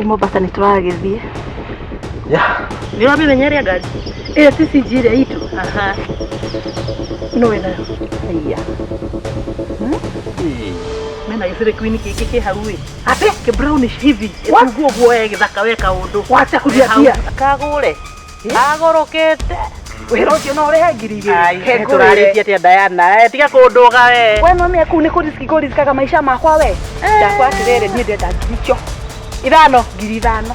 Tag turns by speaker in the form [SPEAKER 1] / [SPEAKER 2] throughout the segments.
[SPEAKER 1] Mombasa nĩ tũragĩthiĩ.
[SPEAKER 2] Yeah.
[SPEAKER 3] Nĩ ũramĩmenya ĩrĩa ngari?
[SPEAKER 1] Ĩyo ti CG ĩrĩa itũ.
[SPEAKER 3] Aha.
[SPEAKER 1] No wĩnayo. Haiya.
[SPEAKER 3] Mena gĩcĩrĩ queen kĩngĩ kĩ hau ĩ.
[SPEAKER 1] Ate?
[SPEAKER 3] Kĩ brownish hivi. Ũguo ũguo we gĩthaka we kaũndũ.
[SPEAKER 1] Wacha kũriambia.
[SPEAKER 3] Kagũre. Agũrũkĩte.
[SPEAKER 1] Wĩra ũcio no ũrĩhe 2,000.
[SPEAKER 3] Ai, tũrarĩtie atĩa Diana? Tiga kũndũga we.
[SPEAKER 1] We no mĩa kũu nĩ kũriski kũriskaga maica makwa we. Ndakwa atĩrĩrĩ niĩ ndenda ngiri icio.
[SPEAKER 3] 5.
[SPEAKER 1] 5,000.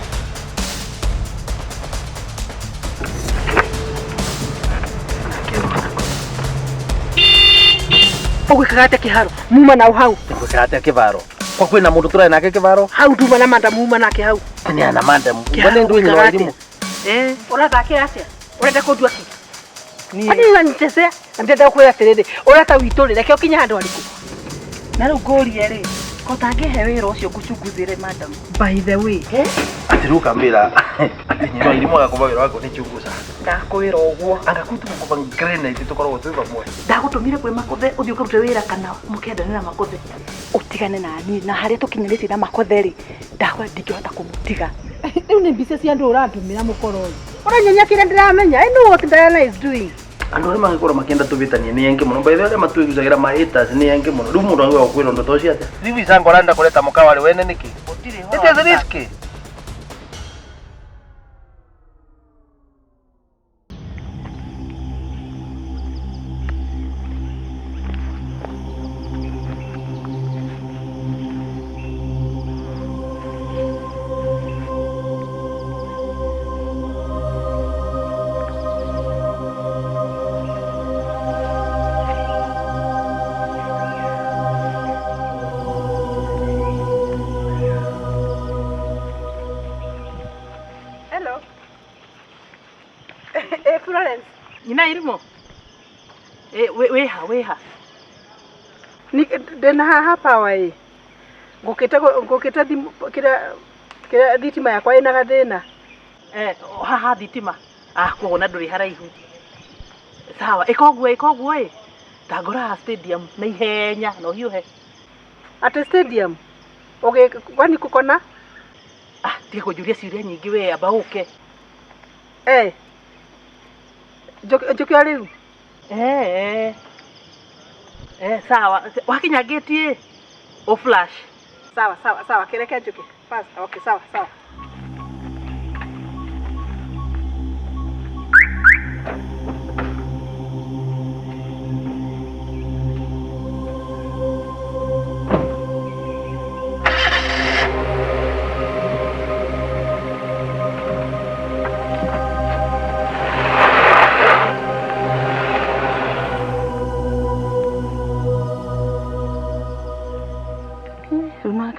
[SPEAKER 1] Ũgwĩkaga atĩa kĩharo? Muma nao hau.
[SPEAKER 2] Ngwĩkaga atĩa kĩbaro? Kwa kwĩna mũndũ tũrarĩ nake kĩbaro?
[SPEAKER 1] Hau nduma na manda muma nake hau.
[SPEAKER 2] Nĩ ana madam.
[SPEAKER 1] Kĩharo
[SPEAKER 2] Mbona ndio nyina
[SPEAKER 1] ũgwĩkaga
[SPEAKER 2] wa irimũ.
[SPEAKER 3] Eh.
[SPEAKER 1] Ũrathakĩra atĩa? Ũrenda kũndua kĩ?
[SPEAKER 3] Niĩ.
[SPEAKER 1] Kwani unanitesea? Na ndĩrenda gũkwĩra atĩrĩrĩ, ũrata witũ rĩ, reke ũkinye handũ harĩkũ?
[SPEAKER 3] Na rĩu ngũrie rĩ, ko tangĩhe wĩra ũcio ngũcunguzĩre madam.
[SPEAKER 1] By the way,
[SPEAKER 2] Atĩ rĩu ũkambĩra atĩ nyina wa irimũ agakuba wĩra wako nĩ chunguza.
[SPEAKER 3] Ndakwĩra ũguo.
[SPEAKER 2] Anga kuu tũgũkuba granite tũkoragwo twĩ vamwe.
[SPEAKER 3] Ndagũtũmire kwĩ Makothe ũthiĩ ũkarute wĩra kana mũkĩendanĩra Makothe.
[SPEAKER 1] Ũtigane na niĩ na harĩa tũkinyĩrĩtie na Makothe rĩ, ndakwa ndingĩhota kũmũtiga. Rĩu nĩ mbica cia andũ ũrandũmĩra mũkoro ũyũ. Ũranyonia kĩrĩa ndĩramenya. I know what Diana is doing.
[SPEAKER 2] Andũ arĩa mangĩkorwo makĩenda tũvĩtanie nĩ aingĩ mũno. By the way arĩa matwĩgucagĩra ma haters nĩ aingĩ mũno. Rĩu mũndũ angĩũka gũkwĩra ũndũ ta ũcio atĩa? Rĩu Isango arenda kũreta mũka warĩ wene nĩkĩ?
[SPEAKER 3] Gũtirĩ
[SPEAKER 2] It is risky.
[SPEAKER 1] Hello. Florence.
[SPEAKER 3] Nyina irimũ. Wĩha wĩha.
[SPEAKER 1] Ndĩna haha power ĩ. Ngũkĩte ngũkĩte thimũ kĩrĩa kĩrĩa thitima yakwa ĩna gathĩna.
[SPEAKER 3] Haha thitima. Ah, koguo na ndũrĩ haraihu. Sawa, ĩka ũguo ĩka ũguo ĩ. Tangora stadium na ihenya na ũhiũhe.
[SPEAKER 1] Atĩ stadium? Ũgĩ kwani kũkona?
[SPEAKER 3] Ah, tiga kũnjũria ciũria nyingĩ we amba ũke.
[SPEAKER 1] Njũke o rĩu?
[SPEAKER 3] Sawa, wakinya gate ĩ, ũ flash.
[SPEAKER 1] Sawa sawa sawa, kĩreke njũke. Fast. Okay, sawa sawa.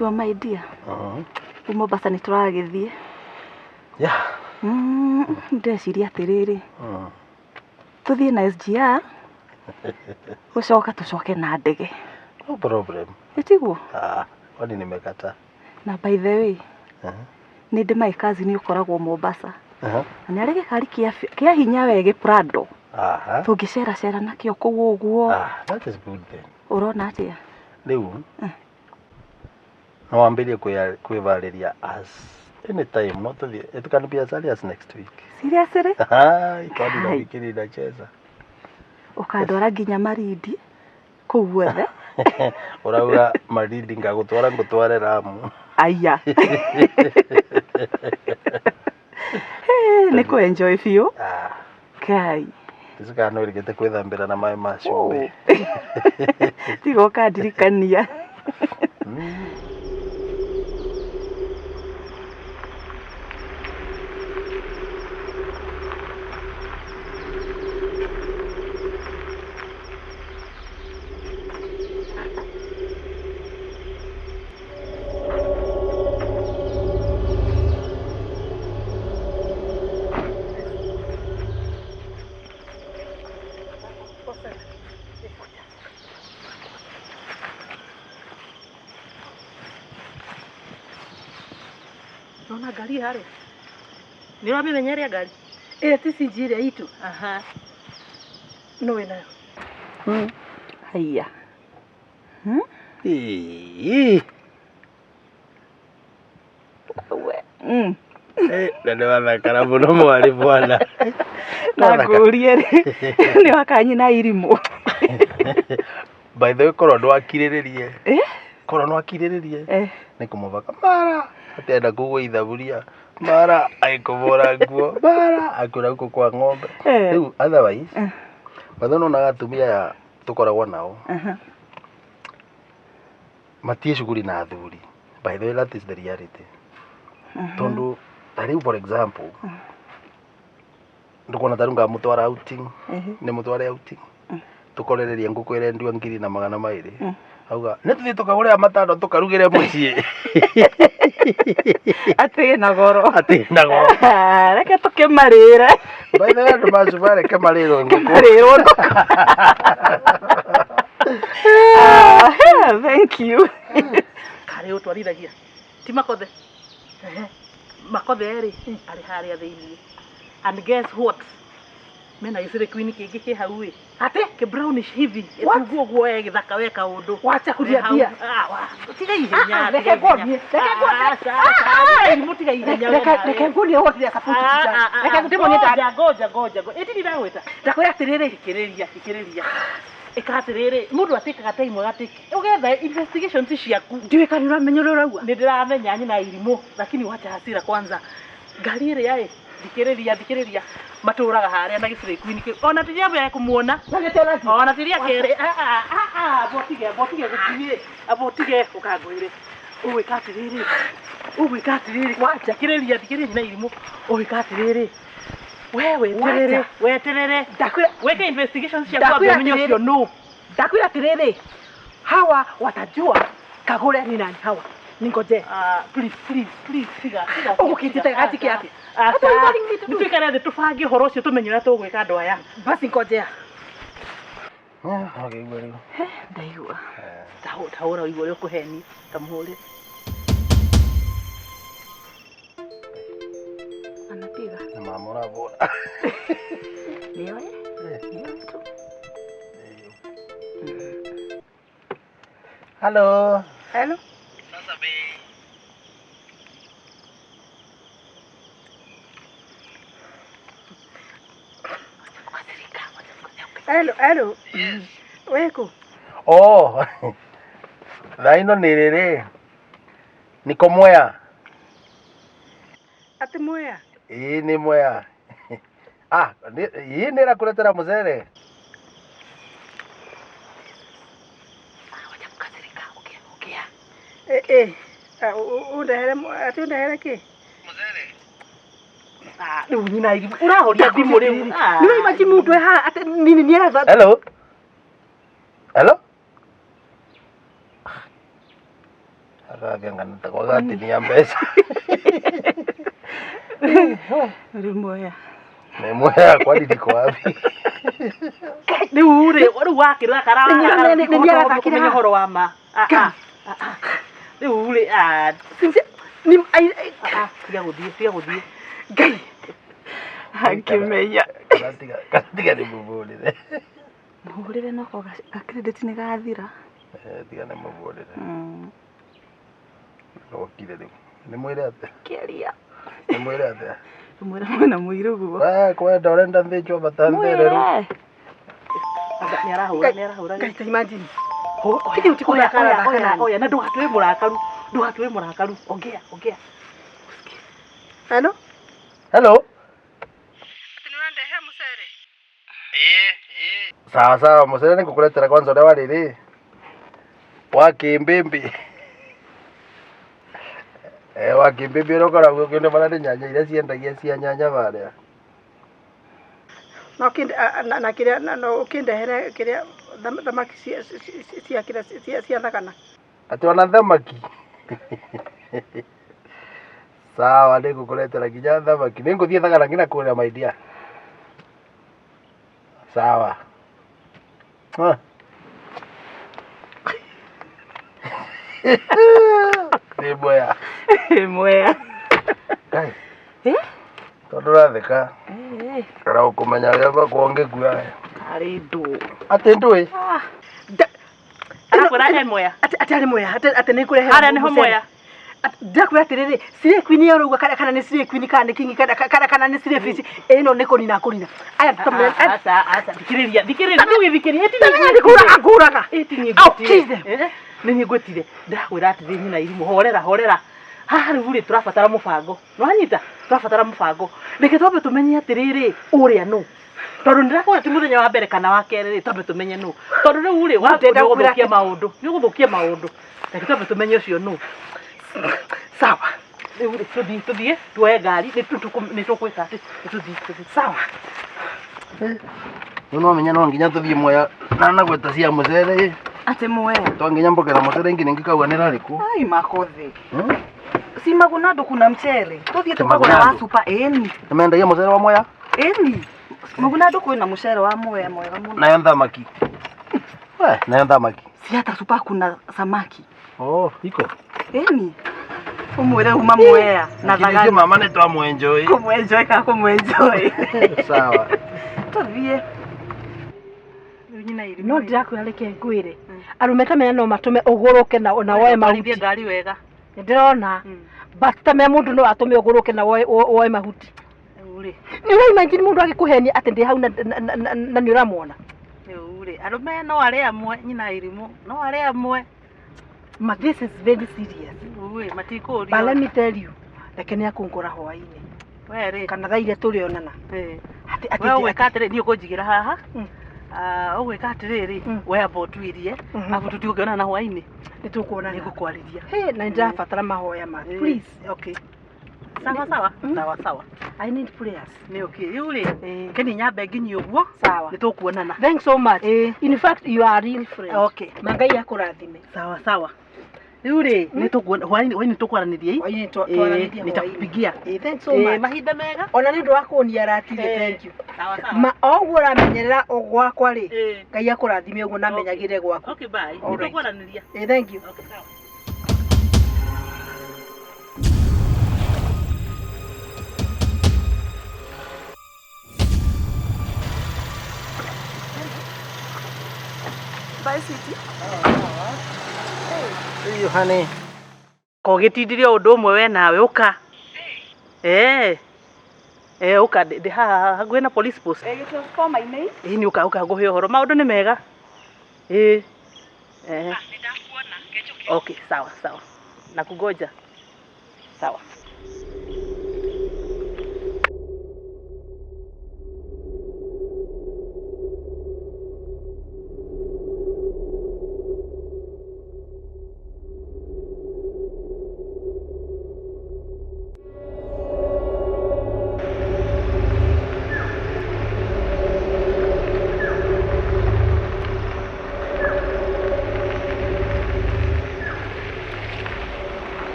[SPEAKER 4] Rĩu my dear. Rĩu Mombasa nĩ tũragĩthiĩ.
[SPEAKER 2] Yeah.
[SPEAKER 4] Ndĩreciria atĩrĩrĩ. Tũthiĩ na SGR. Gũcoka tũcoke na ndege.
[SPEAKER 2] No problem.
[SPEAKER 4] Ĩtiguo?
[SPEAKER 2] Ah, kwani nimekataa.
[SPEAKER 4] Na by the way, nĩ ndĩ my cousin ũkoragwo Mombasa. Na nĩ arĩ gĩkari kĩa hinya we gĩ Prado. Tũngĩceracera nakĩo kũu ũguo.
[SPEAKER 2] Ah, that is good then.
[SPEAKER 4] Ũrona atĩa?
[SPEAKER 2] Rĩu no wambĩrĩrie kwĩvarĩria as anytime no tũthiĩ. It can be as early as next week.
[SPEAKER 4] Seriously?
[SPEAKER 2] Kwani nafikiri inacheza.
[SPEAKER 4] Ũkandwara nginya Malindi kũu guothe.
[SPEAKER 2] Ũrauga Malindi ngagũtwara ngũtware Lamu.
[SPEAKER 4] Aya. Nĩ kũ enjoy biũ. Kai.
[SPEAKER 2] Ndicikana no ũrigĩte kwĩthambĩra na maĩ ma cumbĩ.
[SPEAKER 4] Tiga ũkandirikania.
[SPEAKER 3] Nona ngari harĩa. Nĩ ũramĩmenya ĩrĩa ngari?
[SPEAKER 1] Ĩyo ti CG ĩrĩa itũ.
[SPEAKER 3] Aha.
[SPEAKER 1] No wĩnayo.
[SPEAKER 4] Haiya.
[SPEAKER 2] Ĩĩ.
[SPEAKER 4] Mm.
[SPEAKER 2] Na nĩ wathakara mũno mwarĩ bwana.
[SPEAKER 4] Na ngũrie rĩ, nĩ wakanyina irimũ.
[SPEAKER 2] By the way, korwo ndwakirĩrĩrie.
[SPEAKER 4] Eh?
[SPEAKER 2] Korwo nĩwakirĩrĩrie.
[SPEAKER 4] Eh.
[SPEAKER 2] Nĩ kũmũbaka mara atenda kũgũa ithaburia mara agĩkũbũra nguo mara akwĩra gũkũ kwa ng'ombe.
[SPEAKER 4] Eh.
[SPEAKER 2] Rĩu otherwise,
[SPEAKER 4] Eh.
[SPEAKER 2] by the way, nĩwonaga atumia aya tũkoragwo nao
[SPEAKER 4] Aha.
[SPEAKER 2] matie cuguri na athuri. By the way, that is the reality. Tondu ta rĩu for example, ndũkuona ta rĩu ngamũtwara outing, nĩ mũtware outing, tũkorererie ngũkũ ĩrendio 1200, auga nĩ tũthiĩ tũkagũre matano tũkarugĩre mũciĩ.
[SPEAKER 4] Atĩ na goro.
[SPEAKER 2] Atĩ na goro.
[SPEAKER 4] Reke tũkĩmarĩre.
[SPEAKER 2] By the way, andũ macuba reke marĩrwo ngũkũ.
[SPEAKER 4] Marĩrwo ngũkũ. Ah, thank you.
[SPEAKER 3] Karĩ ũtwarithagia ti Makothe. Ehe. Makothe rĩ arĩ harĩa thĩiniĩ, and guess what, mena gĩcĩrĩ queen kĩngĩ kĩ hau ĩ.
[SPEAKER 1] Atĩ?
[SPEAKER 3] Kĩ brownish hivi ĩtungu ũguo we gĩthaka we kaũndũ.
[SPEAKER 1] Wacha kuniambia.
[SPEAKER 3] Tiga ihenya.
[SPEAKER 1] Ah, ah, reke nguonie, reke nguonie. Ah, ah.
[SPEAKER 3] Irimũ, tiga ihenya we
[SPEAKER 1] Reke
[SPEAKER 3] nawe.
[SPEAKER 1] reke nguonie what they are supposed to be done. Reke ndĩmuonie
[SPEAKER 3] Ngoja, ngoja, ngoja, ngoja. Ĩtini ndagwĩta.
[SPEAKER 1] Ndakwĩra atĩrĩrĩ,
[SPEAKER 3] Thikĩrĩria, thikĩrĩria. Ĩka atĩrĩrĩ, mũndũ atĩkaga time agatĩki ũgetha investigations ciaku.
[SPEAKER 1] Ndiũĩ kana nĩũramenya ũrĩa ũrauga.
[SPEAKER 3] Nĩ ndĩramenya nyina irimũ, lakini wacha hasira kwanza. Ngari ĩrĩa ĩ, thikĩrĩria, thikĩrĩria, matũraga harĩa na gĩcirĩ queen kĩu, ona ti rĩa mbere kũmuona, ona ti rĩa kerĩ. Amba ũtige, amba ũtige gũthiĩ, amba ũtige ũkangwĩre. Ũgwĩka atĩrĩrĩ, ũgwĩka atĩrĩrĩ,
[SPEAKER 1] Wacha.
[SPEAKER 3] Thikĩrĩria, thikĩrĩria nyina irimũ, ũgwĩka atĩrĩrĩ, we weterere.
[SPEAKER 1] Wacha.
[SPEAKER 3] Weterere.
[SPEAKER 1] Ndakwĩra
[SPEAKER 3] wĩke investigations ciaku.
[SPEAKER 1] Ndakwĩra
[SPEAKER 3] Ambe ũmenye
[SPEAKER 1] atĩrĩrĩ.
[SPEAKER 3] ũcio nũ.
[SPEAKER 1] Ndakwĩra atĩrĩrĩ, hawa watajua Kagure ni nani hawa. Ningoje.
[SPEAKER 3] Ah, please, please, please, tiga, tiga.
[SPEAKER 1] Ũgũkĩnjĩta gajike atĩa?
[SPEAKER 3] Aca.
[SPEAKER 1] What are you calling me to do?
[SPEAKER 3] Nĩtũikare thĩ tũbange ũhoro ũcio, tũmenye ũrĩa tũgwĩka andũ aya.
[SPEAKER 1] Basi ngojea.
[SPEAKER 2] Ũkĩigua rĩu?
[SPEAKER 4] Ndaigua.
[SPEAKER 3] Tahũra ũigua ũrĩa ũkũheni, tamũhũrĩre.
[SPEAKER 4] Anapiga.
[SPEAKER 2] Nĩ mama ũrabũra.
[SPEAKER 4] Nĩoe? Nĩoe tu.
[SPEAKER 2] Hello.
[SPEAKER 1] Hello. Hello, hello. Weko.
[SPEAKER 2] Oh. Thaa ino nĩ rĩrĩ. Niko Mwea.
[SPEAKER 1] Atĩ Mwea.
[SPEAKER 2] Ĩĩ nĩ Mwea. Ah, ĩĩ nĩ ĩrakũretera mũcere.
[SPEAKER 3] Wacha kukasirika, ongea, ongea.
[SPEAKER 1] Eh eh. Undehere atĩ undehere kĩ?
[SPEAKER 3] Ah, rĩu nyina irimũ ũrahoria thimũ rĩu. Ah.
[SPEAKER 1] Nĩ imagine mũndũ e haha atĩ nini nĩ aratha.
[SPEAKER 2] Hello. Hello. Agathia ngana gatinia mbeca.
[SPEAKER 4] Rĩ Mwea.
[SPEAKER 2] Nĩ Mwea, kwani niko wapi?
[SPEAKER 3] Rĩu rĩ, rĩu wakĩrakara
[SPEAKER 1] Nĩ nĩarathakĩra
[SPEAKER 3] kũmenya
[SPEAKER 1] haha.
[SPEAKER 3] ũhoro wa ma. Ah, ah, ah, ah. Rĩu rĩ, ah,
[SPEAKER 1] Ni ai
[SPEAKER 3] ah, tiga gũthiĩ, tiga gũthiĩ.
[SPEAKER 1] Ngai.
[SPEAKER 4] Angĩmenya.
[SPEAKER 2] Kana tiga kana tiga nĩ mũbũrĩre.
[SPEAKER 4] Mũhũrĩre noko ga credit nĩ gathira.
[SPEAKER 2] Eh, tiga nĩ mũbũrĩre.
[SPEAKER 4] Mm.
[SPEAKER 2] Okire rĩu. Nĩ mwĩre atĩa?
[SPEAKER 4] Kĩaria.
[SPEAKER 2] Nĩ mwĩre atĩa?
[SPEAKER 4] Mwĩra mwena mũirũ guo.
[SPEAKER 2] We kwenda ũrenda thĩnjwo batanthĩre rĩu.
[SPEAKER 4] Mwĩre.
[SPEAKER 3] Anga nĩ arahũra, nĩ arahũra.
[SPEAKER 1] Ngai, ta imagine.
[SPEAKER 3] Oya,
[SPEAKER 1] Kĩndũ ti
[SPEAKER 3] oya,
[SPEAKER 1] kũrakara
[SPEAKER 3] oya,
[SPEAKER 1] thaka
[SPEAKER 3] oya,
[SPEAKER 1] nani.
[SPEAKER 3] oya, na ndũgatue mũrakaru, ndũgatue mũrakaru. Ongea, ongea.
[SPEAKER 1] Hello.
[SPEAKER 2] Hello.
[SPEAKER 1] Atĩ nĩ ũrandehere mũcere?
[SPEAKER 2] Sawa sawa, mũcere nĩ ngũkũretera kwanza ũrĩa wa rĩrĩ wa kĩmbĩmbĩ. Eh, wa kĩmbĩmbĩ ũrĩa ũkoragwo ũkĩona bara nĩ nyanya iria ciendagia cia nyanya barĩa.
[SPEAKER 1] Na ũkĩnde na kĩrĩa na ũkĩndehere kĩrĩa thamaki cia kĩrĩa cia thagana.
[SPEAKER 2] Atĩ ona thamaki. Sawa, nĩ ngũkũretera nginya thamaki. Nĩ ngũthiĩ thagana nginya kũrĩa my dear. Sawa. Ah. Nĩ Mwea.
[SPEAKER 4] Mwea.
[SPEAKER 2] Ngai.
[SPEAKER 4] Eh?
[SPEAKER 2] Tondũ ũratheka.
[SPEAKER 4] Eh,
[SPEAKER 2] Kana ũkũmenya ũrĩa bakwo ngĩkua.
[SPEAKER 4] Karĩ ndũ.
[SPEAKER 2] Atĩ ndũĩ?
[SPEAKER 4] Ah.
[SPEAKER 3] Arakwĩra he Mwea.
[SPEAKER 1] Atĩ arĩ Mwea, atĩ nĩ ngũrehe
[SPEAKER 3] Harĩa nĩho
[SPEAKER 1] mũcere.
[SPEAKER 3] Mwea.
[SPEAKER 1] Ndakwĩra atĩrĩrĩ, Slay Queen ĩyo ũrauga kana kana nĩ Slay Queen kana nĩ King kana kana kana nĩ Slay Fish ĩno nĩ kũnina kũnina. Aya tũmenya
[SPEAKER 3] Aca, aca, thikĩrĩria, thikĩrĩria, ndũgĩthikĩrĩria,
[SPEAKER 1] tamenya nĩ kũraga ngũraga.
[SPEAKER 3] Ĩti
[SPEAKER 1] I'll kill them.
[SPEAKER 3] nĩ niĩ ngwĩtire. Ndĩrakwĩra atĩrĩ nyina irimũ, horera, horera. Haha rĩu rĩ tũrabatara mũbango. Nĩwanyita? Tũrabatara mũbango. Reke twambe tũmenye atĩrĩrĩ, ũrĩa nũ. Tondũ ndĩrakwĩra ti mũthenya wa mbere kana wa kerĩ rĩ, twambe tũmenye nũ. Tondũ rĩu rĩ,
[SPEAKER 1] Ndĩrenda kwĩra
[SPEAKER 3] nĩũgũthũkia maũndũ. Nĩũgũthũkia maũndũ. Reke twambe tũmenye ũcio nũ.
[SPEAKER 1] Sawa.
[SPEAKER 3] Rĩu rĩ, tũthiĩ, tũthiĩ, tuoe ngari, nĩ tũkwĩka atĩ, tũthiĩ, tũthiĩ.
[SPEAKER 1] Sawa.
[SPEAKER 2] Rĩu no menya no nginya tũthiĩ Mwea na nagweta cia mũcere
[SPEAKER 4] Atĩ Mwea.
[SPEAKER 2] to nginya mbokera mũcere nginya ngĩkauga nĩ rarĩkũ.
[SPEAKER 4] Ai makothe. Si Magunado kuna mchele. Tuthiĩ
[SPEAKER 2] Ti
[SPEAKER 4] tukagũra wa
[SPEAKER 2] Magunado.
[SPEAKER 4] super ĩni.
[SPEAKER 2] Nĩmendagia mũcere wa Mwea
[SPEAKER 4] Ĩni. Magunado kwĩna mũcere wa Mwea mwega mũno.
[SPEAKER 2] nayo thamaki. We, nayo thamaki.
[SPEAKER 4] Si hata super kuna samaki.
[SPEAKER 2] Oh, iko.
[SPEAKER 4] Ĩni. Ũmwĩre uma Mwea na
[SPEAKER 2] Lakini
[SPEAKER 4] thagani.
[SPEAKER 2] mama nĩ twamwenjoy.
[SPEAKER 4] Kũmwenjoy kana kũmwenjoy.
[SPEAKER 2] Sawa.
[SPEAKER 4] Tuthiĩ.
[SPEAKER 1] No ndĩrakwĩra reke ngwĩre. Arũme ta menya no matũme ũgũrũke na na woe mahuti.
[SPEAKER 3] Twarithie ngari wega.
[SPEAKER 1] Nĩndĩrona. But ta menya mũndũ no atũme ũgũrũke na woe woe mahuti.
[SPEAKER 3] Rĩu rĩ,
[SPEAKER 1] Nĩ ũra imagine mũndũ agĩkũhenia atĩ ndĩ hau na na nĩ ũramuona.
[SPEAKER 3] rĩu rĩ, arũme no arĩa amwe, nyina irimũ, no arĩa amwe.
[SPEAKER 1] Ma this is very serious.
[SPEAKER 3] Rĩu rĩ, matikũrio.
[SPEAKER 1] But let me tell you, reke nĩ akũngora hwaĩ-inĩ
[SPEAKER 3] We rĩ,
[SPEAKER 1] kana thaa iria tũrĩonana. Atĩ atĩ
[SPEAKER 3] we ũgwĩka atĩrĩ, niĩ ũkũnjigĩra haha.
[SPEAKER 1] Mm.
[SPEAKER 3] Ah, ũgwĩka atĩrĩrĩ,
[SPEAKER 1] Mm.
[SPEAKER 3] we amba ũtuĩrie,
[SPEAKER 1] Mhm.
[SPEAKER 3] arabu tũtigũkĩonana hwaĩ-inĩ,
[SPEAKER 1] nĩ tũkuonana.
[SPEAKER 3] nĩngũkwarĩria.
[SPEAKER 1] Hey, na nĩndĩrabatara mahoya ma.
[SPEAKER 3] Eh.
[SPEAKER 1] Please.
[SPEAKER 3] Okay. Sawa sawa,
[SPEAKER 1] Mm.
[SPEAKER 3] sawa sawa.
[SPEAKER 1] I need prayers.
[SPEAKER 3] Nĩ okay. Rĩu rĩ,
[SPEAKER 1] Eh.
[SPEAKER 3] keni nyambe nginyie ũguo,
[SPEAKER 1] Sawa.
[SPEAKER 3] nĩ tũkuonana.
[SPEAKER 1] Thanks so much.
[SPEAKER 3] Eh.
[SPEAKER 1] In fact, you are a real friend.
[SPEAKER 3] Okay.
[SPEAKER 1] Ma Ngai akũrathime.
[SPEAKER 3] Sawa sawa. Rĩu rĩ, nĩ tũkuona hwaĩ-inĩ, hwaĩ-inĩ tũkwaranĩria ĩ?
[SPEAKER 1] Hwaĩ-inĩ
[SPEAKER 3] Eh,
[SPEAKER 1] twaranĩrie hwaĩ-inĩ.
[SPEAKER 3] nitakupigia.
[SPEAKER 1] Eh, thanks so
[SPEAKER 3] Eh,
[SPEAKER 1] much.
[SPEAKER 3] mahinda mega.
[SPEAKER 1] Ona nĩ ũndũ wa kũnia ratiri,
[SPEAKER 3] Eh.
[SPEAKER 1] thank you.
[SPEAKER 3] Sawa sawa.
[SPEAKER 1] Ma o ũguo ũramenyerera o gwakwa rĩ,
[SPEAKER 3] Eh.
[SPEAKER 1] Ngai akũrathime ũguo na amenyagĩre gwaku.
[SPEAKER 3] Okay, bye.
[SPEAKER 1] All right.
[SPEAKER 3] Nĩ tũkwaranĩria.
[SPEAKER 1] Eh, thank you.
[SPEAKER 3] Okay, sawa.
[SPEAKER 4] Bye sweetie.
[SPEAKER 2] See you honey.
[SPEAKER 3] Kogĩtindirie ũndũ ũmwe we nawe ũka. Eh. Eh, ũka ndĩ haha hakuhĩ na police post.
[SPEAKER 4] Eh, transformer-inĩ.
[SPEAKER 3] Ĩĩ nĩ ũka ũka ngũhe ũhoro. Maũndũ nĩ mega. Ĩĩ. Eh. Okay, sawa sawa. Nakungoja. Sawa.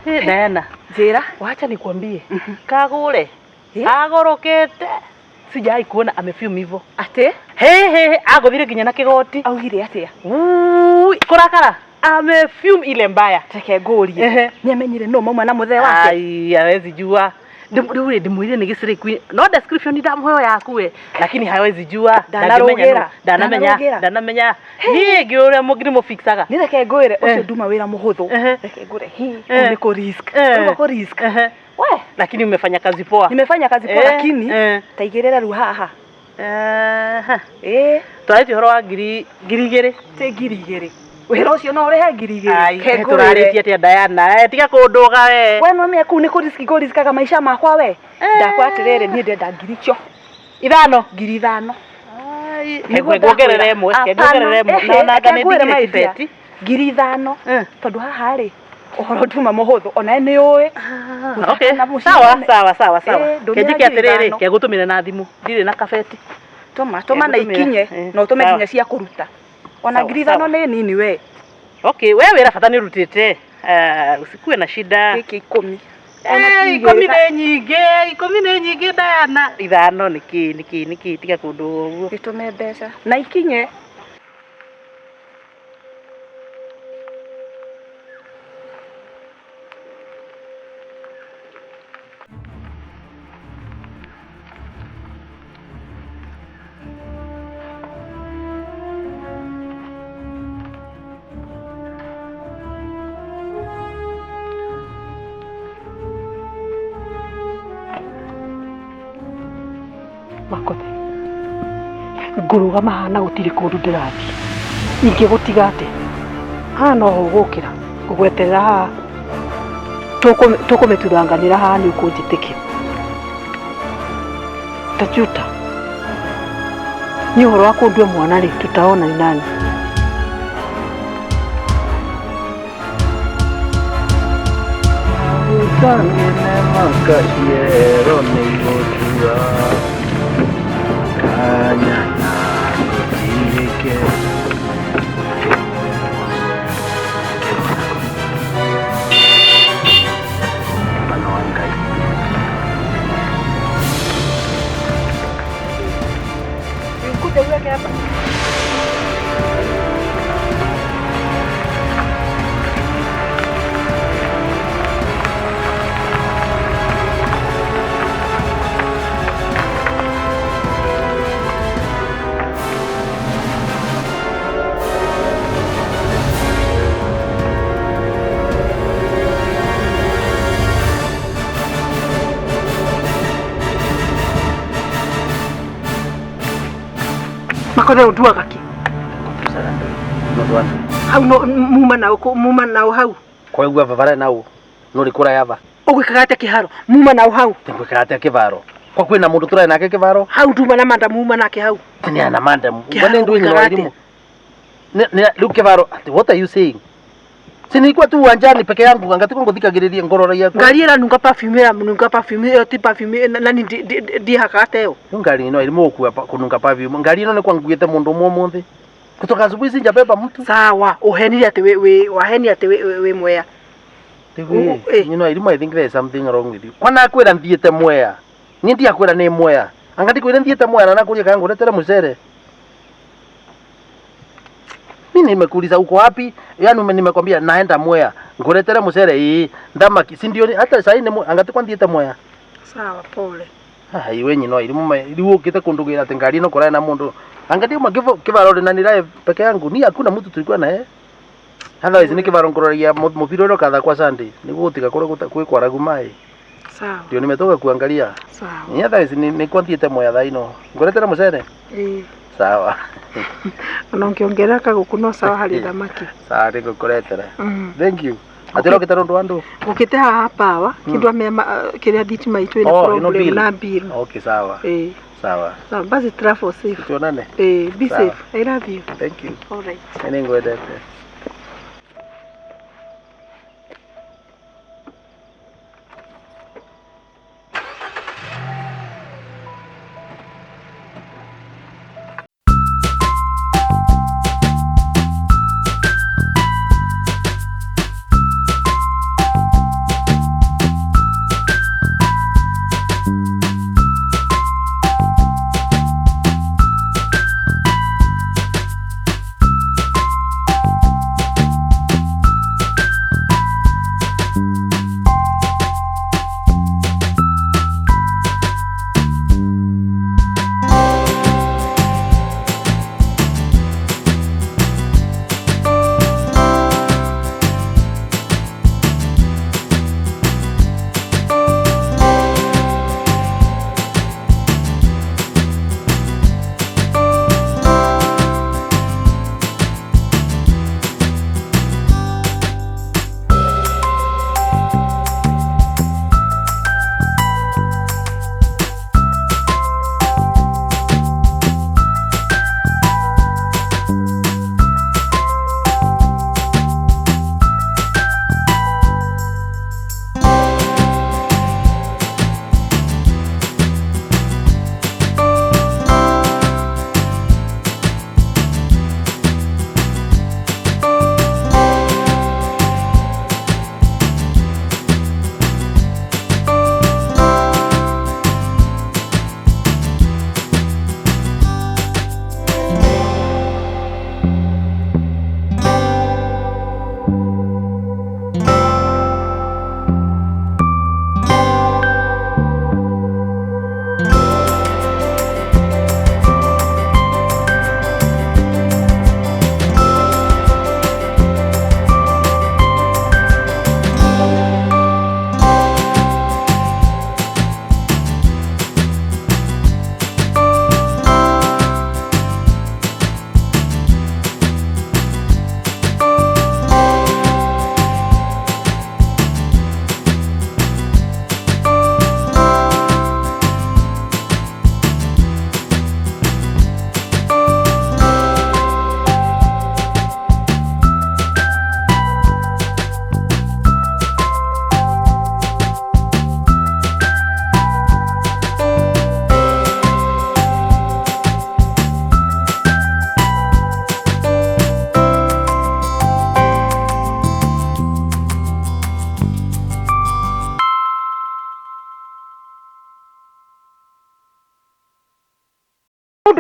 [SPEAKER 3] Hey, Diana,
[SPEAKER 4] Njĩra.
[SPEAKER 3] wacha nikwambie. Kagure.
[SPEAKER 4] Eh?
[SPEAKER 3] Agorokete. Sijai kuona amefume hivyo.
[SPEAKER 4] Atĩ?
[SPEAKER 3] He he he, agũthire nginya na kĩgoti.
[SPEAKER 4] Augire atĩa?
[SPEAKER 3] Ui, kurakara. Amefume ile mbaya.
[SPEAKER 4] Reke ngũrie.
[SPEAKER 3] Ehe.
[SPEAKER 4] Nĩ amenyire no mauma na mũthee wake.
[SPEAKER 3] Ai, hawezi jua. Rĩu rĩ ndĩmwĩrire nĩ gĩcirĩ queen. No description ndamũheo yaku we, lakini hawezi jua.
[SPEAKER 4] Ndanarũgĩra.
[SPEAKER 3] Ndanamenya,
[SPEAKER 4] Ndanarũgĩra.
[SPEAKER 3] ndanamenya. Niĩ ngĩũrĩa mũngĩrĩmũfixaga.
[SPEAKER 4] Nĩ reke ngwĩre ũcio
[SPEAKER 3] Eh.
[SPEAKER 4] nduma wĩra mũhũthũ.
[SPEAKER 3] Ehe.
[SPEAKER 4] Reke ngwĩre hi,
[SPEAKER 3] Eh.
[SPEAKER 4] kũu nĩ kũ risk.
[SPEAKER 3] Eh.
[SPEAKER 4] Kũu kũ risk.
[SPEAKER 3] Ehe.
[SPEAKER 4] We,
[SPEAKER 3] Lakini umefanya kazi poa.
[SPEAKER 4] nimefanya kazi poa
[SPEAKER 3] Eh,
[SPEAKER 4] lakini
[SPEAKER 3] eh.
[SPEAKER 4] taigĩrĩra rĩu haha.
[SPEAKER 3] Eh,
[SPEAKER 4] Ĩĩ,
[SPEAKER 3] twarĩtie ũhoro wa ngiri 2,000.
[SPEAKER 4] ti 2,000. Wĩra ũcio no ũrĩhe 2,000.
[SPEAKER 3] Ai,
[SPEAKER 4] Reke ngwĩre.
[SPEAKER 3] tũrarĩtie atĩa Diana? Eh, tiga kũndũga we.
[SPEAKER 4] We no menya kũu nĩ kũ risk ngũriskaga maica makwa we.
[SPEAKER 3] Eh.
[SPEAKER 4] Ndakwa atĩrĩrĩ niĩ ndenda 5,000.
[SPEAKER 3] Ithano.
[SPEAKER 4] 5,000.
[SPEAKER 3] Nĩguo nguongerere ĩmwe, nguongerere ĩmwe. Na ona anga nĩ ndigire kĩbeti.
[SPEAKER 4] 5,000.
[SPEAKER 3] Eh.
[SPEAKER 4] Tondũ haha rĩ ũhoro nduma mũhũthũ ona nĩ ũĩ.
[SPEAKER 3] Okay.
[SPEAKER 4] Na mũciĩ
[SPEAKER 3] Sawa,
[SPEAKER 4] nene.
[SPEAKER 3] sawa, sawa, sawa.
[SPEAKER 4] Eh, ndũmĩra
[SPEAKER 3] Kenjike atĩrĩrĩ,
[SPEAKER 4] 5,000.
[SPEAKER 3] kegũtũmĩra na thimũ. Ndirĩ na kabeti.
[SPEAKER 4] Tũma tũma na
[SPEAKER 3] Ngũtũmĩra.
[SPEAKER 4] ikinye
[SPEAKER 3] Eh,
[SPEAKER 4] na ũtũme
[SPEAKER 3] sawa.
[SPEAKER 4] nginya cia kũruta. Ona
[SPEAKER 3] Sawa,
[SPEAKER 4] 5,000
[SPEAKER 3] sawa.
[SPEAKER 4] nĩ nini we.
[SPEAKER 3] Okay, we wĩra bata nĩ ũrutĩte. Usikuwe na shida.
[SPEAKER 4] Gĩkĩ 10. Ona
[SPEAKER 3] Eh,
[SPEAKER 4] ti
[SPEAKER 3] 10
[SPEAKER 4] igĩrĩ.
[SPEAKER 3] nĩ nyingĩ, 10 nĩ nyingĩ Diana. 5 nĩ kĩ, nĩ kĩ, nĩ kĩ, tiga kũndũga ũguo.
[SPEAKER 4] Gĩtũme mbeca na ikinye.
[SPEAKER 1] Makothe ngũrũgama haha na gũtirĩ kũndũ ndĩrathiĩ ingĩgũtiga atĩa haha no ũgũkĩra ngũgweterera haha tũkũmĩturanganĩra haha nĩ ũkũnjĩtĩkia tajuta nĩ ũhoro wa kũndua mwana rĩ tutaona ni nani.
[SPEAKER 2] Makaciero nĩ igũtua kanya na gũtirĩke. Mwana wa Ngai.
[SPEAKER 1] Ukuje uweke hapa. Makothe ũnduaga kĩ? Hau no muma nao muma nao hau.
[SPEAKER 2] Kwaigua vavara nao no rikura yava.
[SPEAKER 1] Ũgwĩkaga atĩa kĩharo? Muma nao hau.
[SPEAKER 2] Ngwĩkaga atĩa kĩvaro? Kwa kwĩna mũndũ tũrarĩ nake kĩvaro?
[SPEAKER 1] Hau nduma na manda muma nake hau.
[SPEAKER 2] Tini ana manda.
[SPEAKER 1] Kĩharo
[SPEAKER 2] Mbone ndu nyina
[SPEAKER 1] ũgwĩkaga
[SPEAKER 2] wa elimu. Rĩu kĩvaro ati what are you saying? Si nilikuwa tu uwanjani peke yangu angatiko nguthikagiririe ngororagia.
[SPEAKER 1] Ngari ĩranunga perfume ĩranunga perfume ĩyo ti perfume nani ndihaka atĩa ĩyo?
[SPEAKER 2] Rĩu ngari ĩno ĩrimũ gũkua kununga perfume. Ngari ĩno nĩ kwa nguĩte mũndũ ũmwe ũmũthĩ. Kutoka asubuhi sijabeba mtu.
[SPEAKER 1] Sawa, uhenire atĩ wĩ waheni atĩ wĩ Mwea.
[SPEAKER 2] You know, I think there is something wrong with you. Kwana akwĩra nthiĩte Mwea. Niĩ ndiakwĩra nĩ Mwea. Anga ndikwĩra nthiĩte Mwea na nakũria kana ngũretere mũcere. Mimi nimekuuliza uko wapi? Yaani nimekwambia naenda Mwea. Nguretere mũcere ĩĩ, ndamaki. Si ndio hata sasa ni anga tikwa nthiĩte Mwea.
[SPEAKER 1] Sawa, pole.
[SPEAKER 2] Ah, iwe nyino irimu riu ukite kundu gira ati ngari ino kũraya na mũndũ. Anga ndiuma kĩvaro na nirae peke yangu. Ni hakuna mtu tulikuwa naye. Otherwise ni kĩvaro ngororagia mũbira ũrĩa ũkathakwa Sunday. Nĩguo gũtiga kũrĩa kwĩ kwaragu maĩ.
[SPEAKER 1] Sawa.
[SPEAKER 2] Ndio nimetoka kuangalia.
[SPEAKER 1] Sawa.
[SPEAKER 2] Ni otherwise ni kwa thiĩte Mwea thaa ino. Nguretere mũcere?
[SPEAKER 1] Ĩĩ.
[SPEAKER 2] Sawa.
[SPEAKER 1] Ona ũngĩongerera kagũkũ no sawa harĩ thamaki.
[SPEAKER 2] Sawa nĩngũkũretera. Thank you. Atĩ ũrokĩte nĩ ũndũ wa andũ?
[SPEAKER 1] Ngũkĩte haha power kĩndũ amea kĩrĩa thitima itũ ĩna problem na bill.
[SPEAKER 2] Okay, sawa.
[SPEAKER 1] Ĩĩ.
[SPEAKER 2] Sawa.
[SPEAKER 1] Sawa, basi travel safe.
[SPEAKER 2] Tuonane.
[SPEAKER 1] Ĩĩ, be
[SPEAKER 2] Sawa.
[SPEAKER 1] safe. I love you.
[SPEAKER 2] Thank you.
[SPEAKER 1] All right.
[SPEAKER 2] Nĩngwendete.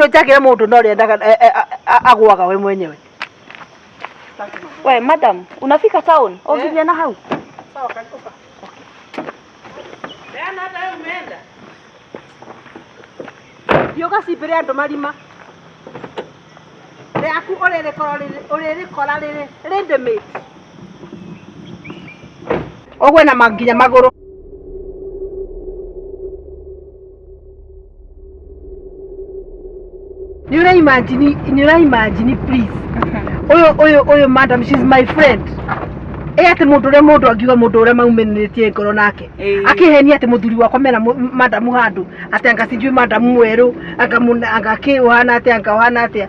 [SPEAKER 1] Njagĩra mũndũ no ũrĩa endaga agũaga we mwenyewe.
[SPEAKER 4] We madam, unafika town? Ũnginyie na hau.
[SPEAKER 3] Sawa, karibu. Diana, hata wewe umeenda?
[SPEAKER 1] Thiĩ ũgacimbĩre andũ marima rĩaku ũrĩrĩkora rĩrĩ ready-made. Ũgwe na nginya magũrũ. Nĩ ũra imagine, nĩ ũra imagine, please. Ũyũ ũyũ ũyũ madam, she's my friend. Ĩ atĩ mũndũ ũrĩa mũndũ angiuga mũndũ ũrĩa maumĩrĩtie ngoro nake. Akĩhenia atĩ mũthuri wakwa mena madamu handũ atĩ anga sijui madamu mwerũ anga anga kĩ ũhana atĩa, anga ũhana atĩa.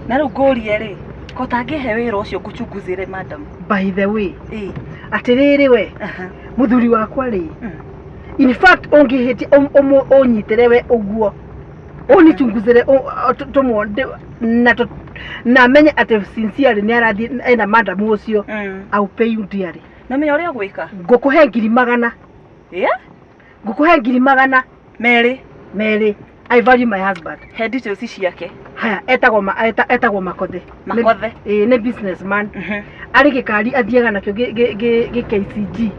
[SPEAKER 4] Na rĩu ngũrie rĩ, ko tangĩhe wĩra ũcio ngũchunguzĩre madam?
[SPEAKER 1] By the way, atĩrĩrĩ we, mũthuri wakwa rĩ, in fact ũngĩhĩtia ũnyitĩre we ũguo ũnichunguzĩre tũmuone na na menye atĩ sincerely nĩ arathiĩ ena madamu ũcio, I'll pay you dearly.
[SPEAKER 4] Na menya ũrĩa ũgwĩka?
[SPEAKER 1] Ngũkũhe 100,000.
[SPEAKER 4] Yeah?
[SPEAKER 1] Ngũkũhe 200,000.
[SPEAKER 4] Merĩ.
[SPEAKER 1] Merĩ. I value my husband.
[SPEAKER 4] He details ciake.
[SPEAKER 1] Haya, etagwo etagwo Makothe.
[SPEAKER 4] Makothe.
[SPEAKER 1] Ĩĩ, nĩ businessman. Arĩ gĩkari athiaga nakĩo gĩ KCG.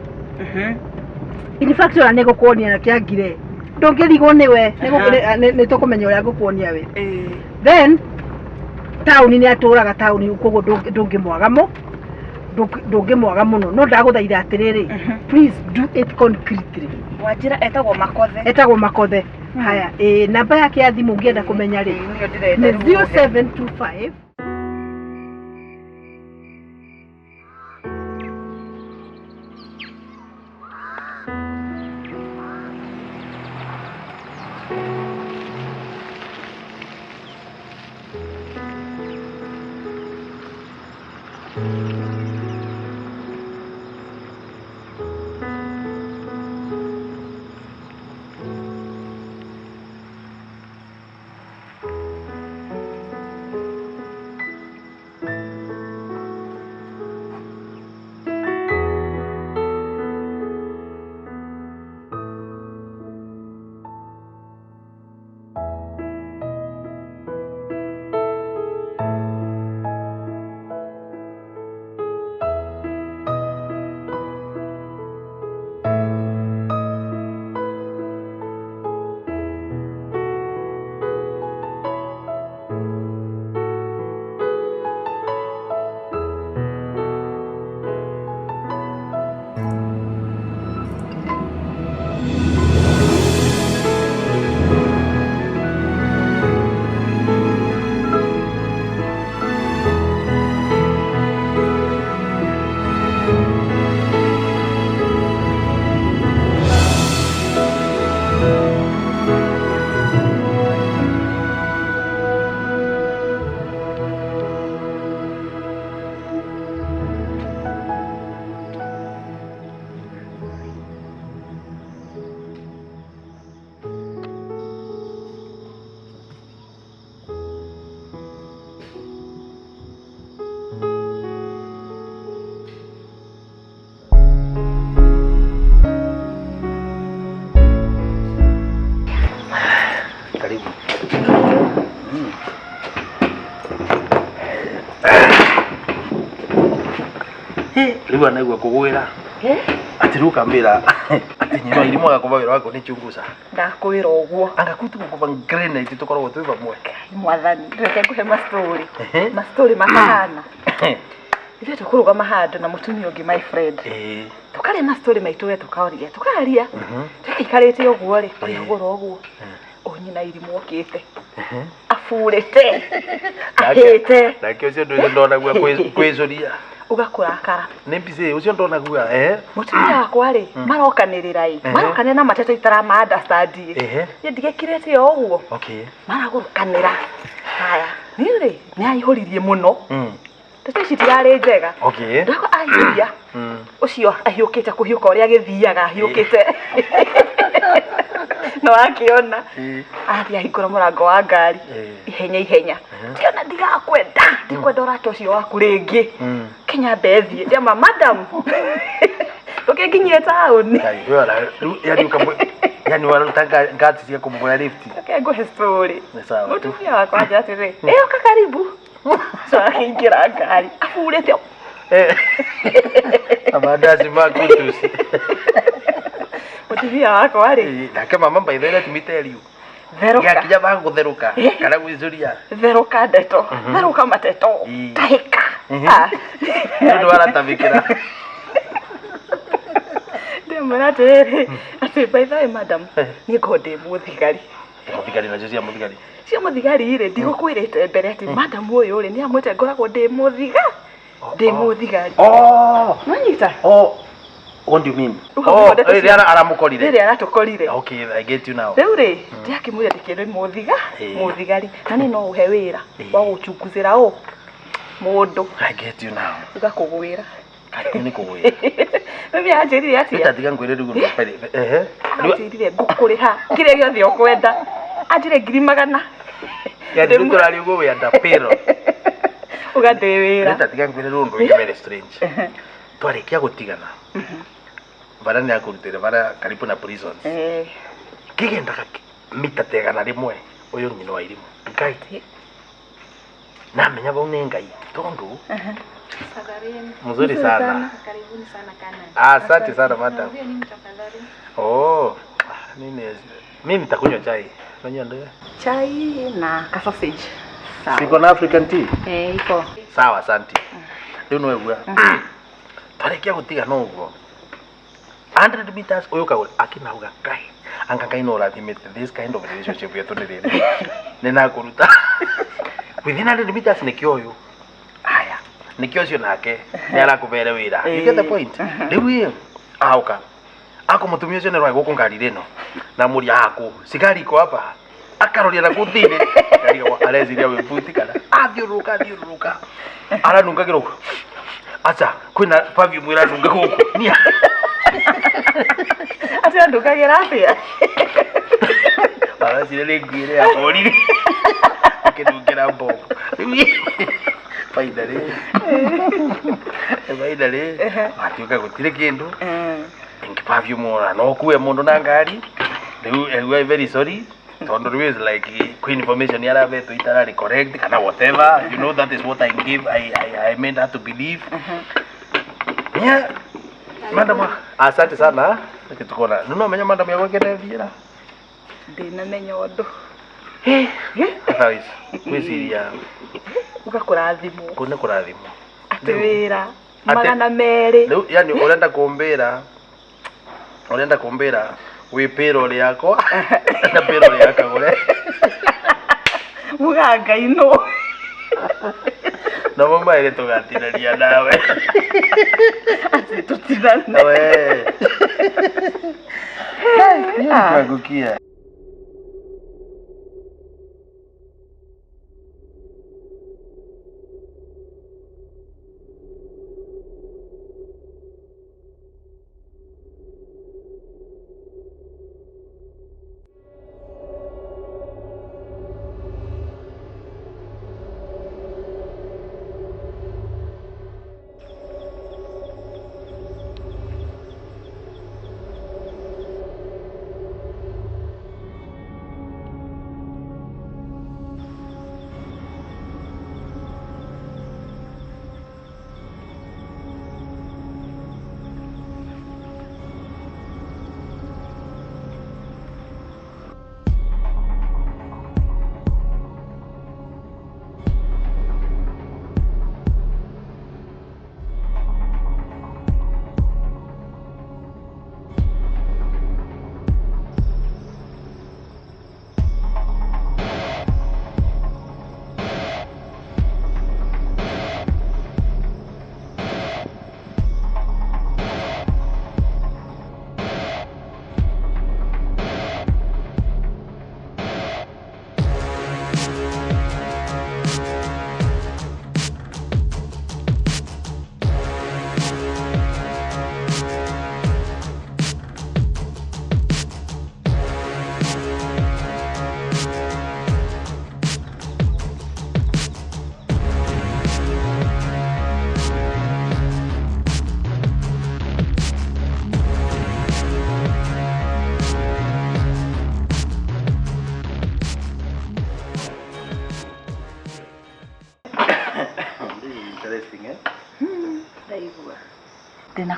[SPEAKER 1] In fact ona nĩ gũkuonia na kĩangire. Ndũngĩrigwo nĩwe, nĩ tũkũmenya ũrĩa ngũkuonia we. Then taũni nĩ atũraga taũni, koguo ndũngĩmwaga mo ndũngĩmwaga mũno, no ndagũthaitha atĩrĩrĩ, please do it concretely.
[SPEAKER 4] Wanjĩra etagwo Makothe.
[SPEAKER 1] Etagwo Makothe. Haya, ĩĩ, namba yake ya thimũ ũngĩenda kũmenya rĩ,
[SPEAKER 4] Nĩyo ndĩrenda
[SPEAKER 1] nĩ
[SPEAKER 4] rĩu ũhe.
[SPEAKER 1] 0725.
[SPEAKER 2] Karibu. Rĩu anaigua kũgwĩra atĩ rĩu ũkambĩra atĩ nyina irimũ agakuva wĩra waku nĩ chunguza.
[SPEAKER 4] Ndakwĩra ũguo.
[SPEAKER 2] Anga kutu gũkuva granite tũkoragwo twĩ vamwe.
[SPEAKER 4] Mwathani, reke ngũhe mastori. Mastori makahana. Ithuĩ tũkũrũgama handũ na mũtumia ũngĩ, my friend. Tũkarĩa mastori maitũ we, tũkaria tũkaria tũkaikarĩte ũguo rĩ, ũrĩa ũguo ũnyina irimũ okĩte aburĩte ahĩte.
[SPEAKER 2] Nake ũcio ndũ ũcio ndonagua kwĩcũria.
[SPEAKER 4] Ũgakũrakara.
[SPEAKER 2] Nĩ mbica ũcio ndonagua
[SPEAKER 4] Mũtumia wakwa rĩ, marokanĩrĩra ĩ, marokanĩrĩra na mateto itarama understand ĩ. Niĩ ndigĩkirĩte o ũguo. Maragũrũkanĩra. Haya, niĩ rĩ, nĩ aihũririe mũno. Ndeto ici tirarĩ njega. Ndakwa ahiũria ũcio ahiũkĩte kũhiũka ũrĩa agĩthiaga ahiũkĩte no akĩona athiĩ ahingũra mũrango wa ngari ihenya ihenya, tiona ndigakwenda, ndikwenda ũrata ũcio waku rĩngĩ. Kenya mbethiĩ ndĩama madam ndũkĩnginyie taũni.
[SPEAKER 2] Ngai, we ona rĩu yani Yani waruta ngati cia kũmũgũra lift.
[SPEAKER 4] Reke ngũhe story.
[SPEAKER 2] Nĩ sawa.
[SPEAKER 4] Mũtumia wakwa anjĩra atĩrĩ, ĩ ũka karibu. So akĩingĩra ngari aburĩte.
[SPEAKER 2] Amandazi ma kutusi.
[SPEAKER 4] Mũtumia wakwa rĩ,
[SPEAKER 2] Nake mama by the way let me tell you.
[SPEAKER 4] Therũka.
[SPEAKER 2] Gakinya ba gũtherũka kana gwĩcuria.
[SPEAKER 4] Therũka ndeto, therũka mateto, tahĩka.
[SPEAKER 2] Nĩ ũndũ aratabĩkĩra.
[SPEAKER 4] Ndĩmwĩra atĩrĩrĩ, atĩ by the way madam, niĩ ngoragwo ndĩ mũthigari.
[SPEAKER 2] Mũthigari nacio cia mũthigari.
[SPEAKER 4] Cia mũthigari rĩ, ndigũkwĩrĩte mbere atĩ madam ũyũ rĩ, nĩ amwĩte ngoragwo ndĩ mũthiga. Ndĩ mũthigari.
[SPEAKER 2] Oh.
[SPEAKER 4] Nĩwanyita?
[SPEAKER 2] Oh. What do you mean?
[SPEAKER 4] Rĩu
[SPEAKER 2] Oh,
[SPEAKER 4] ndeto
[SPEAKER 2] rĩrĩa aramũkorire.
[SPEAKER 4] Rĩrĩa aratũkorire.
[SPEAKER 2] Okay, I get you now.
[SPEAKER 4] Rĩu rĩ, ndĩrakĩmwĩra ndĩkĩrĩ mũthiga, mũthigari, na niĩ no ũhe wĩra wa gũchunguzĩra ũ mũndũ.
[SPEAKER 2] I get you now.
[SPEAKER 4] Ũgakũgwĩra.
[SPEAKER 2] Kau nĩ kũgwĩra.
[SPEAKER 4] Rĩu anjĩrire atĩa?
[SPEAKER 2] Rĩu ngwĩre rĩu ũndũ. Ehe.
[SPEAKER 4] Anjĩrire ngũkũrĩha kĩrĩa gĩothe ũkwenda. Anjĩre 100,000.
[SPEAKER 2] Yani rĩu tũraria ũguo wĩ under payroll.
[SPEAKER 4] Ũga ndĩ wĩra.
[SPEAKER 2] Rĩu tatiga ngwĩre rĩu ũndũ ũngĩ very strange. Twarĩkia gũtigana. Bara nĩ akũrutĩre bara karibu na prisons. Kĩgendaga mita ta 100 ũyũ nyina wa irimũ. Ngai. Namenya vau nĩ Ngai tondu mzuri sana.
[SPEAKER 5] Karibuni sana Canaan.
[SPEAKER 2] Asante sana madam. Oh, mimi nitakunywa chai. Unajua ndio.
[SPEAKER 4] Chai na ka sausage. Sawa.
[SPEAKER 2] Siko na African tea.
[SPEAKER 5] Iko.
[SPEAKER 2] Sawa, asante. Rĩu no wegua. Twarĩkia gũtigana ũguo. 100 meters ũyũ kagũra akinauga Ngai. Anga Ngai no ũrathimĩte this kind of relationship yetu nĩ rĩrĩ. Nĩ nakũruta. Within 100 meters nĩkĩo ũyũ. Aya. Nĩkĩo ũcio nake nĩ arakũbere wĩra. You get the point? Rĩu ĩ auka. Ako mũtumia ũcio nĩ rwai gũkũ ngari rĩno. Na mũria aku. Cigari iko hapa. Akaroria na kũu thĩinĩ. Ngari areciria wĩ buti kana. Athiũrũrũka athiũrũrũka. Aranungagĩra ũguo. Acha kwĩna perfume ĩranunga gũkũ. Nia.
[SPEAKER 4] Atĩ andungagĩra atĩa?
[SPEAKER 2] Areciria nĩ ngui ĩrĩa yaborire. Akĩnungĩra mbogo. Rĩu finally. Finally. Atuĩka gũtirĩ kĩndũ. Ĩngĩ perfume ora no ũkue mũndũ na ngari. Rĩu I'm very sorry. Tondu rĩu is like kwĩ information yarabetwo itararĩ correct kana whatever. You know that is what I give I made her to believe. Yeah. Madam, asante sana. Tukona. Nĩ menya madam yakwa kĩndethiĩra.
[SPEAKER 4] Ndinamenya ũndũ.
[SPEAKER 2] Otherwise, gwĩciria
[SPEAKER 4] Uga kũrathimwo.
[SPEAKER 2] kũu nĩ kũrathimwo.
[SPEAKER 4] Atĩ wĩra 200.
[SPEAKER 2] Rĩu yani ũrenda kũmbĩra wĩ payroll yakwa na payroll ya Kagũre.
[SPEAKER 4] Mũganga inũ.
[SPEAKER 2] Na mama ĩrĩ tũgatinania nawe.
[SPEAKER 4] Atĩ tũtinane.
[SPEAKER 2] We. Nĩngũkia.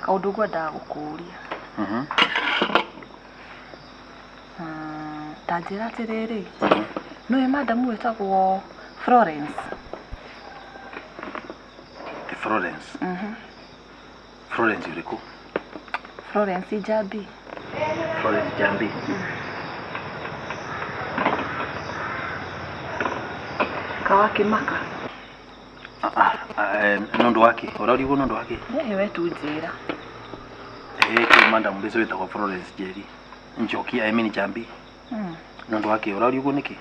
[SPEAKER 4] Kaũndũ ngwendaga gũkũũria. Ta njĩra atĩrĩrĩ, nĩũĩ madamu wĩtagwo Florence?
[SPEAKER 2] Ti Florence. Florence ũrĩkũ?
[SPEAKER 4] Florence Njambi.
[SPEAKER 2] Florence Jambi.
[SPEAKER 4] Kawakĩmaka.
[SPEAKER 2] Nĩ ũndũ wake ũraũria ũguo nĩ ũndũ wake?
[SPEAKER 4] Ĩĩ we tu njĩra.
[SPEAKER 2] Ĩĩ kwĩ madam mbĩcũ wĩtagwo Florence Njeri Njoki, I mean Jambi. Nĩ ũndũ wake ũraũria ũguo nĩkĩ?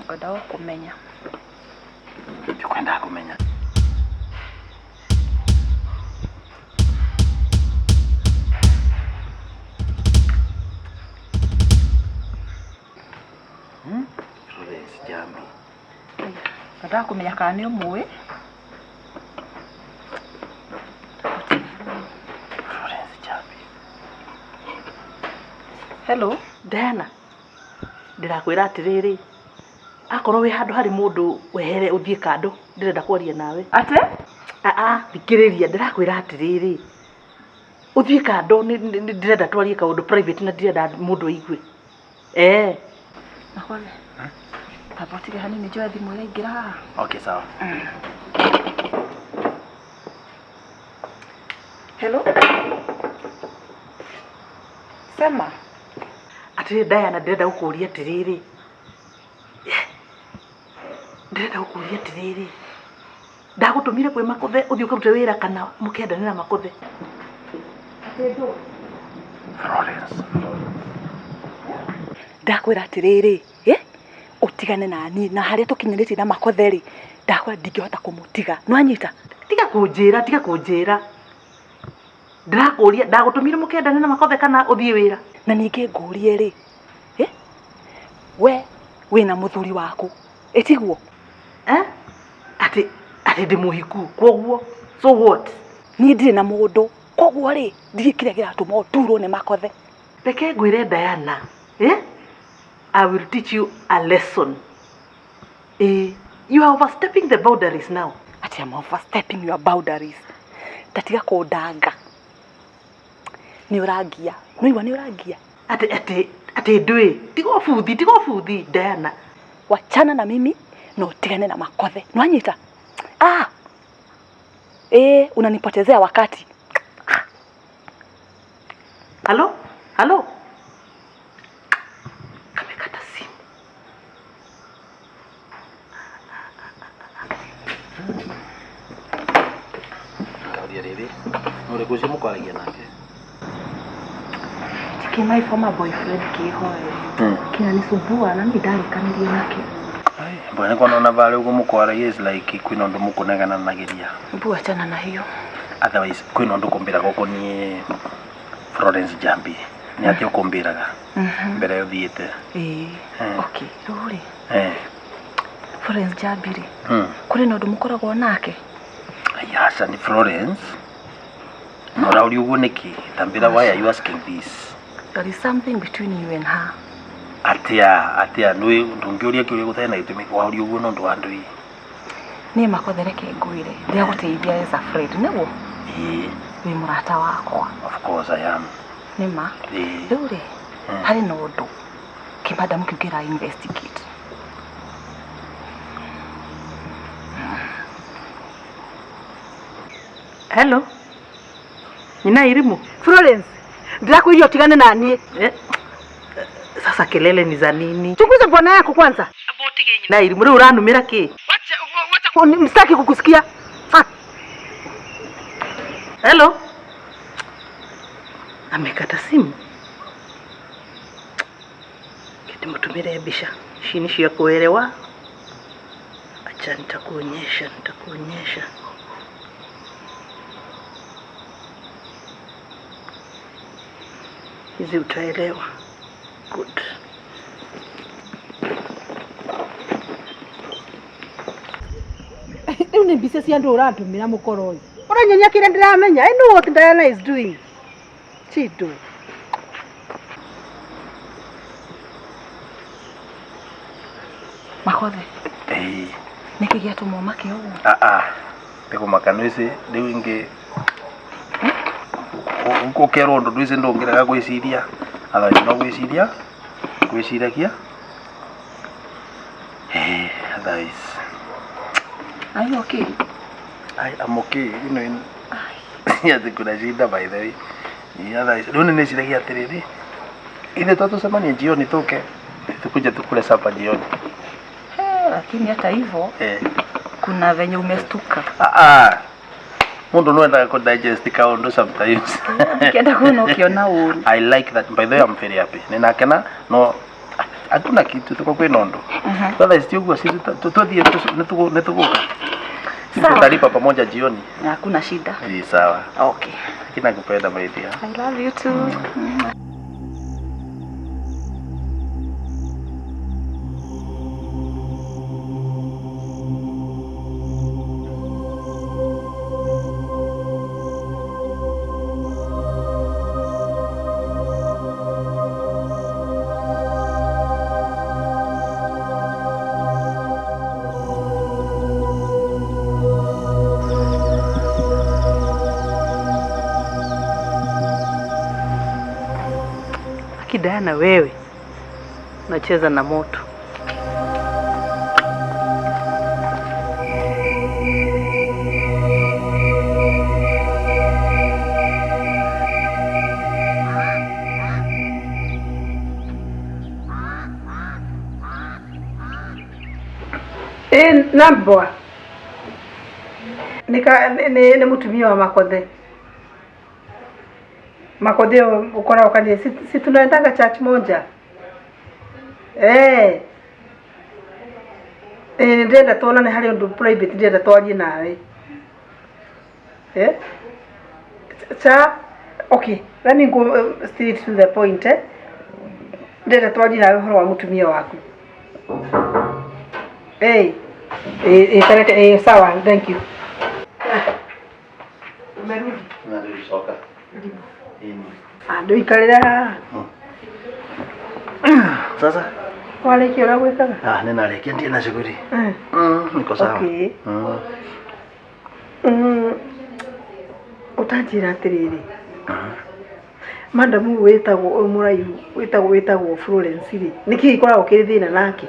[SPEAKER 4] Ngwendaga kũmenya.
[SPEAKER 2] Ndikwendaga kũmenya. Florence Jambi.
[SPEAKER 4] Ngwendaga kũmenya kana nĩ ũmũĩ.
[SPEAKER 2] Florence Jambi.
[SPEAKER 4] Hello.
[SPEAKER 3] Diana, ndĩrakwĩra atĩrĩrĩ, akorwo wĩ handũ harĩ mũndũ wehere ũthiĩ kando, ndĩrenda kwaria nawe.
[SPEAKER 4] Atĩ?
[SPEAKER 3] Aa, thikĩrĩria, ndĩrakwĩra atĩrĩrĩ, ũthiĩ kando, ndĩrenda twarie kaũndũ private na ndirenda mũndũ aigue. Eh.
[SPEAKER 4] Makothe. Tamba ũtige hanini njoe thimũ ĩraingĩra haha.
[SPEAKER 2] Okay, sawa.
[SPEAKER 4] Hello. Sema.
[SPEAKER 3] Atĩrĩrĩ Diana, ndĩrenda gũkũria atĩrĩrĩ, ndĩrenda gũkũria atĩrĩrĩ, ndagũtũmire kwĩ Makothe ũthiĩ ũkarute wĩra kana mũkendane na Makothe?
[SPEAKER 2] Florence.
[SPEAKER 4] Ndakwĩra atĩrĩrĩ, ũtigane na niĩ na harĩa tũkinyanĩtie na Makothe rĩ, ndakwĩra ndingĩhota kũmũtiga. Nĩwanyita?
[SPEAKER 3] Tiga kũnjĩra, tiga kũnjĩra. Ndĩrakũria, ndagũtũmire mũkendane na Makothe kana ũthiĩ wĩra?
[SPEAKER 4] Na ningĩ ngũrie rĩ, we wĩna mũthuri waku, ĩtiguo?
[SPEAKER 3] Atĩ atĩ ndĩ mũhiku, kwoguo so what?
[SPEAKER 4] Niĩ ndirĩ na mũndũ, kwoguo rĩ, ndirĩ kĩrĩa kĩratũma ũturwo nĩ Makothe.
[SPEAKER 3] Reke ngwĩre Diana, I will teach you a lesson. You are overstepping the boundaries now.
[SPEAKER 4] Ati I'm overstepping your boundaries. Tatiga kũndanga. Nĩ ũrangia. Nĩwaigua nĩ ũrangia?
[SPEAKER 3] Atĩ atĩ atĩ ndũĩ, tiga ũbuthi, tiga ũbuthi Diana.
[SPEAKER 4] Wachana na mimi na utigane na Makothe. Nĩwanyita? Ah. Unanipotezea wakati.
[SPEAKER 3] Halo? Halo? Kamekata simu.
[SPEAKER 2] Ngauria rĩrĩ, nũrĩkũ ũcio mũkwaragia nake?
[SPEAKER 4] Tiki my former boyfriend kĩhoe. Kinanisumbua na niĩ ndarĩkanĩria nake.
[SPEAKER 2] Mbona nĩkuona ona varĩa ũguo mũkwaragia is like kwĩna ũndũ mũkũnegananagĩria.
[SPEAKER 4] Mbu achana na hiyo.
[SPEAKER 2] Otherwise kwĩna ũndũ ũkũmbĩraga ũkoniĩ Florence Jambi. Nĩ atĩa ũkũmbĩraga mbere ũthiĩte?
[SPEAKER 4] Okay, rĩu rĩ. Florence Jambi rĩ. Kũrĩ na ũndũ mũkoragwo nake?
[SPEAKER 2] Aca nĩ Florence. Na ũraũria ũguo nĩkĩ? Tambĩra, why are you asking this?
[SPEAKER 4] There is something between you and her.
[SPEAKER 2] Atia, atia, nĩ ndũngĩũria kĩũria gũtarĩ na gĩtũmi, waũria ũguo nĩ ũndũ wa ndũi.
[SPEAKER 4] Niĩ Makothe reke ngwĩre, ndĩragũteithia as a friend, nĩguo?
[SPEAKER 2] Ĩĩ.
[SPEAKER 4] Wĩ mũrata wakwa.
[SPEAKER 2] Of course I am.
[SPEAKER 4] Nĩ ma?
[SPEAKER 2] Ĩĩ.
[SPEAKER 4] Rĩu rĩ, harĩ na ũndũ kĩmadamu kĩu kĩra investigate.
[SPEAKER 3] Hello. Nina Irimu.
[SPEAKER 1] Florence, ndĩrakwĩria ũtigane na niĩ.
[SPEAKER 3] Sasa kelele ni za nini?
[SPEAKER 1] Chunguza bwana yako kwanza.
[SPEAKER 3] Na Irimu rĩu ũranumĩra kĩ?
[SPEAKER 1] Wacha, msitaki kukusikia.
[SPEAKER 3] Hello. Amekata simu. Ndimũtũmĩre mbica. Ici nĩ cia kuelewa. Acha nitakuonyesha, nitakuonyesha. Hizi utaelewa. Good.
[SPEAKER 1] Rĩu nĩ mbica cia andũ ũrandũmĩra mũkoro ũyũ. Ũranyonia kĩrĩa ndĩramenya. I know what Diana is doing. Chido.
[SPEAKER 4] Makothe. Nĩkĩ gĩatũma ũmake ũguo?
[SPEAKER 2] Ndĩkũmaka nĩ wĩci, rĩu ingĩ. Ũkerwo ũndũ ndwĩci ndũngĩrega gwĩciria. Otherwise no gwĩciria gwĩciragia. Eh, otherwise
[SPEAKER 4] Are you okay?
[SPEAKER 2] I am okay. You know, atĩ kuna shida by the way. Otherwise rĩu nĩ nĩciragia atĩrĩrĩ, ithe twatũcemania jioni tũke tukuje tukule sapa jioni.
[SPEAKER 4] Eh, lakini hata hivyo
[SPEAKER 2] Eh.
[SPEAKER 4] kuna venye umestuka.
[SPEAKER 2] Ah ah. Mundu no endaga ku digest kaundu sometimes.
[SPEAKER 4] Ukienda kuona ukiona ũru.
[SPEAKER 2] I like that. By the way, I'm very happy. Ninakena no hakuna kitu tuko kwina undu. Otherwise ti uguo sisi tuthiĩ nĩtũgũka.
[SPEAKER 4] Sawa.
[SPEAKER 2] Tutalipa pamoja jioni.
[SPEAKER 4] Na hakuna shida.
[SPEAKER 2] Ni sawa.
[SPEAKER 4] Okay.
[SPEAKER 2] Lakini nakupenda my dear.
[SPEAKER 4] I love you too.
[SPEAKER 3] Aki Diana, wewe unacheza na moto.
[SPEAKER 1] Ĩ nambwa nĩ mũtumia wa Makothe. Makothe ũkoragwo kanitha, si tunaendaga church moja eh. Ĩ ndĩrenda tuonane harĩ ũndũ private ndĩrenda twarie nawe eh. Cha okay, let me go straight to the point eh. Ndĩrenda twarie nawe ũhoro wa mũtumia waku. Eh, eh, eh, eh, sawa, thank you. Umerudi?
[SPEAKER 2] Nalicoka.
[SPEAKER 1] Ah, ndũikarĩre haha.
[SPEAKER 2] Sasa
[SPEAKER 1] Warĩkia ũrĩa gwĩkaga?
[SPEAKER 2] ah, nĩnarĩkia ndirĩ na shughuli.
[SPEAKER 1] Eh.
[SPEAKER 2] Niko sawa.
[SPEAKER 1] Okay. Mm. Ũtanjĩra atĩrĩrĩ, madamu wĩtagwo ũyũ mũraihu wĩtagwo Florence rĩ, nĩkĩ gĩkoragwo kĩrĩ thĩna nake?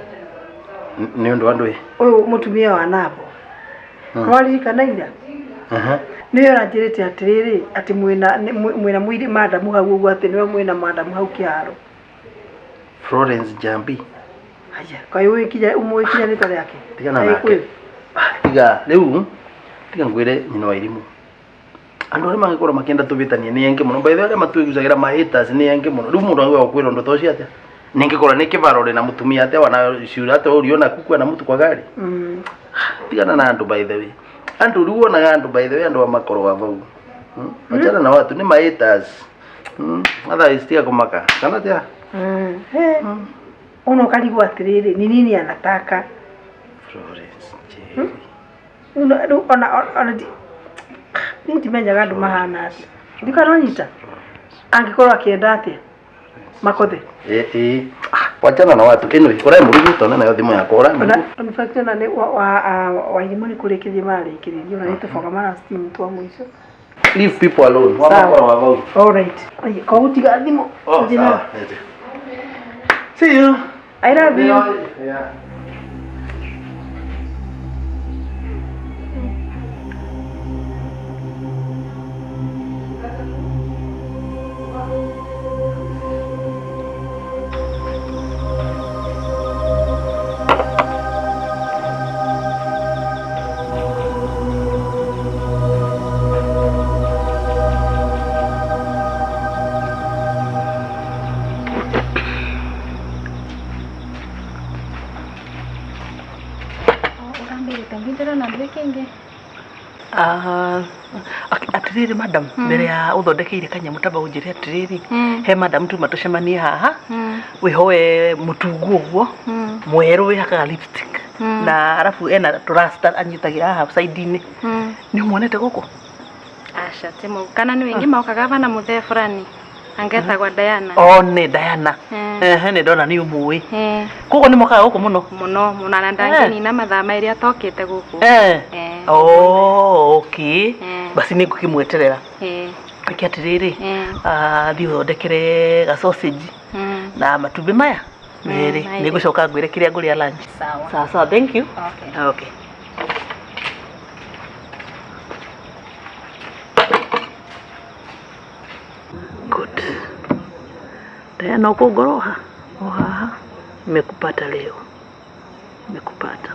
[SPEAKER 2] Nĩ ũndũ wa ndũĩ.
[SPEAKER 1] Ũyũ mũtumia wa Nabo. Nĩwaririkana ira? Nĩwe ũranjĩrĩte atĩrĩrĩ, atĩ mwĩna mũirĩ madamu hau ũguo, atĩ nĩwe mwĩna madamu hau kĩharo.
[SPEAKER 2] Florence Jambi.
[SPEAKER 1] Haya, kaĩ ũĩ ũmũĩ kinya rĩtwa rĩake?
[SPEAKER 2] Tigana
[SPEAKER 1] Kaĩ
[SPEAKER 2] nake.
[SPEAKER 1] kwĩ?
[SPEAKER 2] Tiga rĩu tiga ngwĩre nyina wa irimũ. Andũ arĩa mangĩkorwo makĩenda tũvĩtanie nĩ aingĩ mũno. By the way arĩa matwĩgucagĩra ma haters nĩ aingĩ mũno. Rĩu mũndũ angĩgoka gũkwĩra ũndũ ta ũcio atĩa? Ningĩkorwo nĩ kĩvaro rĩ na mũtumia atĩa wana ciũra atĩa ũriona kukua na mũtu kwa gari? Tigana na andũ by the way. Andũ rĩu wonaga andũ by the way andũ a makoroga vau. Achana na watu nĩ ma haters. Otherwise tiga kũmaka. Kana atĩa?
[SPEAKER 1] Ona ũkarigwo atĩrĩrĩ, ni nini anataka?
[SPEAKER 2] Florence Njeri.
[SPEAKER 1] Rĩu ona niĩ ndimenyaga andũ mahana atĩa. Ndikana nyita. Angĩkorwo akĩenda atĩa? Makothe.
[SPEAKER 2] Eh eh. Wachana na watu. Anyway, ũrae mũrugu tona nayo thimũ yakwa ũrae
[SPEAKER 1] Ona
[SPEAKER 2] mũrugu.
[SPEAKER 1] in fact ona nĩ Wairimũ nĩ kũrĩkĩria mararĩkĩrĩria ona nĩ tũboga mara steam twa mũico.
[SPEAKER 2] Leave people alone.
[SPEAKER 1] Sawa.
[SPEAKER 2] Wamakoroga vau.
[SPEAKER 1] All right. Ai, koguo tiga thimũ.
[SPEAKER 2] Oh,
[SPEAKER 1] Thiĩ na-
[SPEAKER 2] sawa. See you.
[SPEAKER 1] I love you.
[SPEAKER 2] Yeah.
[SPEAKER 3] Atiriri madam, mbere ya uthondekeire kanyamũ tamba ũnjĩre atiriri, he madam tuma tũcemanie haha, wĩhoe mũtungu ũguo mwerũ wĩhakaga lipstick na arabu ena tũrasta anyitagĩra haha side-inĩ. Nĩ ũmuonete gũkũ?
[SPEAKER 5] Aca timo kana nĩ wĩngĩ mokaga bana mũthee fulani angetagwa Diana.
[SPEAKER 3] O nĩ Diana. Ehe, nĩ ndona nĩ ũmũĩ. Koguo nĩ mokaga gũkũ mũno?
[SPEAKER 5] Mũno mũno, na ndangĩnina mathaa merĩ atokĩte gũkũ.
[SPEAKER 3] Oh, okay. Basi nĩ ngũkĩmweterera. Reke atĩrĩrĩ,
[SPEAKER 5] Eh.
[SPEAKER 3] ah, thiĩ ũthondekere ga sausage na matumbĩ maya merĩ.
[SPEAKER 5] Merĩ.
[SPEAKER 3] Nĩngũcoka ngwĩre kĩrĩa ngũrĩa lunch.
[SPEAKER 5] Sawa.
[SPEAKER 3] Sawa sawa, thank you.
[SPEAKER 5] Okay.
[SPEAKER 3] Okay. Good. Diana, uko goroha? Ohaha. Nimekupata leo. Nimekupata.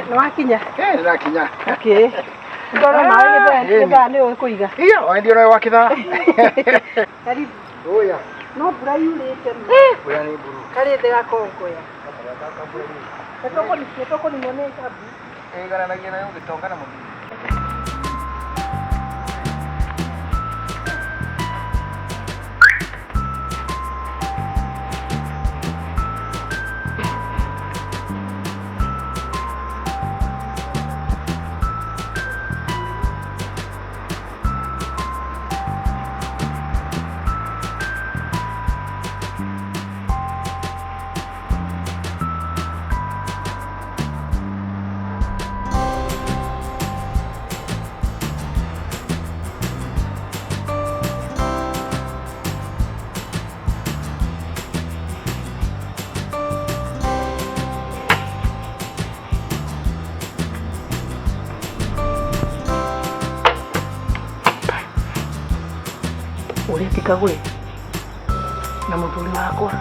[SPEAKER 1] Nĩ wakinya?
[SPEAKER 6] Eh, nĩrakinya.
[SPEAKER 1] Okay. Ndona maĩ gĩthaa nĩ ũĩ kũiga.
[SPEAKER 6] Iya, wendio nawe wa kĩthaa.
[SPEAKER 1] Karibu.
[SPEAKER 6] Oya.
[SPEAKER 1] No mbura yurĩte ma.
[SPEAKER 6] Mbura nĩ mburu.
[SPEAKER 1] Karĩ thĩ gakongoya. Nĩtũkũninwo nĩ kambu.
[SPEAKER 6] Ĩigananagia nayo gĩtonga na mũthii.
[SPEAKER 3] Ũrĩa tikagwe na mũthuri wakwa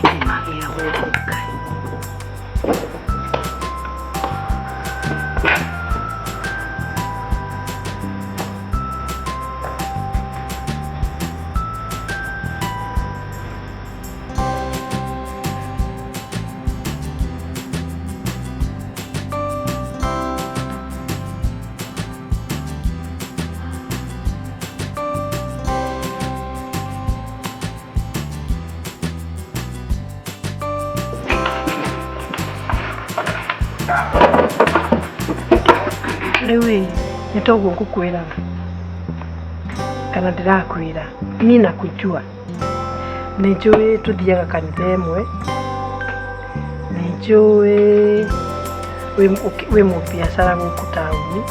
[SPEAKER 3] nĩmagĩra gũkũ Ngai.
[SPEAKER 1] Rĩu ĩ nĩ toguo ngũkwĩraga kana ndĩrakwĩra niĩ nakujua nĩ njũĩ tũthiaga kanitha ĩmwe, nĩ njũĩ wĩ mũbiacara gũkũ taũni,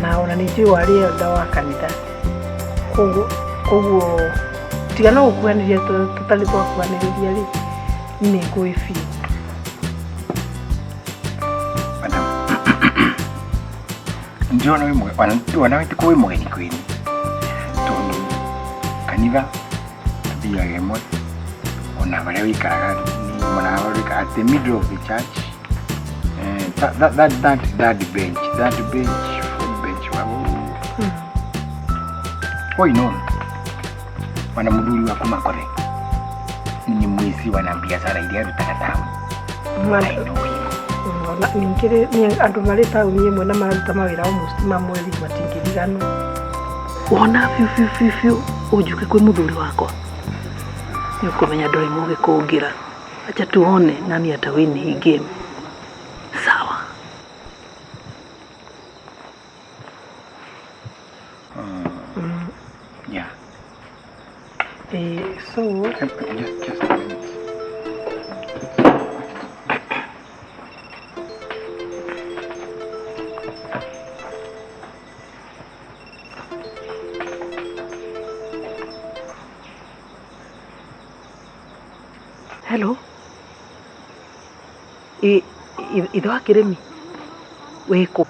[SPEAKER 1] na ona nĩ njũĩ warĩ elder wa kanitha, koguo tiga no gũkuhanĩrĩria tũtarĩ twakuhanĩrĩria rĩ, niĩ nĩ ngũĩ biũ.
[SPEAKER 6] Madam. Ndĩrona wĩ mũgeni, ona ndĩrona wĩ wĩ mũgeni kwĩni. Tondũ kanitha tũthiaga ĩmwe, ona harĩa wĩikaraga nĩ mwena harĩa wĩikaraga at the middle of the church. Eh, that bench, that bench, fourth bench, wow. Why not? Wana mũthuri waku makore ni mwizi wana biacara iria arutaga taũni. I know him.
[SPEAKER 1] Ona ningĩ rĩ, nĩ andũ marĩ taũni ĩmwe na mararuta mawĩra almost mamwe rĩ, matingĩriganwo.
[SPEAKER 3] Wona biũ biũ biũ biũ ũnjuke kwĩ mũthuri wakwa nĩ ũkũmenya ndũrĩ mũgĩ kũngĩra. Acha tuone nani atawini hii game. Sawa.
[SPEAKER 6] Yeah.
[SPEAKER 1] Eh, so
[SPEAKER 6] Just a minute.
[SPEAKER 3] Hello. Ithe wa Kĩrĩmi wĩkũ?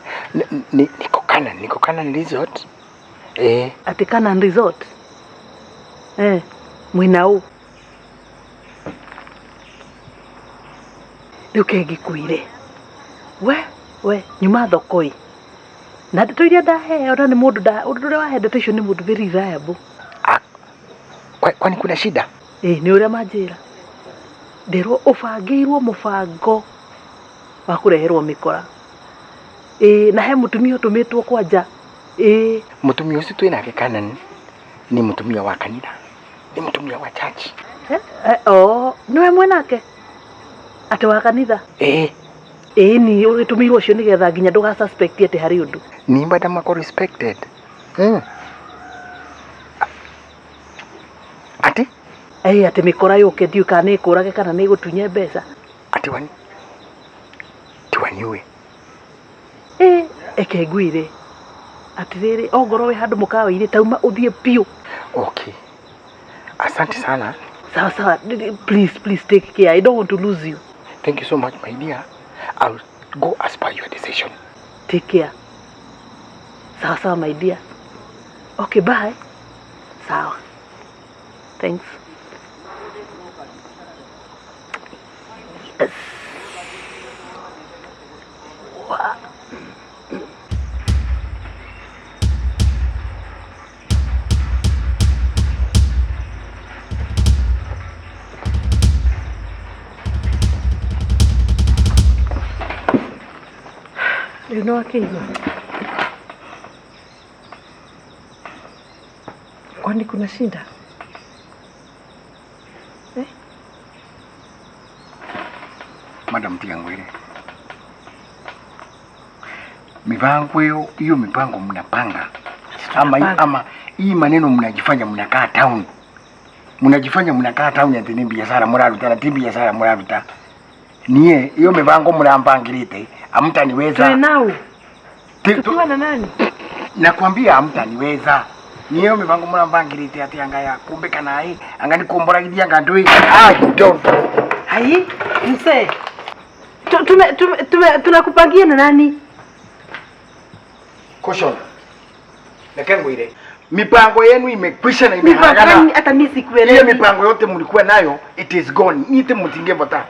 [SPEAKER 6] Niko Canaan, niko Canaan Resort. Eh,
[SPEAKER 3] Atĩ Canaan Resort? Eh, mwĩna ũ? Rĩu ke ngĩkwĩre. We nyuma thoko ĩ. Na ndeto iria ndaheo na nĩ mũndũ ũndũ ũrĩa wahe ndeto icio nĩ mũndũ very reliable.
[SPEAKER 6] Kwani kuna shida?
[SPEAKER 3] Ĩ nĩ ũrĩa manjĩra. Nderwo ũbangĩirwo mũbango wa kũreherwo mĩkora. Ĩ na he mũtumia ũtũmĩtwo kwanja. Ĩ
[SPEAKER 6] Mũtumia ũcio twĩ nake kana ni mũtumia wa kanitha? Ni mũtumia wa church?
[SPEAKER 3] Oh, nĩwe mwenake? Atĩ wa kanitha?
[SPEAKER 6] Ĩ.
[SPEAKER 3] Ĩ ni ũgĩtũmĩirwo ũcio nĩgetha nginya ndũga suspect atĩ harĩ ũndũ.
[SPEAKER 6] Ni madam ako respected. Ati?
[SPEAKER 3] Ĩ atĩ mĩkora yũke ndiũĩ kana nĩ ĩkũrage kana nĩ ĩgũtunye mbeca.
[SPEAKER 6] Ati wani? Tiwaniue.
[SPEAKER 3] Ĩ eke ngwĩre. Atĩrĩrĩ ongorwo wĩ handũ mũkawa-inĩ tauma ũthiĩ biũ.
[SPEAKER 6] Okay. Asante sana.
[SPEAKER 3] Sawa sawa. Please, please take care. I don't want to lose you.
[SPEAKER 6] Thank you so much, my dear. I'll go as per your decision.
[SPEAKER 3] Take care. Sawa sawa, my dear. Okay, bye. Sawa. Thanks. Yes. Wow.
[SPEAKER 1] Rĩu nĩ wakĩigua? Kwani kuna shida? Eh?
[SPEAKER 6] Madam tiga ngwire. Mipango hiyo, hiyo mipango mnapanga. Ama hii maneno mnajifanya mnakaa town. Mnajifanya mnakaa town ati ni biashara muraruta na ti biashara muraruta. Nie hiyo mipango mnampangirite, hamtaniweza.
[SPEAKER 1] Tuwe nao. Tukiwa na nani?
[SPEAKER 6] Nakwambia hamtaniweza. Niyo mipango mnampangirite ati anga ya kumbe kana hii, anga ni kumbora gidi anga ndui. I don't.
[SPEAKER 1] Hai, mse. Tunakupangia na nani?
[SPEAKER 6] Caution. Nakangwire. Mipango yenu imekwisha na imeharagana.
[SPEAKER 1] Hata mimi sikuelewi.
[SPEAKER 6] Ile mipango yote mlikuwa nayo, it is gone. Nite mtingevota.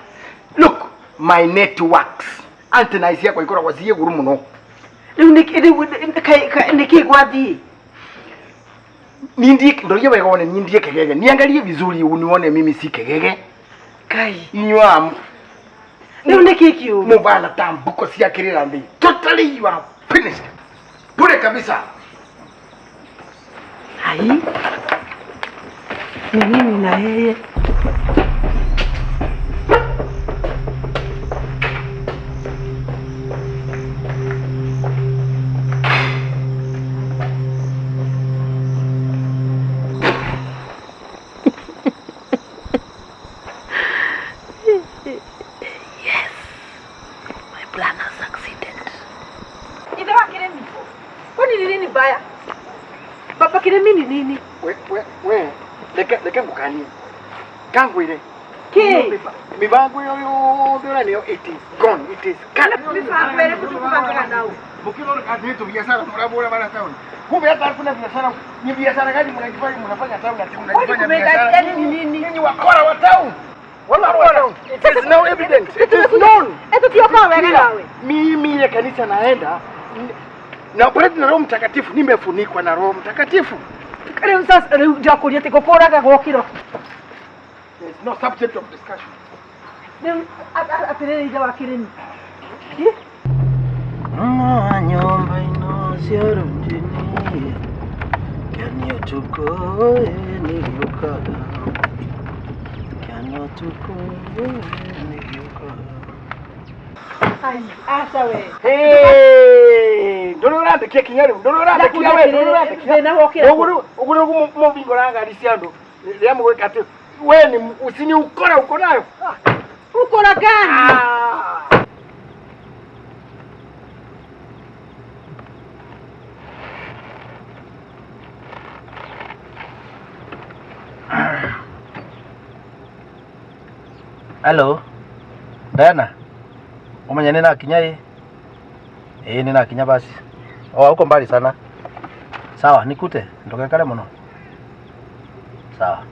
[SPEAKER 6] Look, my networks. Antenna yako ikora waziye guru muno.
[SPEAKER 1] Rĩu nĩkĩ gwathiĩ?
[SPEAKER 6] Nindie ndorie wega one nindie kegege. Niangalie vizuri unione mimi si kegege.
[SPEAKER 1] Kai.
[SPEAKER 6] Inywa.
[SPEAKER 1] Rĩu nĩkĩ kiu?
[SPEAKER 6] Mubana tambuko cia kirira nthi. Totally you are finished. Bure kabisa.
[SPEAKER 1] Hai. Ni nini na yeye? Kiremi ni nini?
[SPEAKER 6] We leke ngukanie. Kangwire.
[SPEAKER 1] Ki?
[SPEAKER 6] Mibango yo yo niyo it is gone. It is gone.
[SPEAKER 1] Mibango ile kutukupanga nao.
[SPEAKER 6] Mukirora kazi yetu biashara murabora bana town. Kumbe hata hakuna biashara. Ni biashara gani mnajifanya mnafanya town ati mnajifanya biashara?
[SPEAKER 1] Ni nini?
[SPEAKER 6] Ninyi wakora wa town. Wala wakora. It is now evident. It is known.
[SPEAKER 1] Eto tioka wewe nawe.
[SPEAKER 6] Mimi ile kanisa naenda na operate na Roho Mtakatifu, nimefunikwa na Roho Mtakatifu.
[SPEAKER 1] Rĩu sasa rĩu ndakũria atĩ ngũkũraga gwokĩro.
[SPEAKER 6] There is no subject of discussion.
[SPEAKER 1] Rĩu atĩrĩrĩ ithe wa Kĩrĩmi.
[SPEAKER 2] Nyumba ino ciarundini kĩanio tukũ nĩgĩũkaga kĩanio tukũ nĩgĩũkaga.
[SPEAKER 1] Acha we.
[SPEAKER 6] Hey, ndoro urandekia kinya rĩu, ndoro urandekia we, ndoro urandekia.
[SPEAKER 1] Thĩna wokĩra.
[SPEAKER 6] Ũguo nĩguo mũbingũraga ngari cia andũ. Rĩrĩa mũgwĩka atĩ we ni usini ukora uko nayo.
[SPEAKER 1] Ukora gani?
[SPEAKER 2] Hello. Diana. Umenya nina kinya hii? Eh, nina kinya basi. Oh, uko mbali sana. Sawa, nikute. Ndokekale muno. Sawa.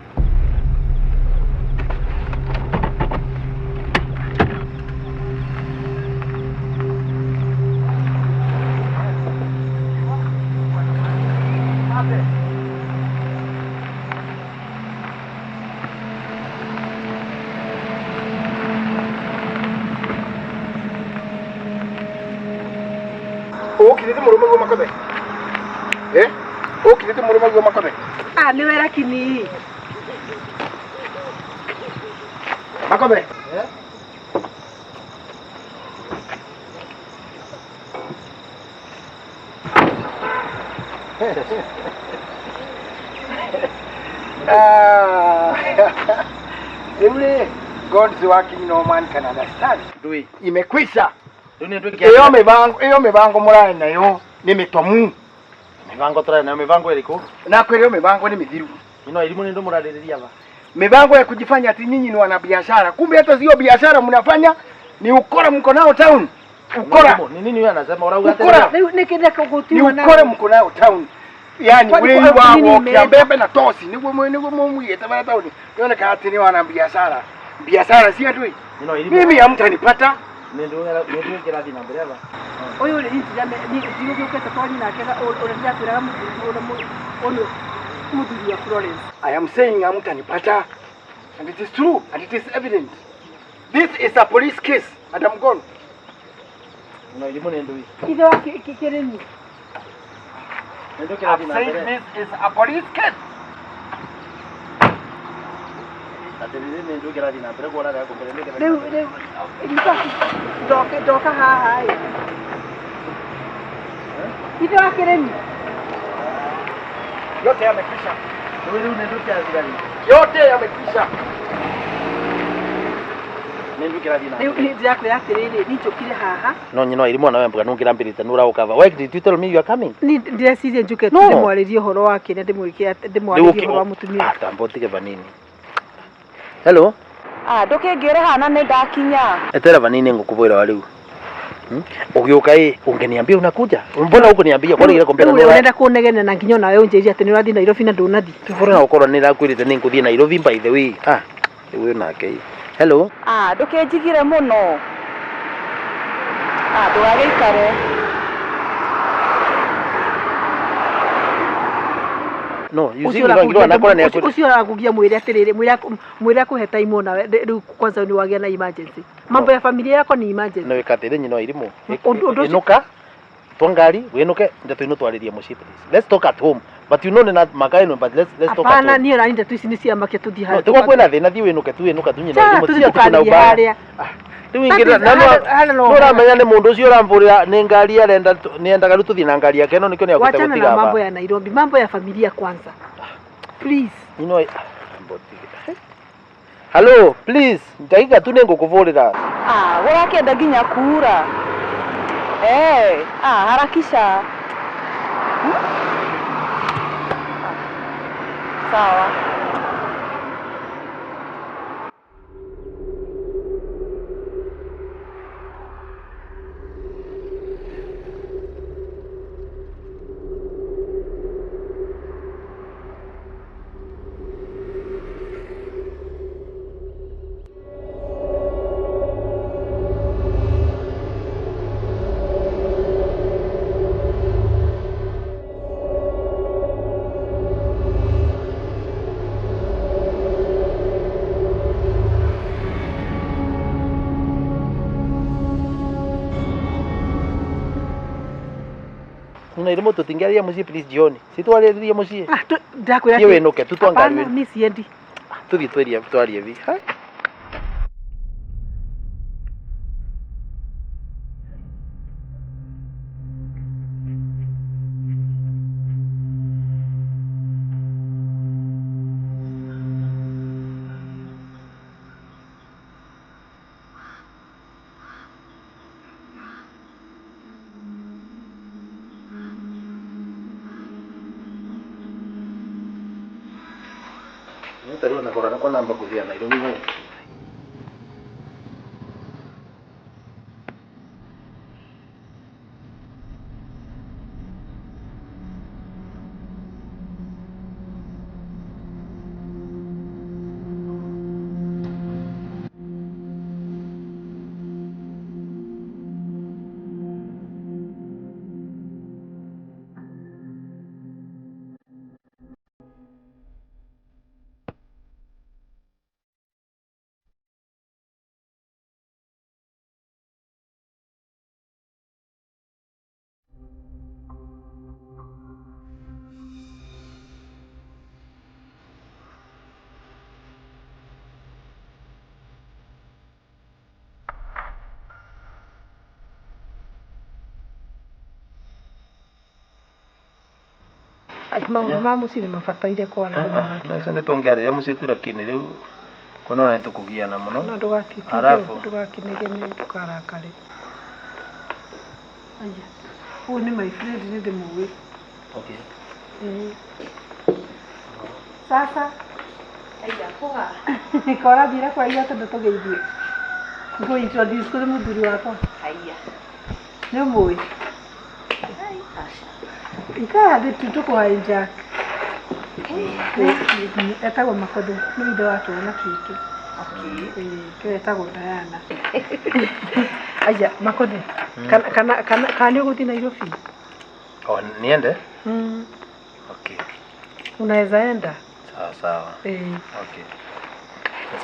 [SPEAKER 6] Ukirite murume guo makothe. Eh? Ukirite murume guo makothe.
[SPEAKER 1] Ah, niwe lakini.
[SPEAKER 6] Makothe.
[SPEAKER 2] Eh?
[SPEAKER 6] Ah. Yule God's working no man can understand.
[SPEAKER 2] Ndui.
[SPEAKER 6] Imekwisha.
[SPEAKER 2] Iyo
[SPEAKER 6] mibango iyo mibango murari nayo ni mitomu.
[SPEAKER 2] Mibango turari nayo mibango iriku?
[SPEAKER 6] Na kweli iyo mibango ni mithiru.
[SPEAKER 2] Ino elimu ni ndo muraririria ba.
[SPEAKER 6] Mibango ya kujifanya ati nyinyi ni wanabiashara. Kumbe hata sio biashara mnafanya, ni ukora mko nao town. Ukora.
[SPEAKER 2] Ni nini huyo anasema urauga
[SPEAKER 6] tena? Ni ukora mko nao town. Yani wewe wa kiambembe na tosi niguo niguo mwigete bara town. Yoneka ati ni wanabiashara. Biashara si adui. Mimi hamtanipata.
[SPEAKER 2] Ndio kirathi na mbere ba.
[SPEAKER 1] Uyu ri ndigũgĩũkĩte kwa nyina ake ũrĩa ndĩrakwĩraga ũyũ mũthuri wa Florence.
[SPEAKER 6] I am saying hamtanipata. And it is true and it is evident. This is a police case and I'm gone.
[SPEAKER 2] No elimu ni ndui.
[SPEAKER 1] Ithe wa kĩrĩmi.
[SPEAKER 2] Ndio kirathi na mbere.
[SPEAKER 6] This is a police case.
[SPEAKER 1] Rĩu rĩu ndoka haha ĩ. Ithe wa kĩrĩmi.
[SPEAKER 6] Yote yamekwisha.
[SPEAKER 2] Rĩu nĩ nduki athigari.
[SPEAKER 6] Yote yamekwisha.
[SPEAKER 2] Nĩ nduki rathi na.
[SPEAKER 1] Rĩu ndĩrakwĩra atĩrĩrĩ, niĩ njũkire haha.
[SPEAKER 2] No nyino iri mwana wembuga nungirambirite nurauka. Why did you tell me you are coming?
[SPEAKER 1] Ni ndĩreciria njuke ndĩmwarĩrie ũhoro wa kĩrĩa ndĩmwĩke ndĩmwarĩrie ũhoro wa mũtumia.
[SPEAKER 2] Ah, tambo tige vanini. Hello.
[SPEAKER 4] Ah, ndũkĩngĩre hana nĩ ndakinya.
[SPEAKER 2] Etera vanini ngukubwira wa riu. Ugiuka ĩ ungeniambia unakuja. Mbona hukuniambia? Kwani ile kompyuta
[SPEAKER 1] nĩ ũrenda kũnegena na nginya nawe ũnjĩrie atĩ nĩ ũrathiĩ Nairobi na ndũnathiĩ.
[SPEAKER 2] Tubora na ukorwo nĩ ndakwĩrĩte nĩ ngũthiĩ Nairobi by the way. Ah, rĩu nake. Hello.
[SPEAKER 4] Ah, ndũkĩnjigire mũno. Ah, ndũgagĩikare.
[SPEAKER 2] No, you see no nakora nĩ
[SPEAKER 1] ucio arakugia mwire atiriri mwire akuhe time ona riu kwanza ni wagia na emergency. Mambo ya familia yako ni emergency.
[SPEAKER 2] No ikatire nyino irimu. Inuka twangari winuke ndeto ino twaririe mucii please. Let's talk at home. But you know na makaino but let's talk at home.
[SPEAKER 1] Hapana niyo na ndeto ici ni cia makia tuthi
[SPEAKER 2] haha. Tuko kwina thina thi winuke tu winuka tu nyino irimu ti ati kuna ubaya. Riu ingira na no uramenya ni mundu ucio uramvurira ni ngari arenda ni endaga riu tuthie na ngari yake no nikio ni agute
[SPEAKER 1] gutiga. Wachana na mambo ya Nairobi, mambo ya familia kwanza. Please.
[SPEAKER 2] You know Hello, please. Ndaiga tu ningukuvurira.
[SPEAKER 4] Ah, urakenda nginya kuura. Eh, ah, harakisha. Sawa.
[SPEAKER 2] Nairobi tutingiaria mucii please jioni. Si twaririe mucii.
[SPEAKER 1] Ah, ndakwira
[SPEAKER 2] ati. Winuke tu twangari.
[SPEAKER 1] Hapana, mimi siendi.
[SPEAKER 2] Tuthi twarie twarie vi. Nitariwa na korana kwa namba kuthia Nairobi.
[SPEAKER 1] Maũndũ ma mũciĩ nĩ mabataire kwaranĩria.
[SPEAKER 2] Nacio nĩ tũngĩarĩria mũciĩ tu lakini rĩu kuona nĩ tũkũgiana mũno.
[SPEAKER 1] No ndũgakĩtinde,
[SPEAKER 2] Alafu
[SPEAKER 1] ndũgakĩnegene, ndũkarakare. Aya. Ũyũ nĩ my friend nĩ ndĩmũĩ.
[SPEAKER 2] Okay.
[SPEAKER 1] Eh. Sasa korathiĩra kũraihu atĩ ndũtũgeithie. Ngũ introduce kũrĩ mũthuri wakwa.
[SPEAKER 4] Haiya.
[SPEAKER 1] Nĩ ũmũĩ? Ikara thĩ tu tũkũ hijack. Etagwo Makothe, nĩ ithe wa twana twitũ. Ĩĩ, etagwo Diana. Aya, Makothe, kana nĩ ũgũthiĩ Nairobi?
[SPEAKER 2] Oh, niende?
[SPEAKER 1] Mm.
[SPEAKER 2] Okay.
[SPEAKER 1] Unaweza enda.
[SPEAKER 2] Sawa sawa.
[SPEAKER 1] Eh.
[SPEAKER 2] Okay.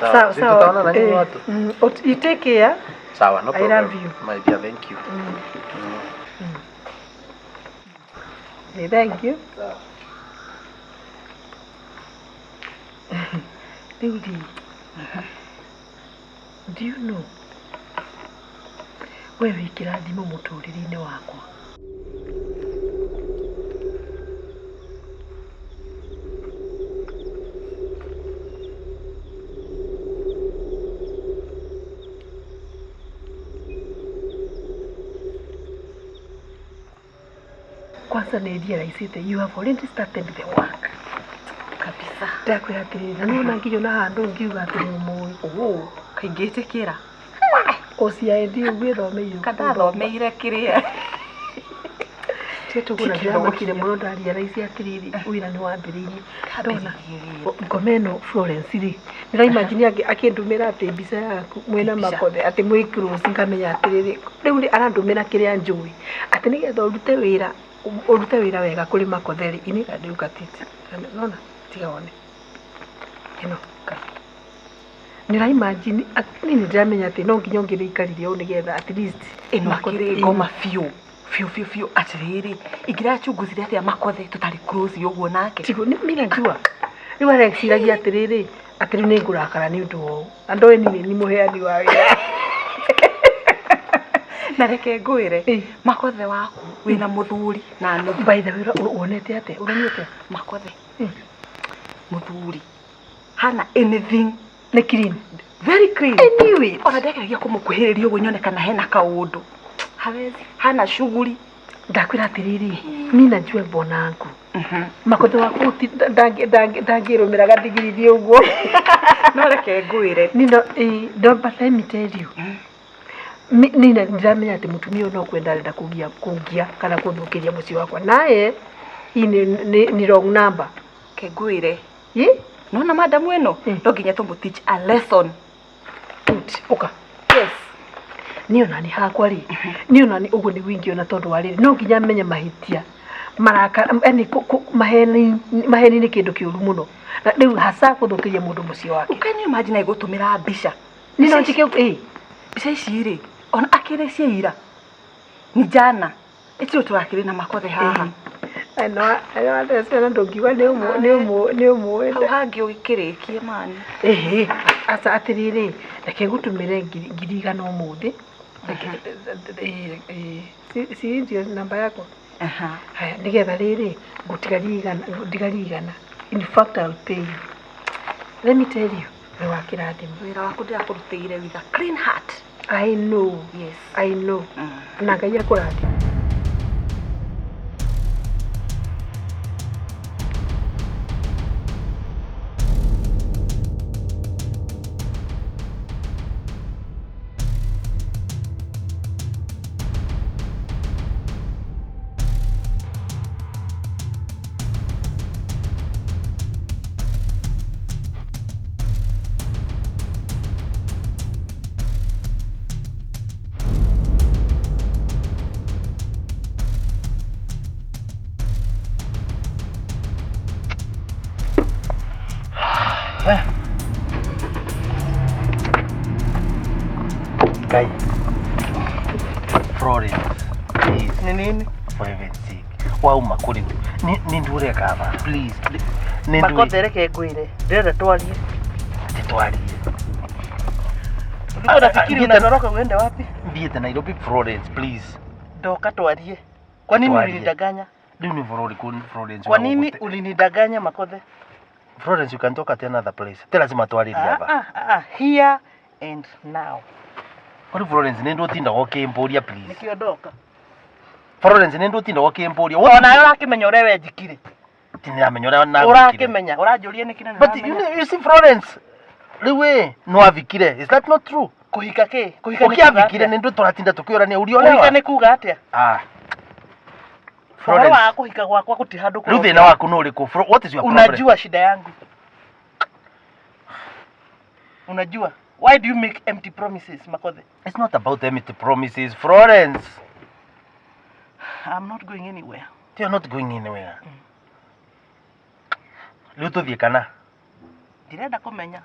[SPEAKER 1] Sawa
[SPEAKER 2] Sawa. Si
[SPEAKER 1] sawa.
[SPEAKER 2] tutaona na nyinyi
[SPEAKER 1] Eh,
[SPEAKER 2] watu.
[SPEAKER 1] You take care.
[SPEAKER 2] Sawa, no
[SPEAKER 1] I
[SPEAKER 2] problem.
[SPEAKER 1] love you.
[SPEAKER 2] My dear, thank you.
[SPEAKER 1] Thank you.
[SPEAKER 2] Sawa.
[SPEAKER 1] Rĩu rĩ, do you know we wĩ kĩrathimo mũtũrĩre-inĩ wakwa. Kwanza nĩ realize you have already started the work.
[SPEAKER 4] Kabisa.
[SPEAKER 1] Ndakwĩra atĩrĩrĩ, na nĩwona nginya ona handũ ngiuga atĩ nĩ ũmũĩ.
[SPEAKER 4] Oo, kaingĩtĩkĩra.
[SPEAKER 1] OCID ũguo ĩthomeire.
[SPEAKER 4] Kandathomeire kĩrĩa.
[SPEAKER 1] Tiga tũgũra ndĩramakire mũno ndarealize atĩrĩrĩ, wĩra nĩ wambĩrĩirie. Ndona ngoma ĩno Florence rĩ, ndĩraimagine akĩndũmĩra atĩ mbica yaku mwĩna Makothe atĩ mwĩ close, ngamenya atĩrĩrĩ, rĩu rĩ arandũmĩra kĩrĩa njũĩ atĩ nĩgetha ũrute wĩra wega kũrĩ Makothe rĩ, inĩka rĩu katiti nona tiga wone ĩno nĩ ũraimagine niĩ nĩ ndĩramenya atĩ no nginya ũngĩrĩikarire ũũ nĩgetha at least
[SPEAKER 4] Ĩno akĩrĩ ngoma biũ. Biũ biũ biũ atĩrĩrĩ, ingĩrachunguzire atĩa Makothe tũtarĩ close ũguo nake.
[SPEAKER 1] Tigo nĩ mimi najua. Rĩu areciragia atĩrĩrĩ, atĩ rĩu nĩ ngũrakara nĩ ũndũ wa ũũ. Na ndoĩ niĩ nĩ mũheani wa wĩra.
[SPEAKER 4] Na reke ngwĩre, Makothe waku wĩna mũthuri na nuthu.
[SPEAKER 1] By the way, wonete atĩa? Ũronete?
[SPEAKER 4] Makothe. Mũthuri. Hana anything.
[SPEAKER 1] Nĩ clean.
[SPEAKER 4] Very clean.
[SPEAKER 1] Anyway.
[SPEAKER 4] Ona ndageragia kũmũkuhĩrĩria ũguo nyone kana hena kaũndũ. Hawezi. Hana shughuli.
[SPEAKER 1] Ndakwĩra atĩrĩrĩ, mi najua bwanangu. Makothe waku ndangĩrũmĩra gathigirithie ũguo.
[SPEAKER 4] No reke ngwĩre.
[SPEAKER 1] Ni no, no, but let me tell you. Ni ndiramenya atĩ mũtumia ũyũ no kwenda arenda kũngia kana kũthũkĩria mũciĩ wakwa. Naye hii ni wrong number.
[SPEAKER 4] Reke ngwĩre.
[SPEAKER 1] Ĩ?
[SPEAKER 4] Nona madamu ĩno no nginya tũmũ teach a lesson.
[SPEAKER 1] Good. Ũka. Yes. Niĩ ona nĩ hakwa rĩ, niĩ ona nĩ ũguo nĩguo ingĩona tondũ wa rĩrĩ, no nginya menye mahĩtia marakara, yani maheni maheni nĩ kĩndũ kĩũru mũno. Na rĩu hasa gũthũkĩria mũndũ mũciĩ wake.
[SPEAKER 4] Can you imagine agũtũmĩra mbica?
[SPEAKER 1] Niĩ no njĩke ĩ.
[SPEAKER 4] Mbica ici rĩ, ona akĩrĩ cia ira. Ni jana. Ĩtirĩ tũrakĩrĩ na Makothe haha.
[SPEAKER 1] Eno ndũngiuga nĩ ũmũ nĩ ũmũ nĩ ũmũĩ.
[SPEAKER 4] Hau hangĩ ũgĩkĩrĩkie mani.
[SPEAKER 1] Ĩhĩ, aca atĩrĩrĩ, reke ngũtũmĩre 100,000 ũmũthĩ. Si ndio namba yako? Haya, nĩgetha rĩrĩ ngũtigarie igana, ngũtigarie igana. In fact, I'll pay you. Let me tell you, wĩ wa kĩrathimo.
[SPEAKER 4] Wĩra waku ndĩrakũrutĩire with a clean heart.
[SPEAKER 1] I know.
[SPEAKER 4] Yes.
[SPEAKER 1] I know. Na Ngai akũrathime.
[SPEAKER 2] Kai. Florence, please.
[SPEAKER 3] Ni nini?
[SPEAKER 2] For heaven's sake. Wauma kũrĩ nĩ ndũreka ba, please. Nĩ
[SPEAKER 3] Makothe reke ngwĩre. Ndĩrenda twarie.
[SPEAKER 2] Twarie.
[SPEAKER 3] Ulikuwa unafikiri unatoroka uende wapi?
[SPEAKER 2] Thiĩte Nairobi Florence, please.
[SPEAKER 3] Ndoka twarie. Kwa nini
[SPEAKER 2] Twarie.
[SPEAKER 3] ulinidanganya?
[SPEAKER 2] Rĩu nĩ ũhoro ũrĩkũ Florence?
[SPEAKER 3] Kwa nini ulinidanganya Makothe?
[SPEAKER 2] Florence, you can talk at another place. Ti lazima twarĩrie
[SPEAKER 3] Ah,
[SPEAKER 2] aba.
[SPEAKER 3] ah, ah, here and now.
[SPEAKER 2] Kori Florence nĩ ndũtindaga ũkĩmbũria please.
[SPEAKER 3] Nĩkĩo ndoka.
[SPEAKER 2] Florence nĩ ndũtindaga ũkĩmbũria.
[SPEAKER 3] Onawe ũrakĩmenya ũrĩa wenjikire.
[SPEAKER 2] Tinamenya ũrĩa na
[SPEAKER 3] Ũrakĩmenya, ũranjũria nĩkĩ na
[SPEAKER 2] But you, know, you see Florence, rĩu ĩ no avikire. Is that not true?
[SPEAKER 3] Kũhika kĩ? Kũhika nĩ kuga
[SPEAKER 2] Ũkĩavikire
[SPEAKER 3] atĩa?
[SPEAKER 2] nĩ ndũ tũratinda tũkĩũrania
[SPEAKER 3] Kũhika
[SPEAKER 2] ũriolewa.
[SPEAKER 3] nĩ kuga atĩa?
[SPEAKER 2] Ah.
[SPEAKER 3] Ũhoro
[SPEAKER 2] Florence,
[SPEAKER 3] wa kũhika gwakwa gũtirĩ handũ
[SPEAKER 2] rĩu thĩna waku nĩ ũrĩkũ? What is your problem?
[SPEAKER 3] Unajua shida yangu. Unajua. Why do you make empty promises, Makothe?
[SPEAKER 2] It's not about empty promises, Florence.
[SPEAKER 3] I'm not going anywhere.
[SPEAKER 2] You're not going anywhere. Rĩu tũthiĩ kana?
[SPEAKER 3] Ndirenda kũmenya.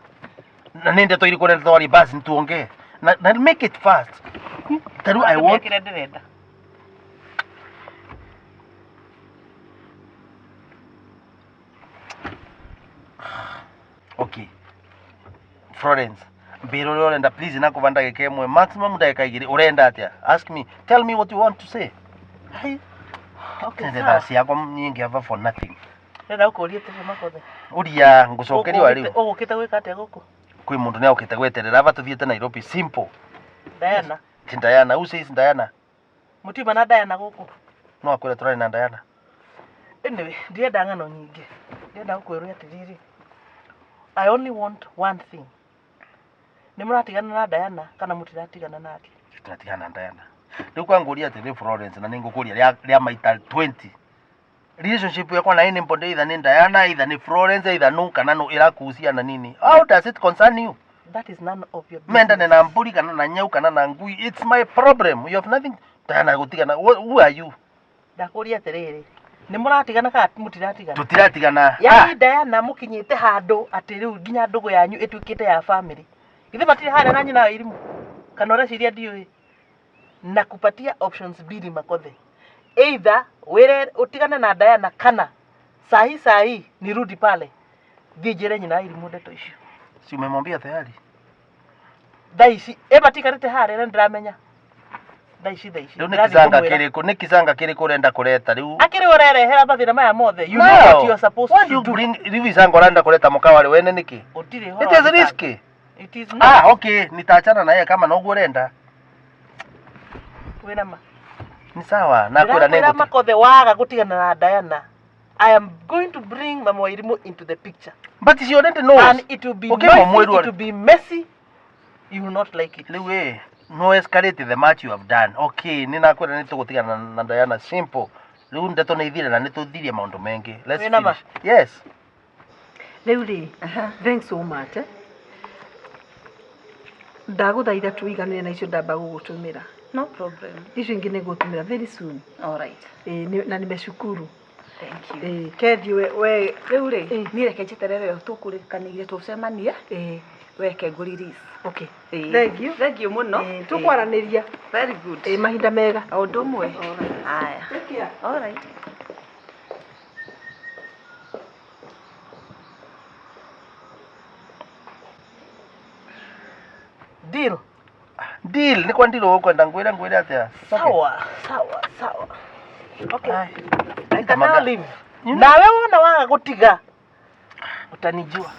[SPEAKER 2] Na nĩ ndeto irĩkũ ũrenda twarie basi nituongee. Na make it fast. Ta rĩu I want
[SPEAKER 3] Kĩrĩa ndĩrenda.
[SPEAKER 2] Okay. Florence, mbĩra ũrĩa ũrenda please nakuva ndagĩka ĩmwe maximum ndagĩka igĩrĩ ũrenda atĩa? Ask me. Tell me what you want to say. Hai.
[SPEAKER 3] Okay,
[SPEAKER 2] Nĩ
[SPEAKER 3] sawa.
[SPEAKER 2] thaa ciakwa nyingĩ ava for nothing.
[SPEAKER 3] Ndĩrenda gũkũria atĩrĩ Makothe.
[SPEAKER 2] Ũria ngũcokeria wa rĩu.
[SPEAKER 3] Ũgũkĩte gwĩka atĩa gũkũ?
[SPEAKER 2] Kwĩ mũndũ nĩ okĩte gweterera ava tũthiĩte Nairobi simple.
[SPEAKER 3] Diana.
[SPEAKER 2] Ti Diana, who says Diana?
[SPEAKER 3] Mũtiuma na Diana gũkũ.
[SPEAKER 2] No akwĩra tũrarĩ na Diana.
[SPEAKER 3] Anyway, ndirenda ng'ano nyingĩ. Ndĩrenda gũkwĩrwo atĩrĩrĩ. I only want one thing. Nĩ mũratigana na Diana kana mũtiratigana nake?
[SPEAKER 2] Tũratigana na Diana. Rĩu kwangũria atĩrĩ Florence na nĩngũkũria rĩa maita 20. Relationship yakwa na anybody either nĩ Diana either nĩ Florence either no kana no ĩrakuhusiana nini. How does it concern you?
[SPEAKER 3] That is none of your business.
[SPEAKER 2] Mendane na mbũri kana na nyau kana na ngui. It's my problem. You have nothing. Diana gũtigana. Who are you?
[SPEAKER 3] Ndakũria atĩrĩrĩ. Nĩ mũratigana kana mũtiratigana?
[SPEAKER 2] Tũtiratigana.
[SPEAKER 3] Yaani Diana mũkinyĩte handũ atĩ rĩu nginya ndũgũ yanyu ĩtuĩkĩte ya family. Githĩ matirĩ harĩa na nyina wa irimũ? Kana ũreciria ndiũĩ? Na kupatia options mbili Makothe. Either wĩre ũtigane na Diana kana sahi sahi nirudi pale. Thiĩ njĩre nyina wa irimũ ndeto icio.
[SPEAKER 2] Si umemwambia tayari?
[SPEAKER 3] Thaa ici ĩ matikarĩte harĩa na nĩndĩramenya. Thaa ici thaa ici.
[SPEAKER 2] Rĩu nĩ
[SPEAKER 3] Ndĩrathiĩ
[SPEAKER 2] kicanga
[SPEAKER 3] kũmwĩra.
[SPEAKER 2] kĩrĩkũ? Nĩ kicanga kĩrĩkũ ũrenda kũreta rĩu?
[SPEAKER 3] Akĩrĩ ũrerehera mathĩna maya mothe. You know what you are supposed
[SPEAKER 2] Why
[SPEAKER 3] to
[SPEAKER 2] do you
[SPEAKER 3] do.
[SPEAKER 2] bring rĩu icanga ũrenda kũreta mũkawarĩ wene nĩkĩ?
[SPEAKER 3] Gũtirĩ ũhoro
[SPEAKER 2] It
[SPEAKER 3] wa
[SPEAKER 2] is
[SPEAKER 3] mĩbango.
[SPEAKER 2] risky.
[SPEAKER 3] It is not.
[SPEAKER 2] Ah, okay, nitaachana na yeye kama noguo ũrenda.
[SPEAKER 3] Wĩna ma.
[SPEAKER 2] Ni sawa, nakwĩra
[SPEAKER 3] Ndĩrakwĩra
[SPEAKER 2] nĩngũti.
[SPEAKER 3] Makothe waga gũtigana na Diana. I am going to bring Mama Wairimu into the picture.
[SPEAKER 2] But she already knows.
[SPEAKER 3] And it will be
[SPEAKER 2] Okay,
[SPEAKER 3] noisy,
[SPEAKER 2] Mama
[SPEAKER 3] it will be messy. You will not like it.
[SPEAKER 2] Rĩu ĩ, no escalate the much you have done. Okay, nĩ nakwĩra nĩ tũgũtigana na Diana simple. Rĩu ndeto nĩ ithire na nĩ tũthirie maũndũ mengĩ. Let's
[SPEAKER 3] Wĩna ma?
[SPEAKER 2] finish. Yes.
[SPEAKER 1] Rĩu rĩ, thanks so much. Eh? Ndagũthaitha tuiganĩre na icio ndamba gũgũtũmĩra.
[SPEAKER 4] No problem.
[SPEAKER 1] Icio ingĩ nĩ ngũtũmĩra very soon.
[SPEAKER 4] All right.
[SPEAKER 1] Ĩ, na nimeshukuru.
[SPEAKER 4] Thank you.
[SPEAKER 1] Ĩ, kethi we
[SPEAKER 4] Rĩu rĩ,
[SPEAKER 1] Ĩ.
[SPEAKER 4] niĩ reke njeterere o tũkũrĩkanĩire tũcemanie,
[SPEAKER 1] ĩ,
[SPEAKER 4] weke ngũ release.
[SPEAKER 1] okay.
[SPEAKER 4] Ĩ.
[SPEAKER 1] Thank you.
[SPEAKER 4] Thank you mũno.
[SPEAKER 1] Ĩ, tũkwaranĩria.
[SPEAKER 4] Very good.
[SPEAKER 1] Ĩ, mahinda mega.
[SPEAKER 4] O ũndũ ũmwe. Haya.
[SPEAKER 1] Take care.
[SPEAKER 4] All right.
[SPEAKER 3] Deal.
[SPEAKER 2] Deal, nĩ kwa deal ũkwenda ngwĩre ngwĩre atĩa? It's okay.
[SPEAKER 3] Sawa, sawa, sawa. Okay.
[SPEAKER 2] Ai.
[SPEAKER 3] I can now leave.
[SPEAKER 2] You know-
[SPEAKER 3] Nawe wona waga gũtiga utanijua.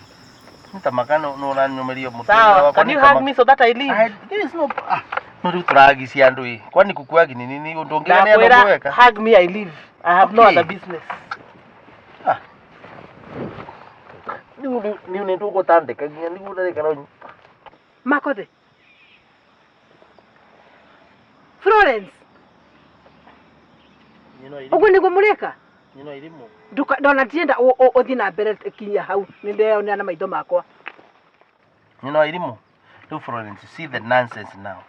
[SPEAKER 2] Nĩ tamaka nĩ ũranyũmĩria mũtũrĩre
[SPEAKER 3] Sawa.
[SPEAKER 2] wakwa
[SPEAKER 3] Can
[SPEAKER 2] nĩ
[SPEAKER 3] you
[SPEAKER 2] tama-
[SPEAKER 3] hug me so that I leave?
[SPEAKER 2] I, there is no ah, no rĩu tũragicia andũ ĩ. Kwani kukuagi ni nini ũndũ ũngĩ nĩ
[SPEAKER 3] Ndakwĩra
[SPEAKER 2] andũ gweka?
[SPEAKER 3] hug me I leave. I have no
[SPEAKER 2] Okay.
[SPEAKER 3] other business.
[SPEAKER 2] Ah. Rĩu rĩu nĩ tũgũtandĩka nginya nĩguo ndarĩka no
[SPEAKER 1] Makothe. Florence, ũguo nĩguo mũreka?
[SPEAKER 2] Nyina irimũ.
[SPEAKER 1] Nduka ndona ndienda ũthiĩ na mbere kinya hau nĩ ndeyonera na maitho makwa.
[SPEAKER 2] Nyina irimũ. Rĩu Florence, see the nonsense now.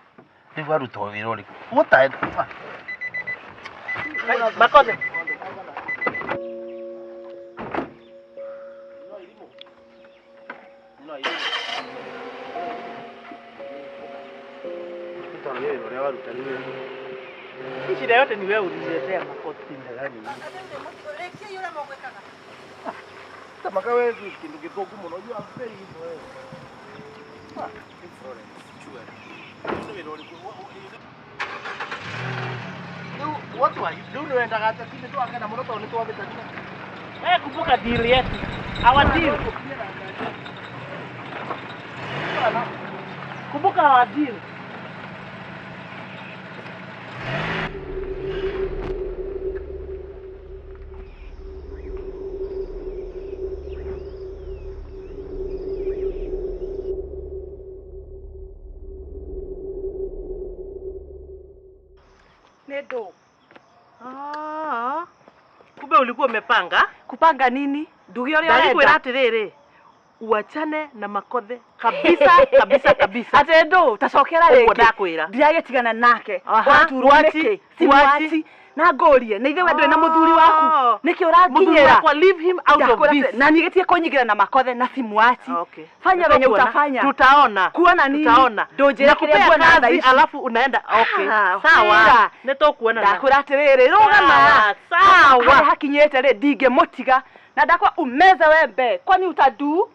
[SPEAKER 2] Rĩu arutwo wĩra ũrĩkũ? What the ah.
[SPEAKER 3] Makothe. Hii shida yote ni wewe uliletea Makothe.
[SPEAKER 2] Tamaka we kindu githuku muno you are very evil wewe. Ah, Florence, chua. Nĩ wĩra ũrĩkũ? Rĩu what were you? Rĩu nĩwendaga atĩ tinde twakena mũno tondũ nĩtwahĩtania.
[SPEAKER 3] Wewe kumbuka deal yetu. Our deal. Kumbuka our deal.
[SPEAKER 4] Nĩ ndũ.
[SPEAKER 3] Ah. Kumbe ulikuwa umepanga?
[SPEAKER 4] Kupanga nini? Nduge ũrĩa
[SPEAKER 3] Ndakwĩra
[SPEAKER 4] ũrenda.
[SPEAKER 3] atĩrĩrĩ, uachane na Makothe kabisa kabisa kabisa.
[SPEAKER 4] Atĩ ndũ, tacokera
[SPEAKER 3] Ũguo
[SPEAKER 4] rĩngĩ.
[SPEAKER 3] ndakwĩra.
[SPEAKER 4] Ndiragĩtigana nake.
[SPEAKER 3] Aha,
[SPEAKER 4] Waturwo
[SPEAKER 3] wachi,
[SPEAKER 4] nĩkĩ? Si
[SPEAKER 3] wachi.
[SPEAKER 4] mwachi. Na ngũrie, nĩ ithe we ndũrĩ na mũthuri waku.
[SPEAKER 3] Ah.
[SPEAKER 4] Nĩkĩ
[SPEAKER 3] Mũthuri
[SPEAKER 4] ũranginyĩra?
[SPEAKER 3] wakwa, leave him out of
[SPEAKER 4] Ndakwĩra
[SPEAKER 3] this.
[SPEAKER 4] atĩ- na niĩ gĩtige kũnyingĩra na Makothe na si mwachi.
[SPEAKER 3] Okay.
[SPEAKER 4] Fanya venye
[SPEAKER 3] Tutakuona.
[SPEAKER 4] utafanya.
[SPEAKER 3] Tutaona.
[SPEAKER 4] Kuona nini?
[SPEAKER 3] Tutaona.
[SPEAKER 4] Ndũnjĩre kĩrĩa
[SPEAKER 3] Nakupea
[SPEAKER 4] nguona thaa
[SPEAKER 3] kazi
[SPEAKER 4] ici.
[SPEAKER 3] alafu unaenda. Okay.
[SPEAKER 4] Ah,
[SPEAKER 3] Sawa.
[SPEAKER 4] wĩra.
[SPEAKER 3] Nĩtũkuonana.
[SPEAKER 4] Ndakwĩra atĩrĩrĩ, rũgama.
[SPEAKER 3] Sawa.
[SPEAKER 4] Harĩa hakinyĩte rĩ, ndingĩmũtiga. Na ndakwa umeze wembe. Kwani utadu?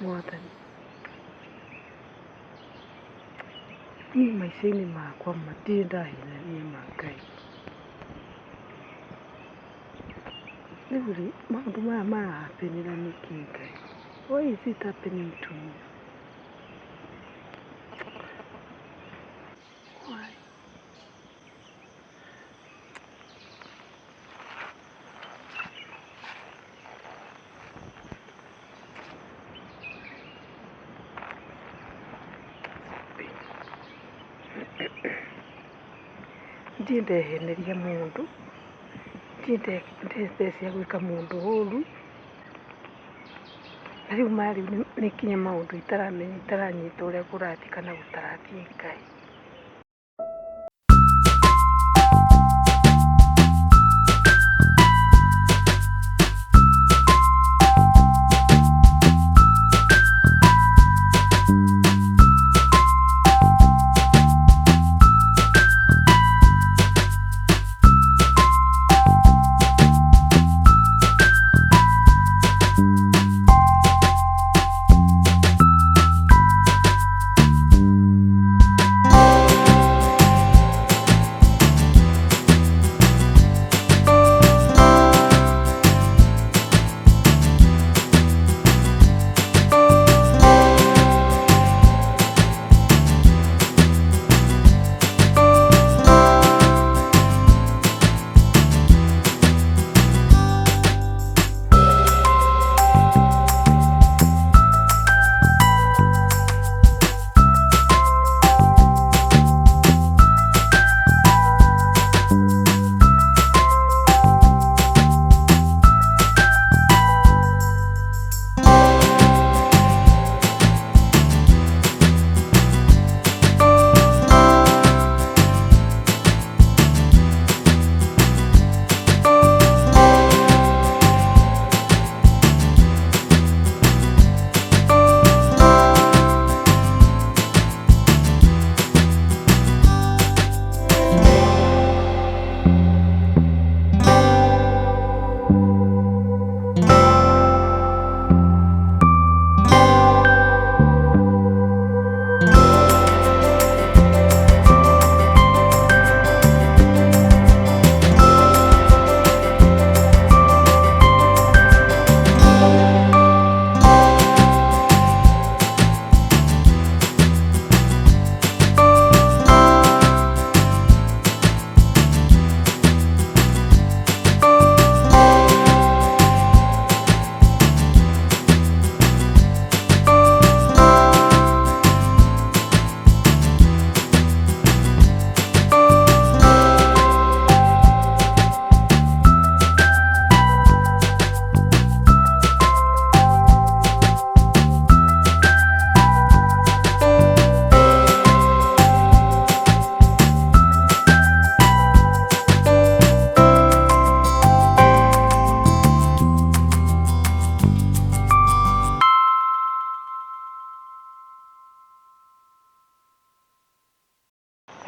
[SPEAKER 1] Mwathani, niĩ maica-inĩ makwa ma ndirĩ ndahenania ma Ngai. Rĩu rĩ, maũndũ maya marahapenera nĩkĩ Ngai? Why is it happening to me? Why? Ndirĩ ndeheneria mũndũ, ndirĩ ndecia gwĩka mũndũ ũru, na rĩu ma rĩu nĩ nginya maũndũ itaramenya itaranyita ũrĩa kũrathiĩ kana gũtarathiĩ Ngai.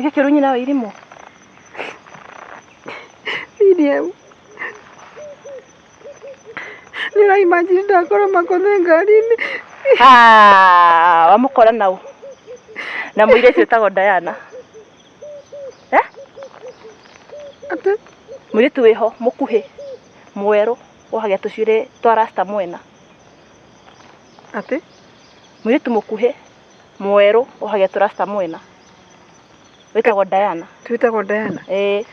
[SPEAKER 4] Nĩkĩ kĩũru nyina wa irimũ?
[SPEAKER 1] Miriam. Nĩ imagine ndakora Makothe ngari-inĩ.
[SPEAKER 4] Ah, wamũkora nau. Na mũirĩtu wĩtagwo Diana. Eh?
[SPEAKER 1] Atĩ
[SPEAKER 4] Mũirĩtu wĩho mũkuhĩ mwerũ wohagia tũcuĩrĩ twa rasta mwena.
[SPEAKER 1] Atĩ
[SPEAKER 4] Mũirĩtu mũkuhĩ mwerũ wohagia tũrasta mwena. Wĩtagwo Diana.
[SPEAKER 1] Twĩtagwo Diana.
[SPEAKER 4] Ĩĩ.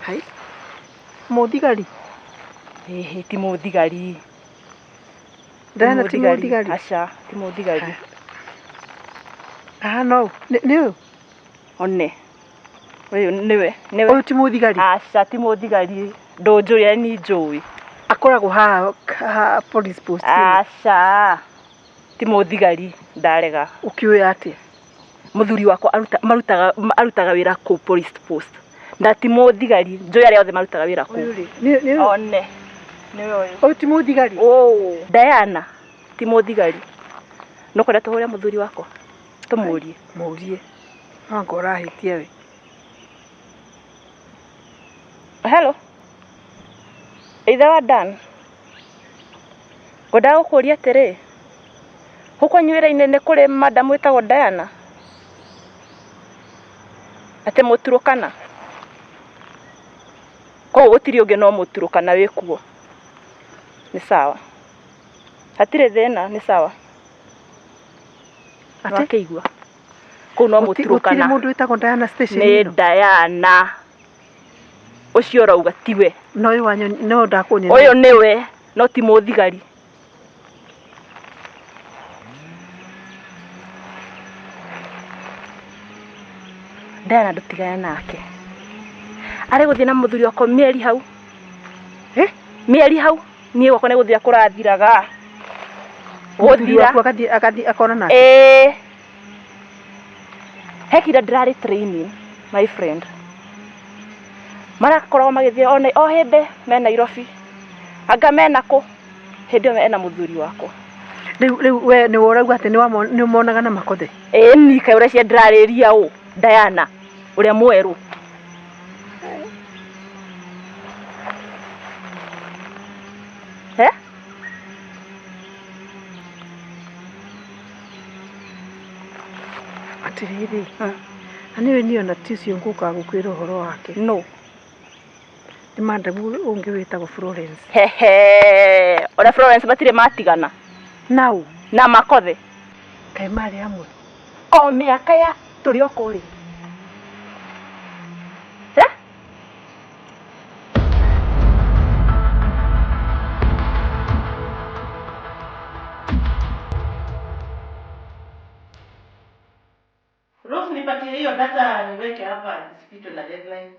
[SPEAKER 1] Hai. Mũthigari.
[SPEAKER 4] Ĩhĩ ti mũthigari.
[SPEAKER 1] Diana ti mũthigari.
[SPEAKER 4] Aca, ti mũthigari.
[SPEAKER 1] Ah no, nĩ ũyũ.
[SPEAKER 4] One. Ũyũ nĩwe, nĩwe.
[SPEAKER 1] Ũyũ ti mũthigari.
[SPEAKER 4] Aca, ti mũthigari. Ndũnjũria ni njũĩ.
[SPEAKER 1] Akoragwo haha police post.
[SPEAKER 4] Aca. Ti mũthigari, ndarega.
[SPEAKER 1] Ũkĩũĩ atĩa?
[SPEAKER 4] Mũthuri wakwa arutaga wĩra kũu police post. Na ti mũthigari, njũĩ arĩa othe marutaga wĩra kũu.
[SPEAKER 1] Ũyũ rĩ, nĩ ũyũ.
[SPEAKER 4] One. Nĩwe ũyũ.
[SPEAKER 1] Ũyũ ti mũthigari.
[SPEAKER 4] Oh, Diana ti mũthigari. No kwenda tũhũre mũthuri wakwa tũmũrie.
[SPEAKER 1] Mũrie. No anga ũrahĩtia we.
[SPEAKER 4] Hello. Ithe wa Dan. Ngwendaga gũkũria atĩrĩ, gũkũ kwanyu wĩra-inĩ nĩ kũrĩ madam wĩtagwo Diana? Atĩ mũturũkana? Koguo gũtirĩ ũngĩ no mũturũkana wĩkuo. Nĩ sawa. Hatirĩ thĩna, nĩ sawa.
[SPEAKER 1] Atĩ?
[SPEAKER 4] Nĩwakĩigua? Kũu no
[SPEAKER 1] Gũtirĩ
[SPEAKER 4] mũturũkana.
[SPEAKER 1] mũndũ wĩtagwo Diana station
[SPEAKER 4] Nĩ
[SPEAKER 1] ĩno.
[SPEAKER 4] Diana. Ũcio ũrauga tiwe.
[SPEAKER 1] No ũyũ wa nyoni, no ndakũnyonia.
[SPEAKER 4] Ũyũ nĩwe, no ti mũthigari. Diana ndũtigane nake. Arĩ gũthiĩ na mũthuri wakwa mĩeri hau.
[SPEAKER 1] Eh?
[SPEAKER 4] Mĩeri hau niĩ gwakwa nĩ gũthira kũrathiraga.
[SPEAKER 1] Mũthuri
[SPEAKER 4] Gũthira.
[SPEAKER 1] waku agathiĩ akona nake.
[SPEAKER 4] Ĩĩ. He kira ndĩrarĩ training my friend. Marakoragwo magĩthiĩ o hĩndĩ me Nairobi. Anga mena kũ? Hĩndĩ ĩyo ena mũthuri wakwa.
[SPEAKER 1] Rĩu we nĩ ũrauga atĩ nĩ ũmonaga na Makothe.
[SPEAKER 4] Ĩĩ ni kaĩ ũreciria ndĩrarĩria ũ? Diana ũrĩa mwerũ. He?
[SPEAKER 1] Atĩrĩrĩ. Na nĩwe niĩ ona ti ũcio ngũkaga gũkwĩra ũhoro wake.
[SPEAKER 4] No.
[SPEAKER 1] Nĩ madam ũngĩ wĩtagwo Florence.
[SPEAKER 4] Hehe. Ona Florence matirĩ matigana.
[SPEAKER 1] Nau.
[SPEAKER 4] Na Makothe.
[SPEAKER 1] Kaĩ marĩ hamwe.
[SPEAKER 4] O mĩaka ya tũrĩ o kũrĩ. Eh?
[SPEAKER 3] Rose, nipatie hiyo data niweke hapa nisipitwe na deadline.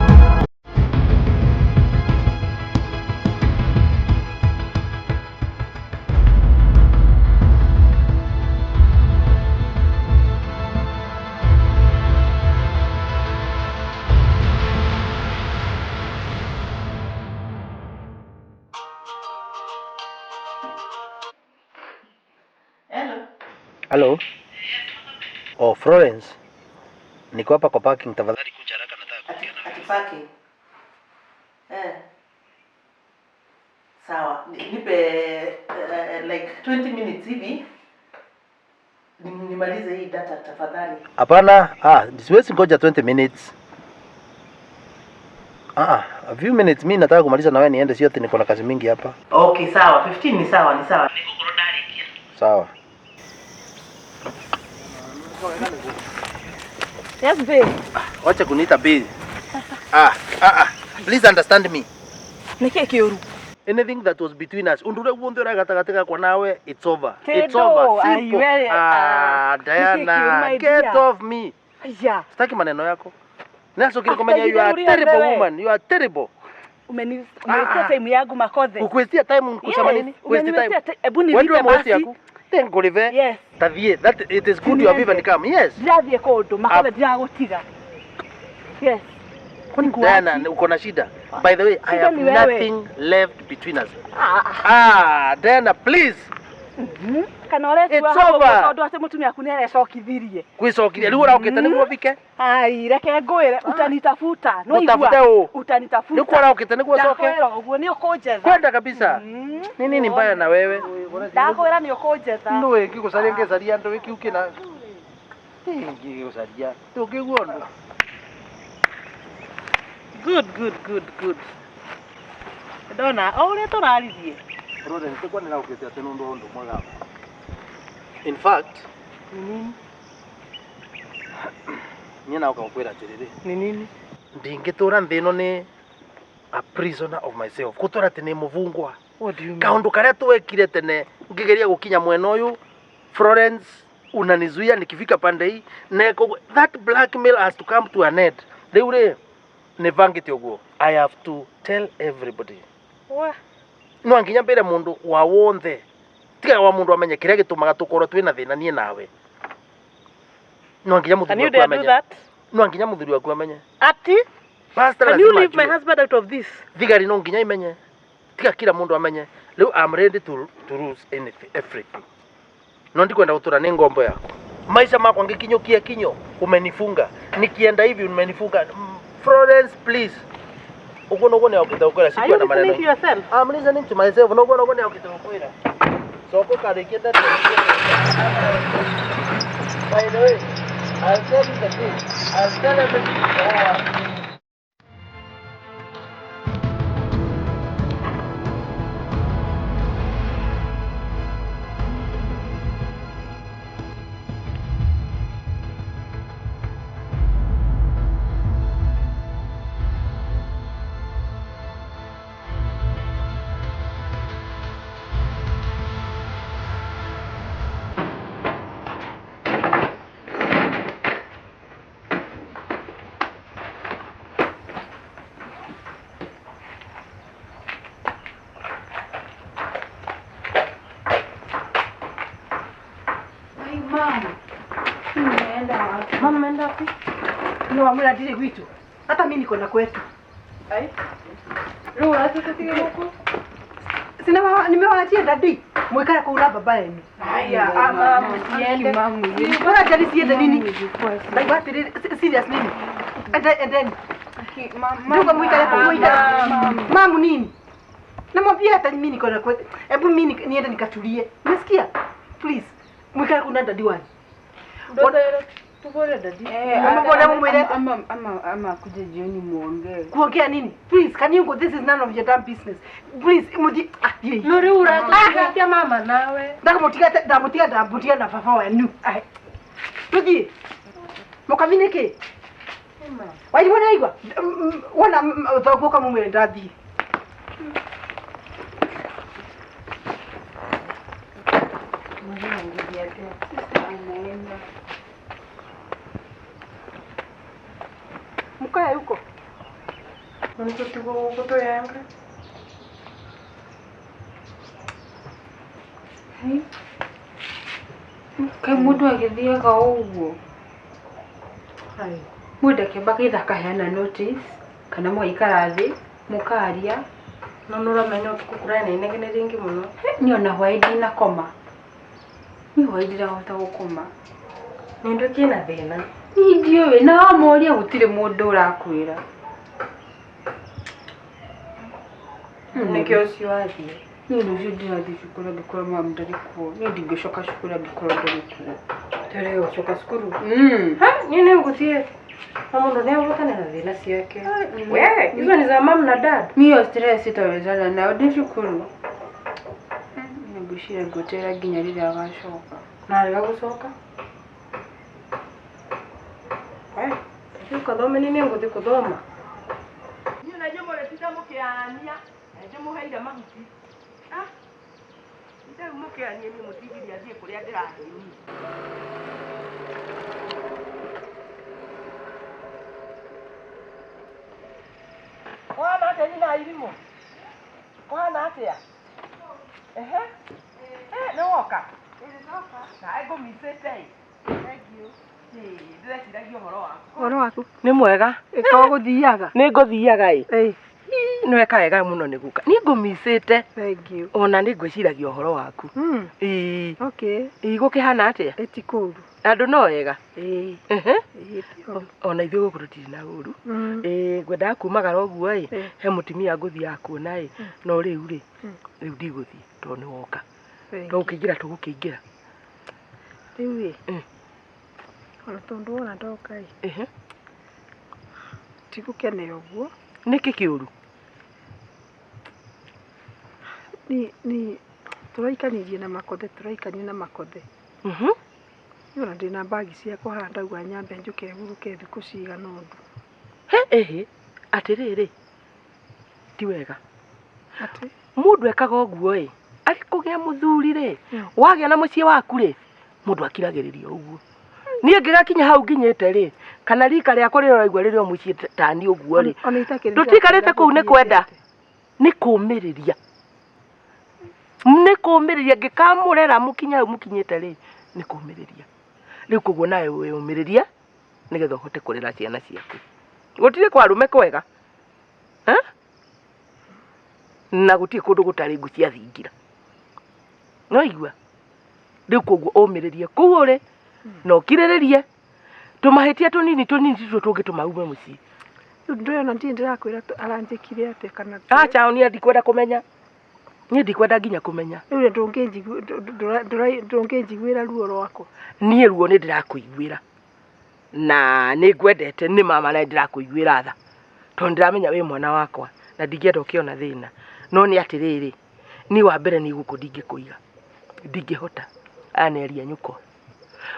[SPEAKER 3] Hello.
[SPEAKER 2] Hello. Oh, Florence. Niko hapa kwa parking, tafadhali kuja haraka nataka kuongea na
[SPEAKER 3] Ati parking. Eh. Sawa, nipe like 20 minutes hivi. Nimalize hii data tafadhali.
[SPEAKER 2] Hapana, siwezi ngoja 20 minutes. A few minutes mimi nataka kumaliza na wewe niende, sio ati niko na kazi mingi hapa.
[SPEAKER 3] Okay, sawa, 15 ni sawa, ni sawa.
[SPEAKER 2] Sawa.
[SPEAKER 4] Yes, babe.
[SPEAKER 2] Wacha kuniita babe. Please understand me.
[SPEAKER 4] Nĩkĩ kĩũru?
[SPEAKER 2] Anything that was between us, undu uria guothe ũrĩa gatagatĩ gakwa nawe, it's over. It's
[SPEAKER 4] Kĩndũ,
[SPEAKER 2] over.
[SPEAKER 4] ai,
[SPEAKER 2] Simple.
[SPEAKER 4] we, nĩkĩ kĩũru,
[SPEAKER 2] Diana,
[SPEAKER 4] my
[SPEAKER 2] get
[SPEAKER 4] dear?
[SPEAKER 2] off me.
[SPEAKER 4] Aya.
[SPEAKER 2] Sitaki maneno yako. Nacokire kumenya you are
[SPEAKER 4] After
[SPEAKER 2] terrible
[SPEAKER 4] wewe.
[SPEAKER 2] woman. You are terrible.
[SPEAKER 4] Umeniwestia time yangu Makothe.
[SPEAKER 2] Kukwestia time kusema nini? Waste time.
[SPEAKER 4] Ebu
[SPEAKER 2] Wewe ndio
[SPEAKER 4] nilipe
[SPEAKER 2] mwesti
[SPEAKER 4] basi.
[SPEAKER 2] yaku. Tengulive.
[SPEAKER 4] Yes.
[SPEAKER 2] Tathie. That it is good you have even come. Yes.
[SPEAKER 4] Ndirathiĩ kũndũ Makothe ndiragũtiga. Yes.
[SPEAKER 2] Diana, uko na shida. By the way, I
[SPEAKER 4] Shida
[SPEAKER 2] have
[SPEAKER 4] ni wewe.
[SPEAKER 2] nothing left between us. Diana, please.
[SPEAKER 3] Kana ũretua
[SPEAKER 2] It's
[SPEAKER 3] hau ũguo
[SPEAKER 2] over.
[SPEAKER 3] tondũ atĩ mũtumia waku nĩarecokithirie.
[SPEAKER 2] Kwĩcokiria rĩu ũraũkĩte nĩguo thike.
[SPEAKER 3] Ai, reke ngwĩre utanitafuta. Nĩ waigua?
[SPEAKER 2] Ngũtafute ũ?
[SPEAKER 3] Utanitafuta.
[SPEAKER 2] Nĩkuo ũraũkĩte nĩguo ũcoke.
[SPEAKER 3] Ndakwĩra ũguo nĩ ũkũnjetha.
[SPEAKER 2] Kwenda kabisa. Ni nini mbaya na wewe?
[SPEAKER 3] Ndakwĩra nĩ ũkũnjetha.
[SPEAKER 2] Ndũĩ ngĩgũcaria ngĩcaria ndũĩ kĩu kĩna. Ngĩgũcaria. Ndũngĩigua ũndũ.
[SPEAKER 3] Good, good, good, good. Ndona o ũrĩa tũraririe.
[SPEAKER 2] Brother, nĩtĩkwa nĩraũkĩte atĩ nĩ ũndũ wa ũndũ mwega. In fact, niĩ naũka gũkwĩra atĩrĩrĩ.
[SPEAKER 3] Ni nini?
[SPEAKER 2] Ndingĩtũra nthĩ ĩno nĩ a prisoner of myself. Gũtũra atĩ nĩ mũbungwa.
[SPEAKER 3] What do you mean?
[SPEAKER 2] Kaũndũ karĩa twekire tene ngĩgeria gũkinya mwena ũyũ Florence unanizuia nikifika pande hii neko that blackmail has to come to an end. Rĩu rĩ nĩbangĩte ũguo. I have to tell everybody.
[SPEAKER 3] Wa.
[SPEAKER 2] No nginya mbĩre mũndũ wa wonthe tiga wa mũndũ amenye kĩrĩa gĩtũmaga tũkorwo twĩna thĩna niĩ nawe. No nginya
[SPEAKER 3] Can
[SPEAKER 2] mũthuri
[SPEAKER 3] you
[SPEAKER 2] waku
[SPEAKER 3] dare do
[SPEAKER 2] amenye.
[SPEAKER 3] that?
[SPEAKER 2] No nginya mũthuri waku amenye.
[SPEAKER 3] Ati?
[SPEAKER 2] Pastor
[SPEAKER 3] Can you
[SPEAKER 2] lazima
[SPEAKER 3] leave my
[SPEAKER 2] ajue.
[SPEAKER 3] husband out of this?
[SPEAKER 2] Thigari no nginya imenye. Tiga kila mundu amenye. Rĩu I'm ready to lose anything, everything. No ndikwenda gũtũra nĩ ngombo yaku. Maisha makwa ngĩkinyũkia kinyo umenifunga. Nikienda hivi umenifunga. Florence please. Ũguo noguo nĩ okĩte gũkwĩra
[SPEAKER 3] Are you
[SPEAKER 2] sikuwa na
[SPEAKER 3] listening
[SPEAKER 2] maneno.
[SPEAKER 3] to yourself?
[SPEAKER 2] I'm listening to myself. Noguo noguo nĩ okĩte gũkwĩra. Soko karĩkie ndari. By the way, I'll tell you the truth. I'll tell everything to the whole world.
[SPEAKER 5] Ai mama. Nimeenda wapi? Mama ameenda wapi?
[SPEAKER 1] No wamwĩra ndirĩ gwitũ. Hata mimi niko na kwetu.
[SPEAKER 5] Rĩu ũratũtĩtige gũkũ?
[SPEAKER 1] Sina nimewaachia dadi. Mwikare kũu na baba yenu.
[SPEAKER 5] Haya, mama siende.
[SPEAKER 1] Bora jali siende nini? Ndaigua atĩrĩrĩ serious nini? Ende endeni. Nduga mwikare kũu mwikare. Mamu nini? Namwambia hata mimi niko na kwetu. Hebu mimi niende nikatulie. Umesikia? Please. Mwikare kũu na dadi wanyu.
[SPEAKER 5] Tugore dadi.
[SPEAKER 1] Mama mbona mumwĩre
[SPEAKER 7] Ama akuje jioni muongee.
[SPEAKER 1] kuongea nini? Please, can you go? This is none of your damn business. Please, muthi ah, yei.
[SPEAKER 5] No rĩu ũratũtiga atĩa mama nawe?
[SPEAKER 1] Ndamũtiga ndamũtiga ndamũtiga na baba wenu. Ai. Tuthiĩ. Mũkami nĩkĩ? Waigua nĩ waigua? Wona thoguo ũkamũmwĩra ndathiĩ. Mkaya yuko.
[SPEAKER 5] Nĩtũtigwo gũkũ tũyenga.
[SPEAKER 7] Kaĩ mũndũ agĩthiaga ũguo? Mũndũ akĩamba kaitha akaheana notice kana mũgaikara thĩ mũkaria.
[SPEAKER 5] No nĩ ũramenya ũtukũ kũraya na inegene rĩingĩ mũno.
[SPEAKER 7] Niĩ ona hwaĩ ndinakoma. Niĩ hwaĩ ndirahota gũkoma.
[SPEAKER 5] Nĩ ũndũ kĩna thĩna.
[SPEAKER 7] Niĩ ndiũĩ na wamũria gũtirĩ mũndũ ũrakwĩra.
[SPEAKER 5] Nĩkĩo ũcio athiĩ.
[SPEAKER 7] Niĩ rũciũ ndirathiĩ cukuru angĩkorwo mamu ndarĩ kuo. Niĩ ndingĩcoka cukuru angĩkorwo ndarĩ kuo.
[SPEAKER 5] Tũrĩ gũcoka cukuru.
[SPEAKER 7] Mm.
[SPEAKER 5] Ha, niĩ nĩ ngũthiĩ. Na mũndũ nĩ ahotane na thĩna ciake. We, hizo ni za mom na dad.
[SPEAKER 7] Mi hiyo stress sitawezana nayo ndĩ cukuru. Niĩ ngwĩciria ngweterera nginya rĩrĩa agacoka.
[SPEAKER 5] Na arega gũcoka. We, rĩu ũkathome niĩ nĩngũthiĩ gũthoma.
[SPEAKER 3] Niĩ na inyuĩ mũrĩtinda mũkĩarania na ndĩmũheire mahuti. Ah, rĩu mũkĩaranie niĩ mũtingiria thiĩ kũrĩa ndĩrathiĩ niĩ. Kũhana atĩa nyina irimũ? Kũhana atĩa? Ehe. Eh, nĩ woka? Nawe ngũmicĩte ĩ. Ndĩreciragia ũhoro waku.
[SPEAKER 1] Ũhoro waku?
[SPEAKER 3] Nĩ mwega.
[SPEAKER 1] Ĩkorwo gũthiaga.
[SPEAKER 3] Nĩ ngũthiaga ĩ.
[SPEAKER 1] Ĩĩ.
[SPEAKER 8] Nĩ weka wega mũno nĩ gũka. Niĩ ngũmicĩte.
[SPEAKER 1] Thank you.
[SPEAKER 8] Ona nĩ ngwĩciragia ũhoro waku. Ĩĩ.
[SPEAKER 1] Okay.
[SPEAKER 8] Ĩĩ gũkĩhana atĩa?
[SPEAKER 1] Ĩti kũũru.
[SPEAKER 8] Andũ no wega?
[SPEAKER 1] Ĩĩ.
[SPEAKER 8] Ehe.
[SPEAKER 1] Ĩĩ ti ũru.
[SPEAKER 8] Ona ithuĩ gũkũ tũtirĩ na ũru. Ĩĩ ngwendaga kumagara ũguo ĩ, he mũtumia ngũthiaga kuona ĩ, no rĩu rĩ, rĩu ndigũthiĩ tondũ nĩ woka.
[SPEAKER 1] Thank
[SPEAKER 8] No gũkĩingĩra tũgũkĩingĩra.
[SPEAKER 1] Rĩu ĩ, ona tondũ wona ndoka ĩ,
[SPEAKER 8] Ehe.
[SPEAKER 1] ndigũkenera ũguo.
[SPEAKER 8] Nĩkĩ kĩũru?
[SPEAKER 1] Ni tũraikanirie na Makothe, tũraikania na Makothe. Niĩ ona ndĩna mbagi ciakwa haha ndauga nyambe njũke hurũke thikũ cigana ũndũ.
[SPEAKER 8] He ĩhĩ, atĩrĩrĩ, ti wega.
[SPEAKER 1] Atĩ?
[SPEAKER 8] Mũndũ ekaga ũguo ĩ, arĩ kũgĩa mũthuri rĩ, wagĩa na mũciĩ waku rĩ, mũndũ akiragĩrĩria ũguo. Niĩ ngĩgakinya hau nginyĩte rĩ, kana rika rĩakwa rĩrĩa ũraigua rĩrĩ o mũciĩ tani ũguo rĩ,
[SPEAKER 1] Ona itakĩrĩ
[SPEAKER 8] tũtiikarĩte kũu nĩ kwenda, nĩ kũũmĩrĩria. Nĩ kũũmĩrĩria ngĩkamũrera mũkinye hau mũkinyĩte rĩ, nĩ kũũmĩrĩria. Rĩu koguo nawe wĩyũmĩrĩrie nĩgetha ũhote kũrera ciana ciaku. Gũtirĩ kwa arũme kwega. Eh? Na gũtirĩ kũndũ gũtarĩ ngũ cia thingira. No igua? Rĩu koguo ũmĩrĩrie kũu ũrĩ na ũkirĩrĩrie tũmahĩtia tũnini tũnini tituo tũngĩtũma ume mũciĩ.
[SPEAKER 1] Rĩu ndũrona ndirĩ ndĩrakwĩra aranjĩkire atĩa kana
[SPEAKER 8] Acha niĩ ndikwenda kũmenya. Niĩ ndikwenda nginya kũmenya.
[SPEAKER 1] Rĩu ndũngĩnjiguĩra ruo rwakwa.
[SPEAKER 8] Niĩ ruo nĩ ndĩrakũiguĩra. Na nĩ ngwendete nĩ mama na nĩ ndĩrakũiguĩra tha. Tondũ ndĩramenya wĩ mwana wakwa na ndingĩenda ũkĩona thĩna. No nĩ atĩrĩrĩ, niĩ wa mbere niĩ gũkũ ndingĩkũiga. Ndingĩhota. Aya nĩ aria nyũkwa.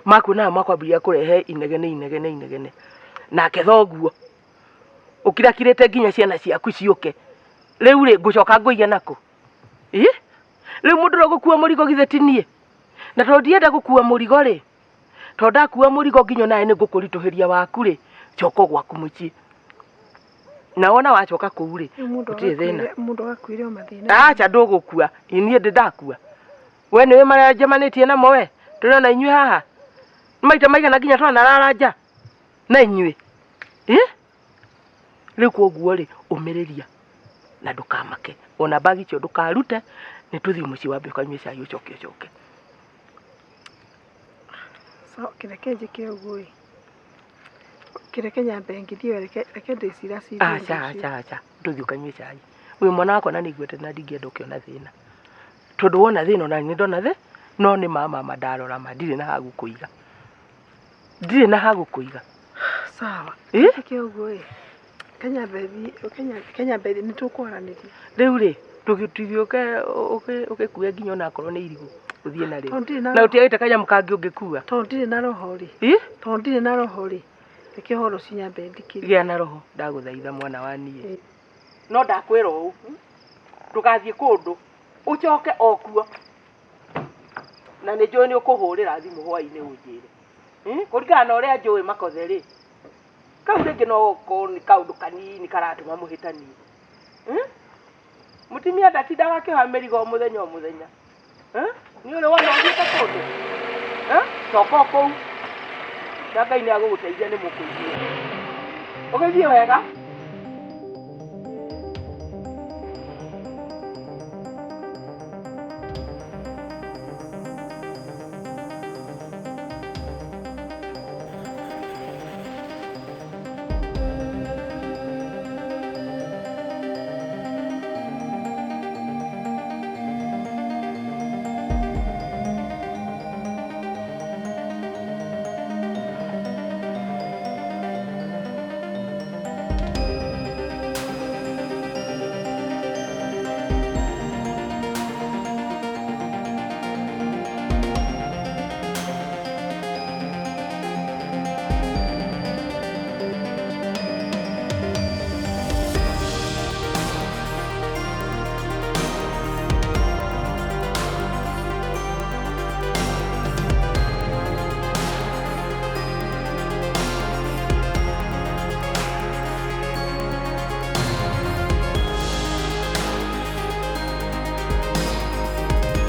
[SPEAKER 8] Makuonaga makwambĩrĩria kũrehe inegene inegene inegene. Nake thoguo ũkirakirĩte nginya ciana ciaku ciũke. Rĩu rĩ ngũcoka ngũige nakũ? Ĩ? Rĩu mũndũ ũrĩa ũgũkua mũrigo githĩ ti niĩ? Na tondũ ndienda gũkua mũrigo rĩ, tondũ ndakua mũrigo nginya onawe nĩ ngũkũritũhĩria waku rĩ, coka o gwaku mũciĩ. Na wona wacoka kũu rĩ,
[SPEAKER 1] Rĩu mũndũ
[SPEAKER 8] gũtirĩ thĩna.
[SPEAKER 1] Mũndũ agakuire o mathĩna.
[SPEAKER 8] Acha ndũgũkua, niĩ ndĩ ndakua. We nĩũĩ marĩa njemanĩtie namo we, tũrĩ ona inyuĩ haha. Nĩ maita maigana nginya twanarara nja na inyuĩ. Ĩ? Rĩu koguo rĩ, ũmĩrĩria na ndũkamake. Ona mbagi icio ndũkarute, nĩ tũthiĩ mũciĩ wambe ũkanyue cai ũcoke ũcoke.
[SPEAKER 1] So, kĩreke njĩke ũguo ĩ. Kĩreke nyambe ngĩthiĩ reke ndĩciracirie ũndũ
[SPEAKER 8] Acha,
[SPEAKER 1] ũcio.
[SPEAKER 8] acha, acha. Ndũthiĩ ũkanyue cai. Wĩ mwana wakwa na nĩiguĩte na ndingĩenda ũkĩona thĩna. Tondũ wona thĩna ona niĩ ndona thĩ, no nĩ ma mama ndarora ma ndirĩ na ha gũkũiga. Ndirĩ na ha gũkũiga.
[SPEAKER 1] Sawa.
[SPEAKER 8] Ĩ?
[SPEAKER 1] Njĩke ũguo ĩ. Kenya mbethi, Kenya Kenya mbethi nĩ tũkwaranĩria.
[SPEAKER 8] Rĩu rĩ, tũgĩũke ũgĩkue nginya onakorwo nĩ irigũ ũthiĩ narĩo.
[SPEAKER 1] Tondũ ndirĩ na
[SPEAKER 8] Na ũtiagĩte kanyamũ kangĩ ũngĩkua.
[SPEAKER 1] Tondũ ndirĩ na roho rĩ.
[SPEAKER 8] Ĩ?
[SPEAKER 1] Tondũ ndirĩ na roho rĩ. Reke ũhoro ũcio nyambe ndikĩrie.
[SPEAKER 8] Gĩa na roho ndagũthaitha mwana wa niĩ. No ndakwĩra ũũ, ndũgathiĩ kũndũ, ũcoke o kuo. Na nĩ njũĩ nĩ ũkũhũrĩra thimũ hwaĩ-inĩ ũnjĩre. Kũringana na ũrĩa njũĩ Makothe rĩ, kau rĩngĩ no gũkorwo nĩ kaũndũ kanini karatũma mũhĩtanie. Mũtumia ndatindaga akĩoha mĩrigo o mũthenya o mũthenya. Nĩ ũrĩ wona ũthiĩte kũndũ? Coka o kũu. Na Ngai nĩ agũgũteithia nĩ mũkũigua. Ũgĩthiĩ wega?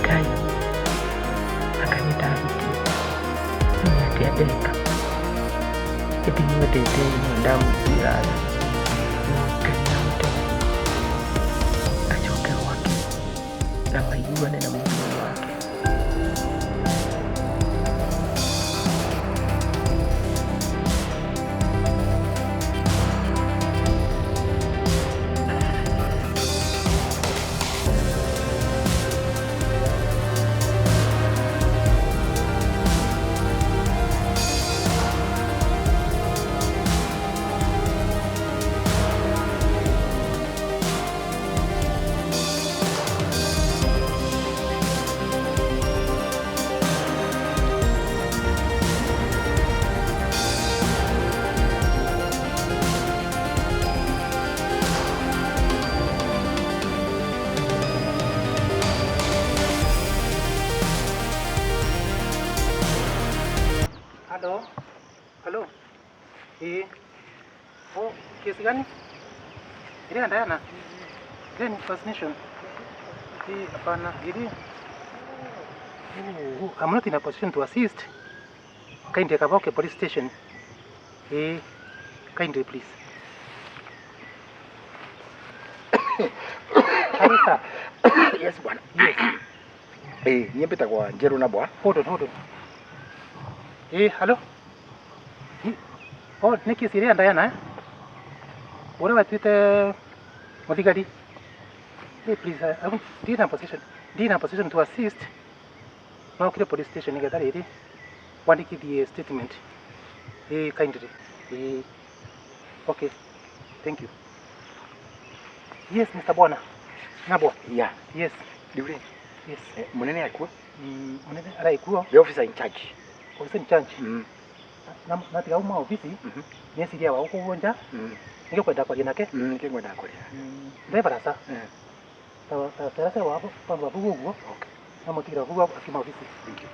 [SPEAKER 8] Ngai, anga nĩ ndahĩtia, nĩ atĩa ndeka? Ĩndĩ mwendete no ndamũiguĩra tha. No Ngai amũteithie. Aiguane na mũtumia wake.
[SPEAKER 3] Halo. Halo. Eh. Oh, kesi gani? Ile Diana. Ile ni fascination. Eh, hapana, ile. Oh, I'm not in a position to assist. Kindly Kaboke police station. Eh, kindly please. Hello, sir.
[SPEAKER 6] Yes bwana.
[SPEAKER 3] Yes.
[SPEAKER 6] Eh, niĩ mbĩtagwa Njerũ na bwa.
[SPEAKER 3] Hold on, hold on. Eh, hello. Oh, nĩ kesi ĩrĩa Diana, eh? Ũrĩa watuĩte mũthigari. Hey, please, I'm in a position. In a position to assist. No ukire police station nĩgetha rĩrĩ wandĩkithie statement. Eh, kindly. Eh, okay. Thank you. Yes, Mr. Bwana. Nabwa.
[SPEAKER 6] Yeah.
[SPEAKER 3] Yes.
[SPEAKER 6] Rĩu rĩ,
[SPEAKER 3] Yes.
[SPEAKER 6] Mũnene akuo?
[SPEAKER 3] Mũnene araikuo.
[SPEAKER 6] The officer in charge.
[SPEAKER 3] Officer in charge. Na tiga uma ofisi nĩeciria wa gũkũ nja nĩkĩo kwenda kwaria nake.
[SPEAKER 6] Nĩkĩo ngwenda kwaria.
[SPEAKER 3] Ndĩ barasa. Ta barasa wa pandu wa ũguo.
[SPEAKER 6] Okay.
[SPEAKER 3] Na mũtigĩra ũguo akiuma ofisi.
[SPEAKER 6] Thank you.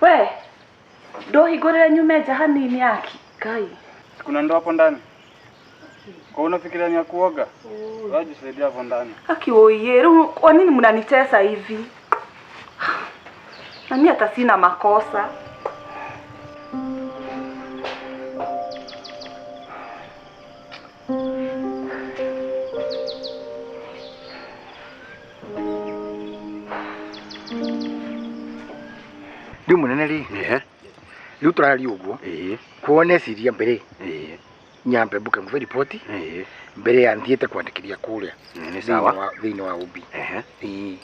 [SPEAKER 4] We, ndohingũrĩre nyume nja hanini aki. Ngai.
[SPEAKER 9] Kuna ndoo hapo ndani. Kwa unafikiria ni ya kuoga? Wewe jisaidia hapo ndani.
[SPEAKER 4] Aki oye, rĩu kwa nini mnanitesa hivi? Na mimi hata sina makosa.
[SPEAKER 6] Rĩu mũnene rĩ, rĩu tũraria ũguo kuona eciria mbere nyambe mbuke nguve ripoti mbere ya nthiĩte kwandĩkithia kũrĩa
[SPEAKER 10] Nĩ sawa.
[SPEAKER 6] thĩinĩ wa OB.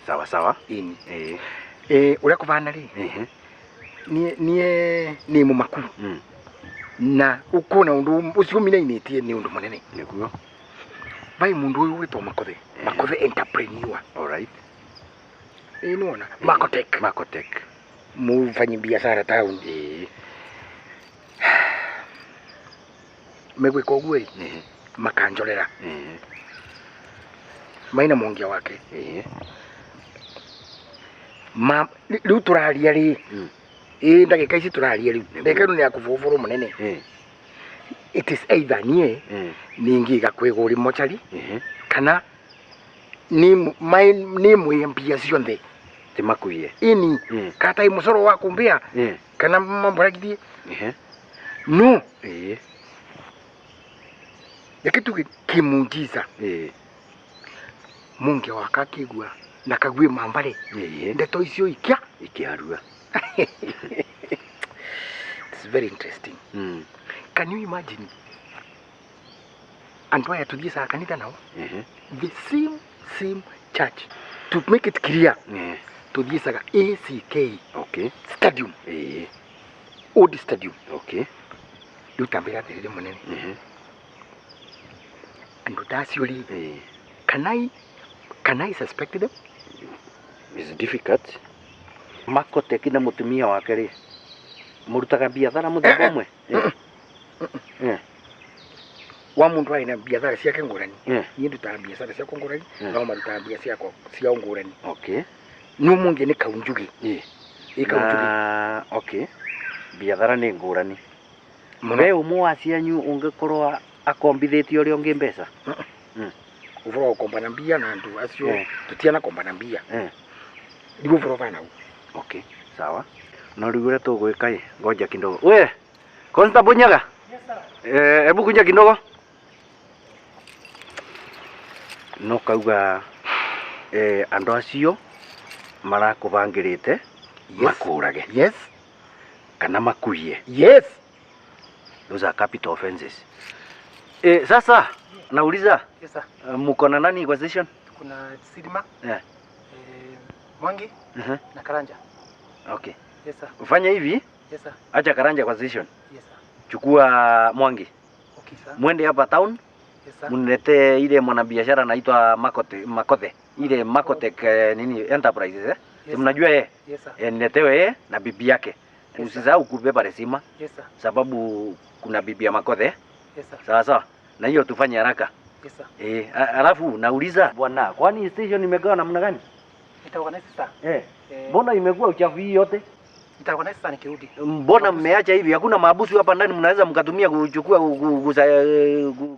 [SPEAKER 10] Sawa sawa.
[SPEAKER 6] Ĩni. Ũrĩa kũbana rĩ, niĩ nĩ mũmaku na ũkona ũndũ ũcio ũminainĩtie nĩ ũndũ mũnene.
[SPEAKER 10] Nĩguo.
[SPEAKER 6] Vai mũndũ ũyũ wĩtwo Makothe, Makothe entrepreneur.
[SPEAKER 10] All right.
[SPEAKER 6] Ĩĩ nĩwona Makotech.
[SPEAKER 10] Makotech.
[SPEAKER 6] Mũfanyi biashara town. Megwĩka ũguo ĩ, makanjorera maina mwongia wake. Ma rĩu tũraria rĩ, ĩ ndagĩka ici tũraria rĩu, ndagĩka ĩno nĩ ya kũbũbũrũ mũnene. It is either niĩ ningĩiga kwĩgũri mochari kana nĩ mwĩe mbia ciothe
[SPEAKER 10] Timakuie.
[SPEAKER 6] ini kata i mũcoro wa kũmbĩa kana mamboragithie no reke tuge kĩmunjiza munge waka akĩigua na kague mambare ndeto icio ikia
[SPEAKER 10] Ikiarua.
[SPEAKER 6] It's very interesting. Can you imagine andũ aya tuthiĩcaga kanitha nao, the same church, to make it clear, tuthiĩcaga ACK.
[SPEAKER 10] Okay.
[SPEAKER 6] Stadium. Old stadium.
[SPEAKER 10] Okay.
[SPEAKER 6] Rĩu tambĩra atĩrĩrĩ mũnene, andũ ta acio rĩ, can I suspect them?
[SPEAKER 10] It's difficult. Makotech na mũtumia wake rĩ, mũrutaga biathara mũthemba ũmwe?
[SPEAKER 6] Wa mundu arĩ na biathara ciake ngũrani, niĩ ndutaga biacara ciakwa ngũrani, nao marutaga bia ciakwa ciao ngũrani.
[SPEAKER 10] Okay.
[SPEAKER 6] No mũngĩ nĩ kaunjugi. Ĩ kaunjugi.
[SPEAKER 10] Okay. Biathara nĩ ngũrani. We ũmwe wa cianyu ũngĩkorwo Akombithĩtie ũrĩa ũngĩ mbeca.
[SPEAKER 6] Ũhoro wa gũkombana mbia na andũ acio
[SPEAKER 10] Eh.
[SPEAKER 6] tũtianakombana mbia.
[SPEAKER 10] Eh.
[SPEAKER 6] Niguo ũhoro bana
[SPEAKER 10] Okay, sawa. No rĩu ũrĩa tũgwĩka ĩ, ngoja kidogo. We, Constable Nyaga. Eh, hebu kuja kidogo. No kauga eh, andũ acio marakũbangĩrĩte makũrage.
[SPEAKER 6] Yes.
[SPEAKER 10] Kana makuiye.
[SPEAKER 6] Yes.
[SPEAKER 10] Those are capital offenses. Eh, sasa nauliza
[SPEAKER 11] Yes, sir.
[SPEAKER 10] Mko na nani kwa station?
[SPEAKER 11] Kuna Sidima,
[SPEAKER 10] Eh.
[SPEAKER 11] Mwangi na Karanja.
[SPEAKER 10] Okay.
[SPEAKER 11] Yes, sir.
[SPEAKER 10] Fanya hivi,
[SPEAKER 11] Yes, sir.
[SPEAKER 10] acha Karanja kwa station.
[SPEAKER 11] Yes, sir.
[SPEAKER 10] Chukua Mwangi.
[SPEAKER 11] Okay, sir.
[SPEAKER 10] Mwende hapa town.
[SPEAKER 11] Yes, sir.
[SPEAKER 10] Mniletee ile mwanabiashara anaitwa Makote, Makothe. Ile Makotek nini Enterprises eh? Si
[SPEAKER 11] Yes,
[SPEAKER 10] mnajua yeye?
[SPEAKER 11] Yes, sir.
[SPEAKER 10] Eh, niletewe yeye na bibi yake. Usisahau kubeba resima
[SPEAKER 11] Yes, sir.
[SPEAKER 10] sababu kuna bibi ya Makothe.
[SPEAKER 11] Yes, sir.
[SPEAKER 10] Sawa sawa. Na hiyo tufanye haraka.
[SPEAKER 11] Yes, sir.
[SPEAKER 10] Eh, alafu nauliza bwana, kwani station imegawa namna gani?
[SPEAKER 11] Nitaorganize sir.
[SPEAKER 10] Eh.
[SPEAKER 11] Eh.
[SPEAKER 10] Mbona imekuwa uchafu hii yote?
[SPEAKER 11] Nitaorganize sir nikirudi.
[SPEAKER 10] Mbona mmeacha hivi? Hakuna maabusu hapa ndani mnaweza mkatumia kuchukua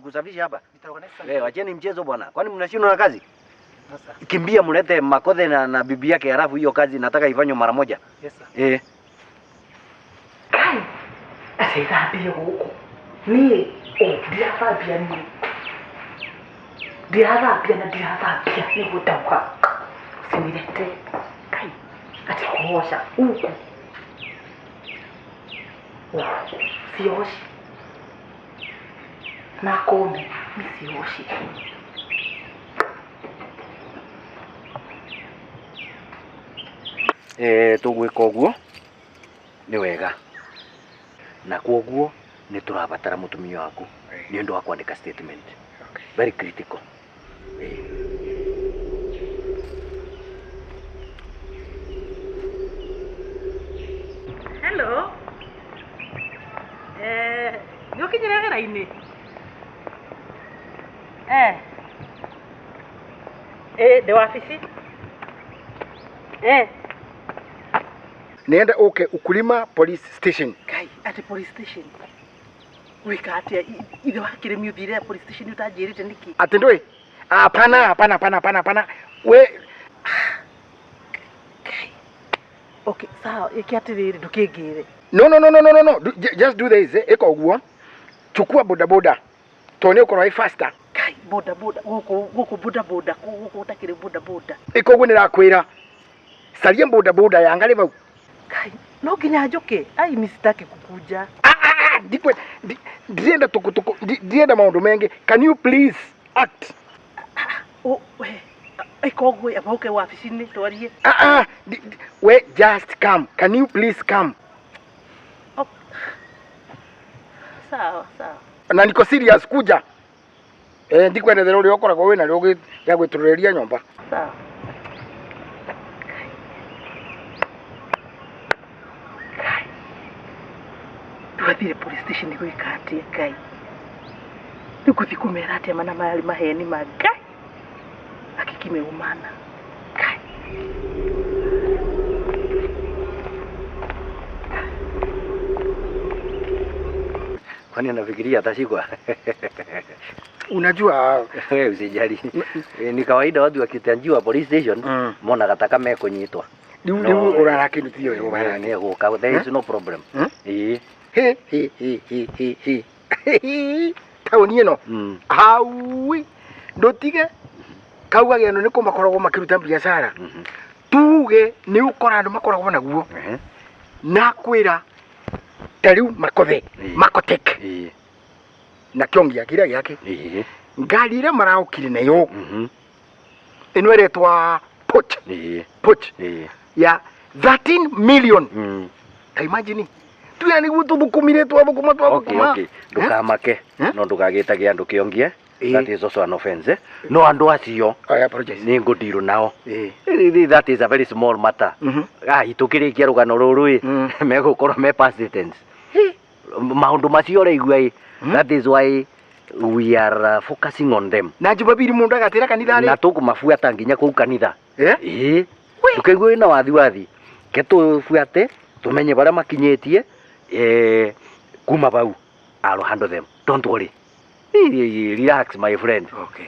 [SPEAKER 10] kusafisha hapa?
[SPEAKER 11] Nitaorganize sir.
[SPEAKER 10] Eh, wacheni mchezo bwana. Kwani mnashindwa na kazi?
[SPEAKER 11] No, sir.
[SPEAKER 10] Kimbia mlete Makothe na bibi yake, halafu hiyo kazi nataka ifanywe mara moja.
[SPEAKER 11] Yes, sir.
[SPEAKER 10] Eh.
[SPEAKER 3] Kai, atĩ thambie gũkũ niĩ ũ ndirathambia niĩ ndirathambia na ndirathambia nĩguo ndauga usinilete kai atĩ kuosha huku sioshi makome mi sioshi.
[SPEAKER 10] Eh, tũgwĩka ũguo nĩ wega na kwoguo nĩ tũrabatara mũtumia waku nĩ ũndũ wa kwandĩka statement. Very critical. Eh.
[SPEAKER 3] Hello. Eh, nĩ ũkinyire wĩra-inĩ? Eh. Eh, ndĩ wabici. Eh.
[SPEAKER 6] Nienda uke Ukulima police station.
[SPEAKER 3] Kai, atĩ police station. Wĩka atĩa? Ithe wa kĩrĩmi ũthire police station ũtanjĩrĩte nĩkĩ?
[SPEAKER 6] Ati ndui? Hapana, hapana, hapana, hapana, hapana. We
[SPEAKER 3] Okay, sawa, ĩke atĩrĩrĩ ndũkĩngĩre.
[SPEAKER 6] No no no no no no no. Just do this, eh. Eka uguo. Chukua boda boda. Tone ukorwo wĩ faster.
[SPEAKER 3] Kai, boda boda gũkũ gũkũ boda boda gũkũ gũtakĩrĩ boda boda.
[SPEAKER 6] Eka uguo nĩrakwĩra. Caria boda boda yanga vau.
[SPEAKER 3] Kai, no nginya njũke. Ai, mi sitaki kukuja.
[SPEAKER 6] Ndikwe ndirenda tukutuku ndirenda maundu mengi. Can you please act?
[SPEAKER 3] Oh, we. Eka ũguo amba ũke wabici-inĩ twarie.
[SPEAKER 6] Ah ah. We just come. Can you please come?
[SPEAKER 3] Sawa, sawa.
[SPEAKER 6] Na niko serious kuja. Eh, ndikwendethera uria ukoragwo wina rio gĩa gwĩtũrĩria nyũmba.
[SPEAKER 3] Sawa. Twathire police station gwĩka atĩa Ngai? Rĩu ngũthiĩ kũmera atĩa mana marĩ maheni ma Ngai? Akikimeumana. Ngai.
[SPEAKER 10] Kwani anafikiria atashikwa?
[SPEAKER 6] Unajua
[SPEAKER 10] wewe usijali. Ni kawaida watu wakitanjiwa police station monaga ta kamekunyitwa.
[SPEAKER 6] Riu riu urara kindu ti uyu
[SPEAKER 10] Nĩ egũka, there is no problem. Ĩĩ.
[SPEAKER 6] He he he he he he. Tauni ĩno haui ndũtige kaugage andũ nĩkũ makoragwo makĩruta biacara tuge nĩ ũkora andũ makoragwo naguo na kwĩra ta rĩu Makothe Makotek na kĩongia kĩrĩa gĩake ngari ĩrĩa maraũkire nayo ĩno ĩretwa Poch Poch ya 13 million. Ta imagine tuya nĩguo tũthũkũmire twathũkũma twathũkũma.
[SPEAKER 10] Okay, ndũkamake no ndũgagĩtage andũ kĩongie. That is also an offense, eh? No andũ acio nĩ ngũndirũ nao. That is a very small matter. Ai tũkĩrĩkia rũgano rũrũ ĩ megũkorwo me past tense. Maũndũ macio ũraigua ĩ, that is why we are focusing on them.
[SPEAKER 6] Na Jumapili mũndũ agatĩra kanitha rĩ
[SPEAKER 10] na tũkũmabuata nginya kũu kanitha. Ĩĩ ndũkaigua wĩna wathi wathi ke tũbuate tũmenye barĩa makinyĩtie kuma bau. I'll handle them, don't worry. Relax my friend.
[SPEAKER 6] Okay.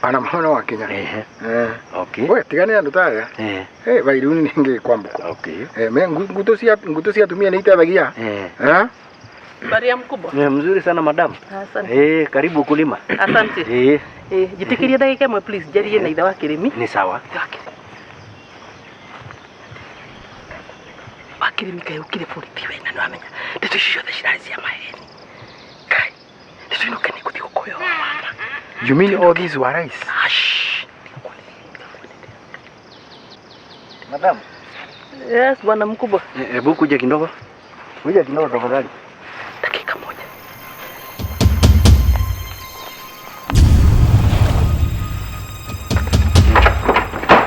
[SPEAKER 6] Ana mwana wa Kenya.
[SPEAKER 10] Okay.
[SPEAKER 6] We tigane andu taya. Eh bairuni ningi kwambuko.
[SPEAKER 10] Okay.
[SPEAKER 6] Me nguto cia atumia ni itethagia. Eh?
[SPEAKER 3] Baria mkubwa.
[SPEAKER 10] Ni mzuri sana madam.
[SPEAKER 3] Asante.
[SPEAKER 10] Karibu kulima.
[SPEAKER 3] Asante. Jitikiria ndagika ĩmwe please njarie na ithe wa Kirimi.
[SPEAKER 10] Ni sawa.
[SPEAKER 8] Wa Kirimi kaĩ ũkire borithi we na nĩwamenya ndeto icio ciothe cirarĩ cia maheni. Kai ndeto ĩno kaĩ nĩngũthiĩ gũkũhe ũhoro wa ma.
[SPEAKER 6] You mean all these were lies?
[SPEAKER 10] Madam.
[SPEAKER 3] Yes, bwana mkubwa.
[SPEAKER 10] Hebu kuja kidogo. Kuja kidogo tafadhali.
[SPEAKER 8] Dakika moja.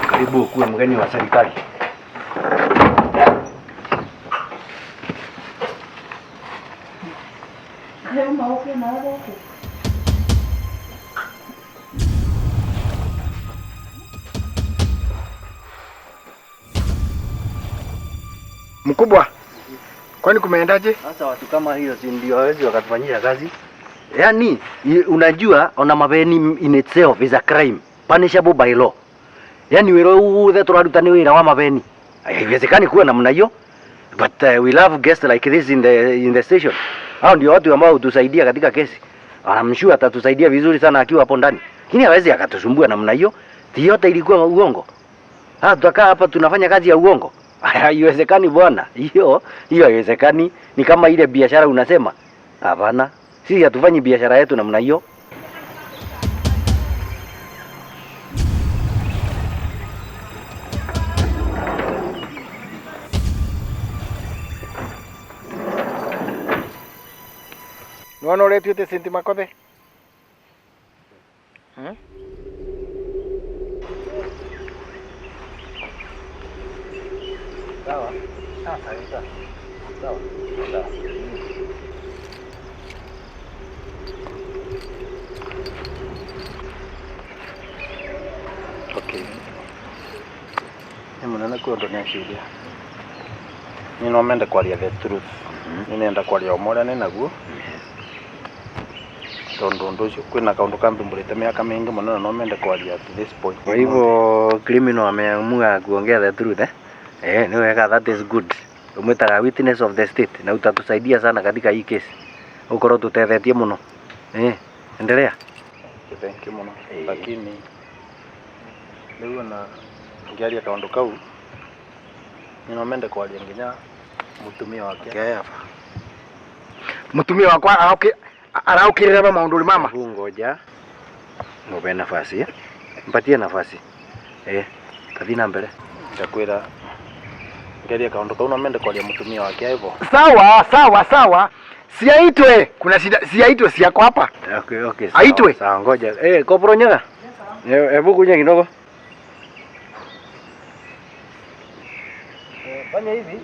[SPEAKER 10] Karibu kuwe mgeni wa serikali.
[SPEAKER 6] Mkubwa, kwani kumeendaje?
[SPEAKER 10] Sasa watu kama hiyo si ndio hawezi wakatufanyia kazi? Yaani unajua ona mabeni in itself is a crime punishable by law. Yaani wira uthe turaruta ni wira wa mabeni. Haiwezekani kuwa namna hiyo. But we love guests like this in the station. Hao ndio watu ambao hutusaidia katika kesi. I'm sure atatusaidia vizuri sana akiwa hapo ndani. Lakini hawezi akatusumbua namna hiyo. Yote ilikuwa uongo. Tutakaa hapa tunafanya kazi ya uongo. Haiwezekani bwana. Hiyo haiwezekani. Ni kama ile biashara unasema. Hapana. Sisi hatufanyi biashara yetu namna hiyo.
[SPEAKER 6] Nwana uretwite Senti Makothe?
[SPEAKER 10] Sawa. Sawa. Sawa. Sawa. Okay.
[SPEAKER 2] Ni munene kwĩ ũndũ nĩaciria. Niĩ no mende kwaria the truth. Niĩ nenda kwaria ũma ũrĩa nĩnaguo. Tondũ ũndũ ũcio kwĩna kaũndũ kanthumbũrĩte miaka mĩingĩ mũno na no mende kwaria at this point.
[SPEAKER 10] Kwa hivyo criminal ameamua kuongea the truth eh? Ni wega, that is good. Umetaga witness of the state na utatusaidia sana katika hii kesi. Ukorwo tutethetie muno. Endelea.
[SPEAKER 2] Thank you muno. Lakini rĩu ona ngĩaria kaũndũ kau niĩ no mende kwaria nginya mũtumia wake.
[SPEAKER 6] Mũtumia wakwa araukirira ba maũndũ mama.
[SPEAKER 10] Ngoja. Ngobe nafasi. Mpatie nafasi. Tathi na mbere.
[SPEAKER 2] Ndakwĩra ngeria kaundu kau no mende kwaria mutumia wake hivyo.
[SPEAKER 6] Sawa sawa sawa. Siaitwe, kuna shida siaitwe siako hapa.
[SPEAKER 10] Okay okay. Sawa.
[SPEAKER 6] Aitwe.
[SPEAKER 10] Sawa ngoja. Kopro nyaga. Hebu kunya kidogo. Fanya hivi.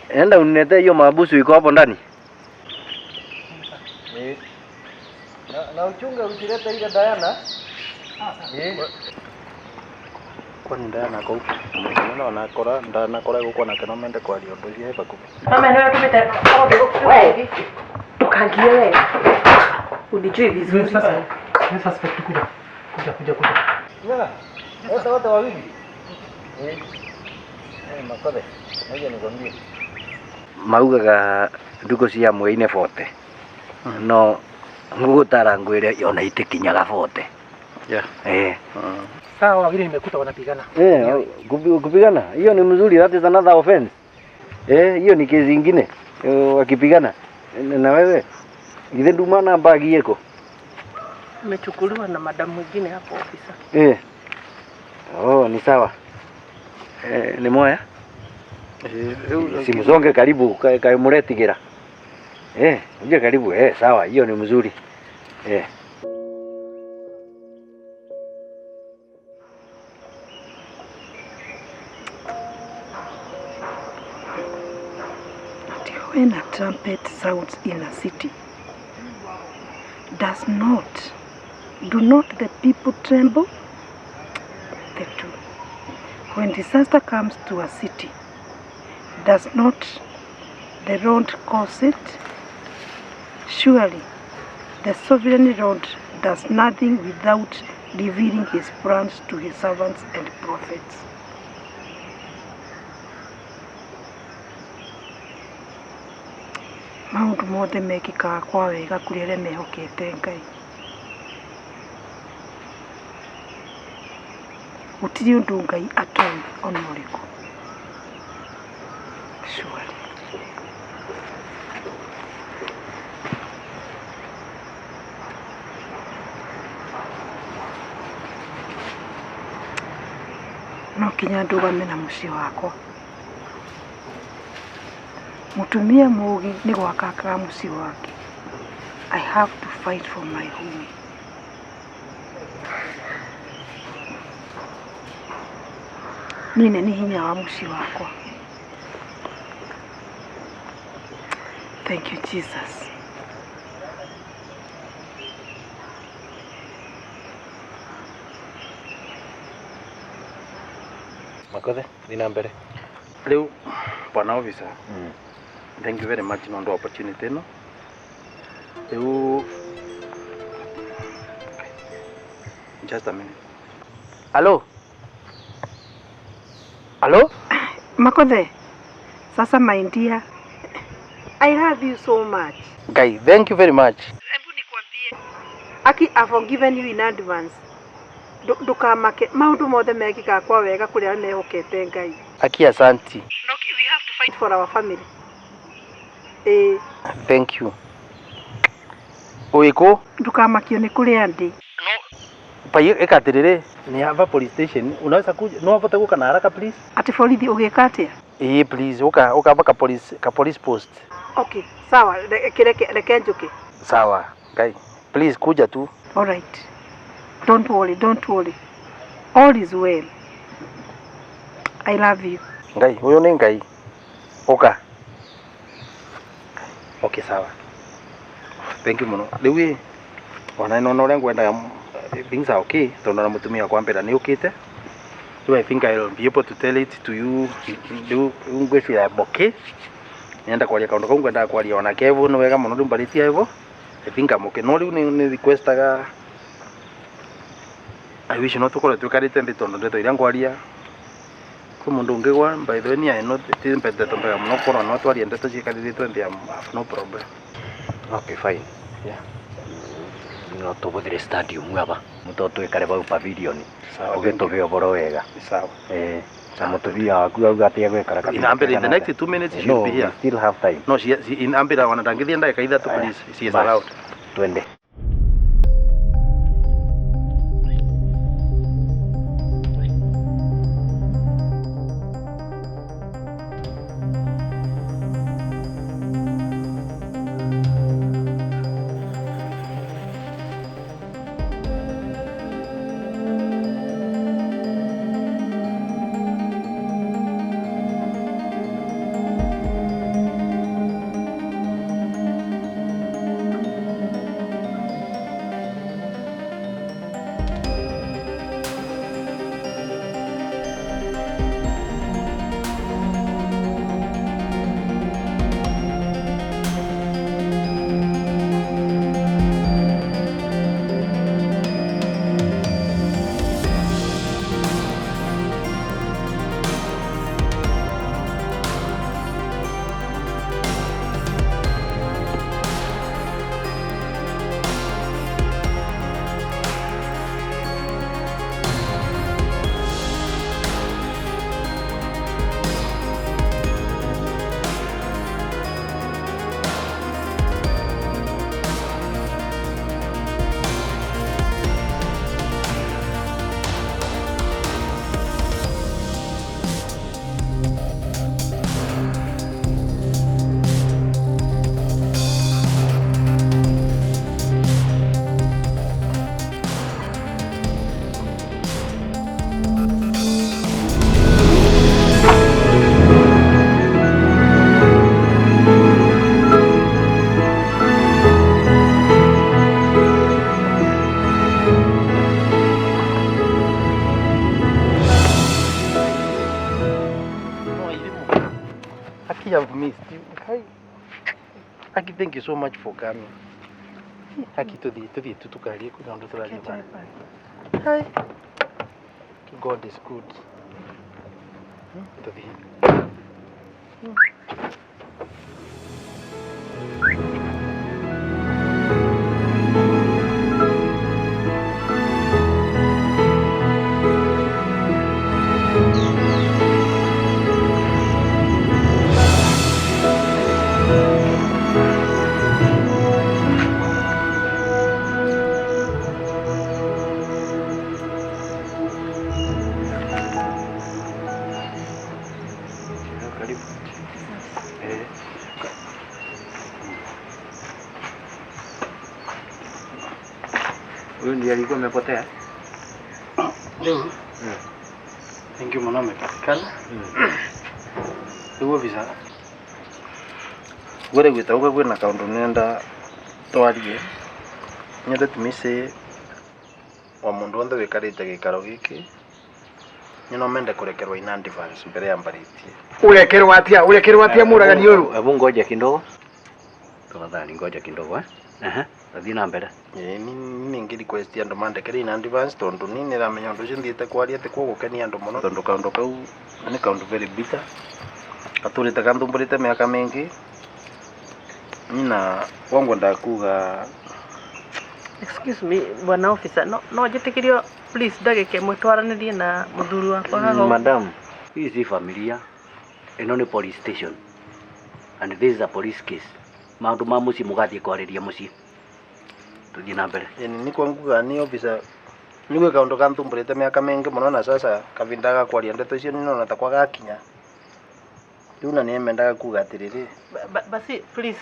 [SPEAKER 10] Enda uniletee hiyo mabusu iko hapo ndani. Na uchunge usilete ile Diana.
[SPEAKER 2] Kwani Diana ko no na kora ndana kora guko na no mende kwaria undu ucio bakubi.
[SPEAKER 4] Mama ndio tumeta wewe. Tukangie wewe. Unijui vizuri.
[SPEAKER 11] Sasa ni suspect kuja. Kuja.
[SPEAKER 10] Nyaga. Wote wawili. Makothe. Ngoja nikwambie. Maugaga nduko cia mwei-inĩ 40. No ngũgũtara ngwĩre ona itikinyaga 40.
[SPEAKER 2] Yeah.
[SPEAKER 11] Sawa wawili nimekuta wanapigana.
[SPEAKER 10] Kupigana hiyo ni mzuri, that is another offense. Hiyo ni kesi ingine wakipigana. Na wewe githe ndumana bagi yeko
[SPEAKER 3] imechukuliwa na madam mwingine hapo ofisa.
[SPEAKER 10] Oh, ni sawa. Ni moya. Simsonge karibu kaimuretigira. Uje karibu sawa, hiyo ni mzuri.
[SPEAKER 1] When a trumpet sounds in a city, do not the people tremble? The two. When disaster comes to a city, does not the Lord cause it? Surely the sovereign Lord does nothing without revealing his plans to his servants and prophets. Maundu mothe mekikaga kwa wega kuri aria mehokete Ngai. Gutiri undu Ngai atoĩ ona ũrĩkũ. Surely. No kinya ndũgame na mũciĩ wakwa. Mutumia mũũgĩ nĩ gwaka akaga mũciĩ wake. I have to fight for my home. Niĩ nĩ hinya wa mũciĩ wakwa. Thank you, Jesus.
[SPEAKER 2] Makothe, thina mbere. Rĩu bwana officer, thank you very much no opportunity no. Rĩu just a minute. Hello? Hello?
[SPEAKER 1] Makothe, sasa my dear, I love you so much.
[SPEAKER 2] Guy, thank you very much.
[SPEAKER 1] Hebu nikwambie, Aki, I've forgiven you in advance. Ndukamake maundu mothe mekikaga kwa wega kuri aria mehokete Ngai.
[SPEAKER 2] Aki, asanti.
[SPEAKER 1] No, we have to fight for our family.
[SPEAKER 2] Thank you. Uiku?
[SPEAKER 1] Ndukamakio ni kuria ndi.
[SPEAKER 2] Pai ekatirire ni hapa police station. Unaweza kuja? No hapa guka na haraka please.
[SPEAKER 1] Ati borithi ugika atia?
[SPEAKER 2] Please uka hapa ka police post.
[SPEAKER 1] Okay, sawa, reke njuke.
[SPEAKER 2] Sawa, Ngai. Please kuja tu.
[SPEAKER 1] All right. Don't worry, don't worry. All is well. I love you.
[SPEAKER 2] Ngai, huyo ni Ngai. Uka. Okay, sawa. Thank you muno. Riu ona no no ngwendaga things are okay tondu na mutumia wakwa mbera ni ukite. So I think I'll be able to tell it to you. Riu ngwiciria okay. Nenda kwaria kaundu kau ngwendaga kwaria ona kevo ni wega muno riu mbaritie ivo. I think I'm okay. No riu ni requestaga I wish no tukorwo twikarite nthi tondu ndeto iria ngwaria kwi mundu ungi gwa by the way ni I know ti ndeto mbega muno korwo no twarie ndeto ciikarĩrĩtwo nthi I have no problem.
[SPEAKER 10] Okay, fine.
[SPEAKER 2] Yeah.
[SPEAKER 10] No tubuthire stadium aba muto twikare bau pavilion ugituhe uboro wega.
[SPEAKER 2] Sawa.
[SPEAKER 10] Na mutumia waku auga atia gwikara kabisa.
[SPEAKER 2] In Ambera in the next 2 minutes she should be here.
[SPEAKER 10] We still have time.
[SPEAKER 2] No, she in Ambera wana ndangithie ndagika ithatu please. She is allowed.
[SPEAKER 10] Twende.
[SPEAKER 2] Aki, thank you so much for coming. Aki, tuthie tu tukarie kwina undu turaria. Hi. God is good. Tuthie.
[SPEAKER 10] Huyu ndiye alikuwa amepotea.
[SPEAKER 2] Leo. Thank you mwana amepatikana. Rĩu officer gwere gwĩta ũguo kwĩna kaũndũ nenda twarie. Nyende tumise wa mũndũ wothe wĩkarĩte gĩikaro gĩkĩ no mende kũrekerwo in advance mbere ya mbarĩtie.
[SPEAKER 6] Urekerwo atia? Urekerwo atia mũragani ũyũ?
[SPEAKER 10] Hebu ngoja kidogo. Tafadhali ngoja kidogo eh. Aha, thiĩ na mbere.
[SPEAKER 2] Ni ngĩ request andũ mandekere in advance tondũ niĩ nĩramenya ũndũ ũcio thiĩte kwaria ti gũgũkenia andũ mũno tondũ kaũndũ kau nĩ kaũndũ very bitter gatũrĩte ganthumbũrĩte mĩaka mĩingĩ nina wangwendaga kuga.
[SPEAKER 3] Excuse me bwana officer, no njĩtĩkĩrio please ndagĩka ĩmwe twaranĩrie na mũthuri wakwa haha.
[SPEAKER 10] Madam, hii si familia, ĩno nĩ police station and this is a police case. Maũndũ ma mũciĩ mũgathiĩ kwarĩria mũciĩ. Tuthiĩ na mbere.
[SPEAKER 2] Ni kwanguga ni officer nigwe kaũndũ ganthumbũrĩte mĩaka mĩingĩ mũno na sasa kavinda ga kwaria ndeto icio nĩnona ta kwagakinya rĩu na nĩmendaga kuga atĩrĩrĩ.
[SPEAKER 3] Basi please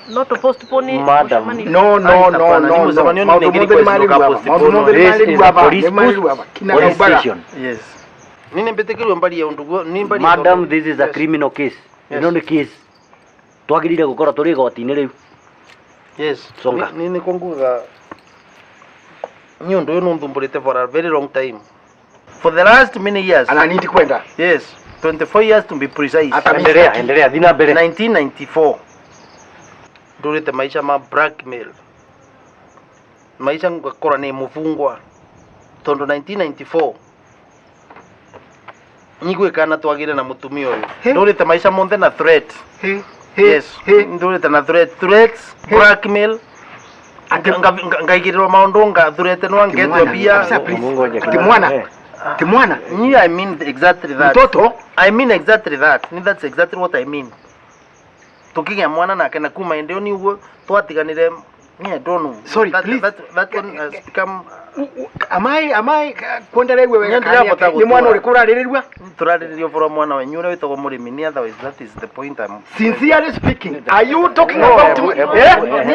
[SPEAKER 3] not to postpone.
[SPEAKER 2] Madam,
[SPEAKER 6] no no no no.
[SPEAKER 10] Police station.
[SPEAKER 2] Yes. Nini mbitikirwo mbari ya undu ni mbari.
[SPEAKER 10] Madam, this is a criminal case. Ĩno nĩ case. Twagĩrĩire gũkorwo tũrĩ igoti-inĩ rĩu.
[SPEAKER 2] Yes.
[SPEAKER 10] Songa.
[SPEAKER 2] Nini kwanguga ni undu uyu nunthumburite for a very long time. For the last many years.
[SPEAKER 6] Ana nindi kwenda.
[SPEAKER 2] Yes. 24 years to be precise.
[SPEAKER 10] Endelea, endelea, thina mbere.
[SPEAKER 2] 1994. Ndurite maisha ma blackmail. Maisha ngakora ni mufungwa. Tondu 1994 nyigwikana twagire na mutumia uyu. Ndurite maisha monthe na threat. Yes. Ndurite na threats, blackmail. Ngaigirwo maundu ngathurete no ngetwe bia.
[SPEAKER 6] Ati mwana. Ati mwana.
[SPEAKER 2] Ni I mean exactly that.
[SPEAKER 6] Mtoto?
[SPEAKER 2] I mean exactly that. Ni that's exactly what I mean. Tukigia mwana nake na kuma ndio ni uguo twatiganire. Ni I don't know.
[SPEAKER 6] Sorry,
[SPEAKER 2] that,
[SPEAKER 6] please.
[SPEAKER 2] That one has become
[SPEAKER 6] am I kwenda rĩu wega kana ni mwana ũrĩkũ ũrarĩrĩrua?
[SPEAKER 2] Turarĩrĩrio bora mwana wanyu ũrĩa wĩtagwo mũrĩmi ni otherwise that is the point I'm
[SPEAKER 6] sincerely speaking. Are you talking about
[SPEAKER 2] me?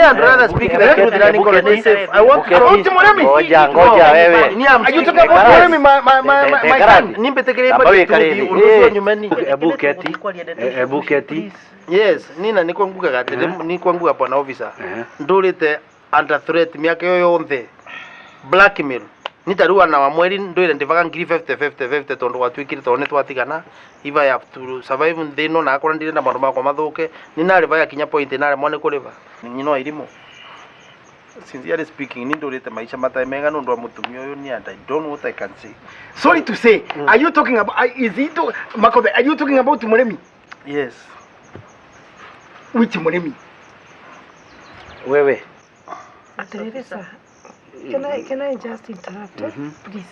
[SPEAKER 2] I'd rather speak the truth than go to safe. I want to
[SPEAKER 6] talk to mũrĩmi.
[SPEAKER 10] Ngoja ngoja wewe.
[SPEAKER 6] Are you talking about mũrĩmi my son?
[SPEAKER 2] Nimbetekerere bali undu ũcio nyumeni.
[SPEAKER 10] Ebu keti. Ebu keti.
[SPEAKER 2] Yes, nina ni kwanguga gatire ni kwanguga bwana officer. Ndurite under threat miaka yo yonthe. Blackmail. Ni tarua na wa mweri ndwire ndivaga ngiri 50 50 50 tondu gwatuikire tondu nitwatigana. If I have to survive nthi no na akora ndirenda maundu makwa mathuke ni nariva yakinya point naremwo ni kuriva nyino irimu. Sincerely speaking, ni ndurite maisha matai mega nundu wa mutumia uyu ni and I don't know what I can say.
[SPEAKER 6] Sorry to say, are you talking about is it Makobe, are you talking about Muremi?
[SPEAKER 2] Yes.
[SPEAKER 6] Which Muremi?
[SPEAKER 10] Wewe.
[SPEAKER 1] Atiriri sir. Can I just interrupt? Please.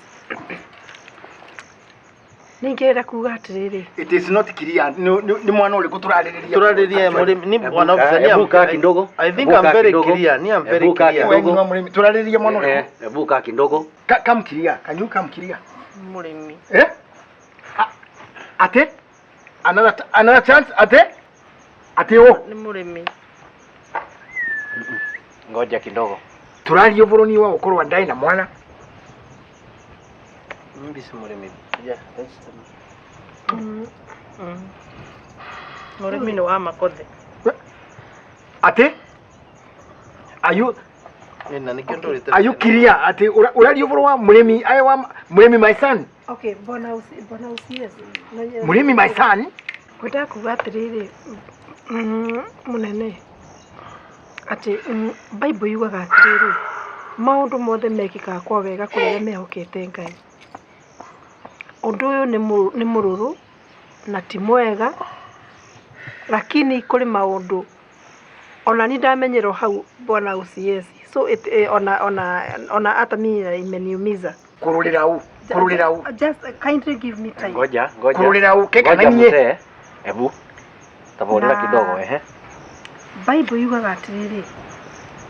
[SPEAKER 1] Ningĩenda kuga atĩrĩrĩ.
[SPEAKER 6] It is not clear. Ni mwana ũrĩkũ tũrarĩrĩria?
[SPEAKER 2] Tũrarĩrĩria mũrĩmi ni mwana officer ni
[SPEAKER 10] ebuka kidogo.
[SPEAKER 2] I think I'm very clear. Ni I'm very clear.
[SPEAKER 6] Tũrarĩrĩria mwana ũrĩkũ?
[SPEAKER 10] Ebuka kidogo.
[SPEAKER 6] Come clear. Can you come clear?
[SPEAKER 3] Mũrĩmi.
[SPEAKER 6] Eh? Ate? Another chance ate? Ate o.
[SPEAKER 3] Ni mũrĩmi.
[SPEAKER 10] Ngoja kidogo.
[SPEAKER 6] Tũraria ũboro ni wa gũkorwo ndai na mwana.
[SPEAKER 2] Mbisi mũrĩmi. Yeah, that's the
[SPEAKER 3] Mũrĩmi nĩ wa Makothe.
[SPEAKER 6] Ate? Are you
[SPEAKER 2] na nikio ndũrĩte.
[SPEAKER 6] Are you clear? Ate ũraria ũboro wa mũrĩmi aye wa mũrĩmi my son?
[SPEAKER 1] Okay, bona usies.
[SPEAKER 6] Mũrĩmi my son?
[SPEAKER 1] Ngwendaga kuga atĩrĩrĩ mũnene. Atĩ Bible yugaga atĩrĩrĩ, maũndũ mothe mekĩkaga kwa wega kũrĩ arĩa mehokete Ngai. Ũndũ ũyũ nĩ mũrũrũ na ti mwega, lakini kũrĩ maũndũ ona ni ndamenyerwo hau bwana OCS. So it, ona hata mimi imeniumiza.
[SPEAKER 6] Kururira u, kururira u.
[SPEAKER 1] Just kindly give me time.
[SPEAKER 10] Ngoja, ngoja.
[SPEAKER 6] Kururira u keka
[SPEAKER 10] Ngoja
[SPEAKER 6] na niĩ.
[SPEAKER 10] mzee. Ebu. Taborera
[SPEAKER 1] Na-
[SPEAKER 10] kidogo ehe.
[SPEAKER 1] Bible yugaga atĩrĩrĩ,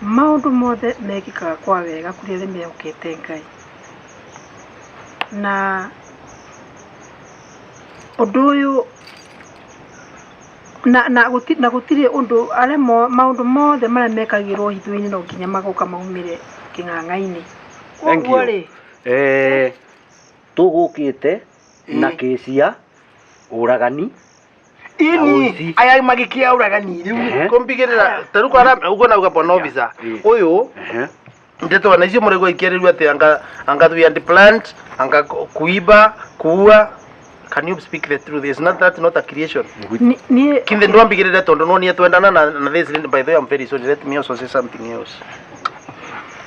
[SPEAKER 1] maũndũ mothe mekĩkaga kwa wega kũrĩ arĩa mehokete Ngai. Na ũndũ ũyũ na gũtirĩ ũndũ arĩa maũndũ mothe marĩa mekagĩrwo hitho-inĩ no nginya magoka maumĩre kĩng'ang'a-inĩ.
[SPEAKER 10] Thank
[SPEAKER 1] Koguo
[SPEAKER 10] you.
[SPEAKER 1] rĩ,
[SPEAKER 10] Tũgũkĩte na kesi ya ũragani.
[SPEAKER 6] Ini aya magikia uragani riu.
[SPEAKER 2] Kumbigirira taru kwa ugo na uga bwana officer. Uyu ndeto na icio mũrĩguo ikĩarĩrio atĩ anga we and plant anga kuiba kuua. Can you speak the truth? Is not that not a creation?
[SPEAKER 1] Ni
[SPEAKER 2] Kinde ndwambigirire tondu no nie twendana na this lady. By the way, I'm very sorry, let me also say something else.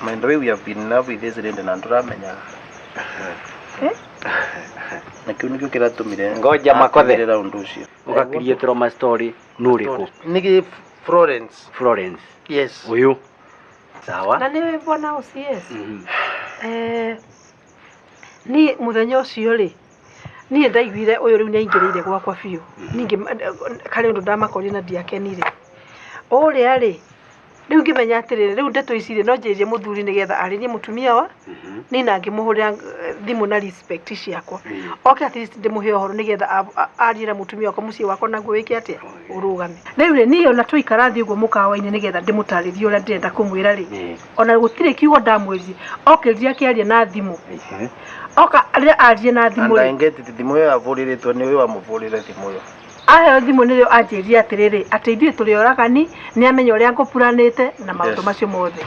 [SPEAKER 2] Mind the way, we have been in love with this lady na nduramenyaga. Na kiu nikio kiratumire
[SPEAKER 10] Ngoja Makothe.
[SPEAKER 2] Atũmĩrĩra ũndũ ũcio.
[SPEAKER 10] Ũgakiriĩtĩrwo ma story nũrĩkũ?
[SPEAKER 2] Nĩ Florence.
[SPEAKER 10] Florence.
[SPEAKER 2] Yes.
[SPEAKER 10] Uyu. Sawa.
[SPEAKER 1] Na nĩwe bwana OCS. Niĩ mũthenya ũcio rĩ, niĩ ndaiguire ũyũ rĩu nĩaingĩrĩire gwakwa biũ. Ningĩ karĩ ũndũ ndamakorire na ndiakenire. Ũrĩa rĩ, rĩu ngĩmenya atĩrĩrĩ, rĩu ndeto ici rĩ, no njĩrĩrie mũthuri nĩgetha arĩrie mũtumia wa niĩ na ngĩmũhũrĩra thimũ na respect ciakwa. Oke at least ndĩmũhe ũhoro nĩgetha arie na mũtumia wakwa, mũciĩ wakwa naguo wĩke atĩa, ũrũgame. Rĩu rĩ, niĩ ona twaikara thĩ ũguo mũkawa-inĩ nĩgetha ndĩmũtarĩrie ũrĩa ndĩrenda kũmwĩra rĩ, ona gũtirĩ kiugo ndamwĩrire. Okĩrire akĩaria na thimũ. Oka rĩrĩa arie na thimũ
[SPEAKER 2] And I
[SPEAKER 1] rĩ,
[SPEAKER 2] get it, thimũ ĩyo yahũrĩrĩtwo nĩ ũyũ wamũhũrĩre thimũ ĩyo.
[SPEAKER 1] Aheo thimũ nĩrĩo anjĩrire atĩrĩrĩ, atĩ ithuĩ tũrĩ oragani, nĩ amenya ũrĩa ngũpuranĩte na maũndũ
[SPEAKER 6] Yes.
[SPEAKER 1] macio mothe.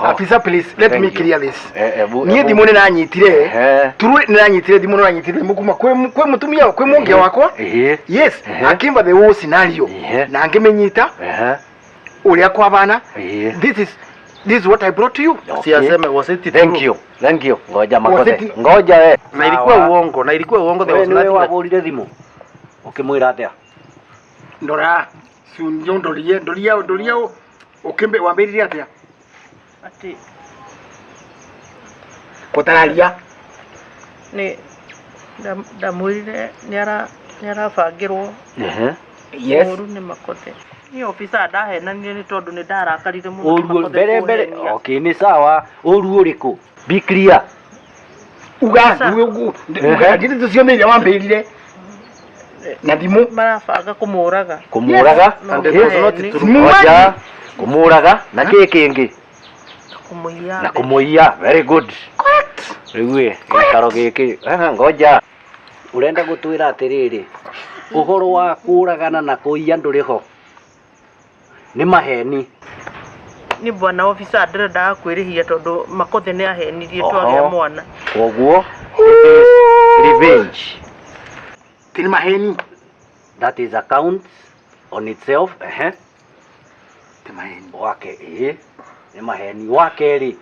[SPEAKER 6] Afisa, please let
[SPEAKER 10] Thank
[SPEAKER 6] me
[SPEAKER 10] you.
[SPEAKER 6] clear this.
[SPEAKER 10] Ebu,
[SPEAKER 6] Niĩ
[SPEAKER 10] ebu.
[SPEAKER 6] thimũ nĩ ndanyitire. Turu nĩ ndanyitire thimũ, nĩ ndanyitire thimũ kuma kwĩ mũtumia kwĩ mũngia wakwa. Yes, akimba the whole scenario. Na ngĩmĩnyita ũrĩa kwabana. This is what I brought to you.
[SPEAKER 10] Okay.
[SPEAKER 2] Si aseme, was it
[SPEAKER 10] Thank
[SPEAKER 2] true?
[SPEAKER 10] you. Thank you. Ngoja
[SPEAKER 2] Was
[SPEAKER 10] Makothe.
[SPEAKER 2] it-
[SPEAKER 10] Ngoja we.
[SPEAKER 2] Na ilikuwa uongo, na ilikuwa uongo, there
[SPEAKER 10] Wewe
[SPEAKER 2] was
[SPEAKER 10] niwe
[SPEAKER 2] nothing.
[SPEAKER 10] wahũrire thimũ. Ũkĩmwĩra atĩa?
[SPEAKER 6] Ndora, si ndorie, ndorie, ndorie ukimbe wambĩrĩrie atĩa?
[SPEAKER 3] Atĩ
[SPEAKER 6] Kũtararia.
[SPEAKER 3] nĩ ndamwĩrire nĩ arabangĩrwo
[SPEAKER 6] Yes.
[SPEAKER 3] ũru nĩ Makothe. Niĩ officer ndahenanire nĩ tondũ nĩ ndarakarire mũno nĩ
[SPEAKER 10] Ũru
[SPEAKER 3] Makothe
[SPEAKER 10] mbere mbere.
[SPEAKER 3] kũhenia.
[SPEAKER 10] Okay, nĩ sawa. Ũru ũrĩkũ? Be clear.
[SPEAKER 6] Uga, uga, ndiri tucio iria wambĩrire. Na thimũ.
[SPEAKER 3] Marabanga kũmũraga.
[SPEAKER 10] Kũmũraga.
[SPEAKER 3] No
[SPEAKER 10] Okay.
[SPEAKER 3] maheni.
[SPEAKER 10] Ngoja. Kũmũraga na kĩ kĩngĩ?
[SPEAKER 3] Kũmũiya.
[SPEAKER 10] Na kũmũiya. Very good. Correct. Rĩu ĩ, gĩikaro gĩkĩ. Aha, ngoja. Ũrenda gũtwĩra atĩrĩrĩ, ũhoro wa kũragana na kũiya ndũrĩ ho. Nĩ maheni.
[SPEAKER 3] Nĩ bwana officer ndĩrendaga kwĩrĩhia tondũ Makothe nĩ ahenirie twagĩa
[SPEAKER 10] Oho.
[SPEAKER 3] mwana.
[SPEAKER 10] Koguo it is revenge.
[SPEAKER 6] Ti nĩ maheni.
[SPEAKER 10] That is account on itself. Ehe.
[SPEAKER 6] Ti maheni.
[SPEAKER 10] Wake ĩ nĩ maheni. Wa kerĩ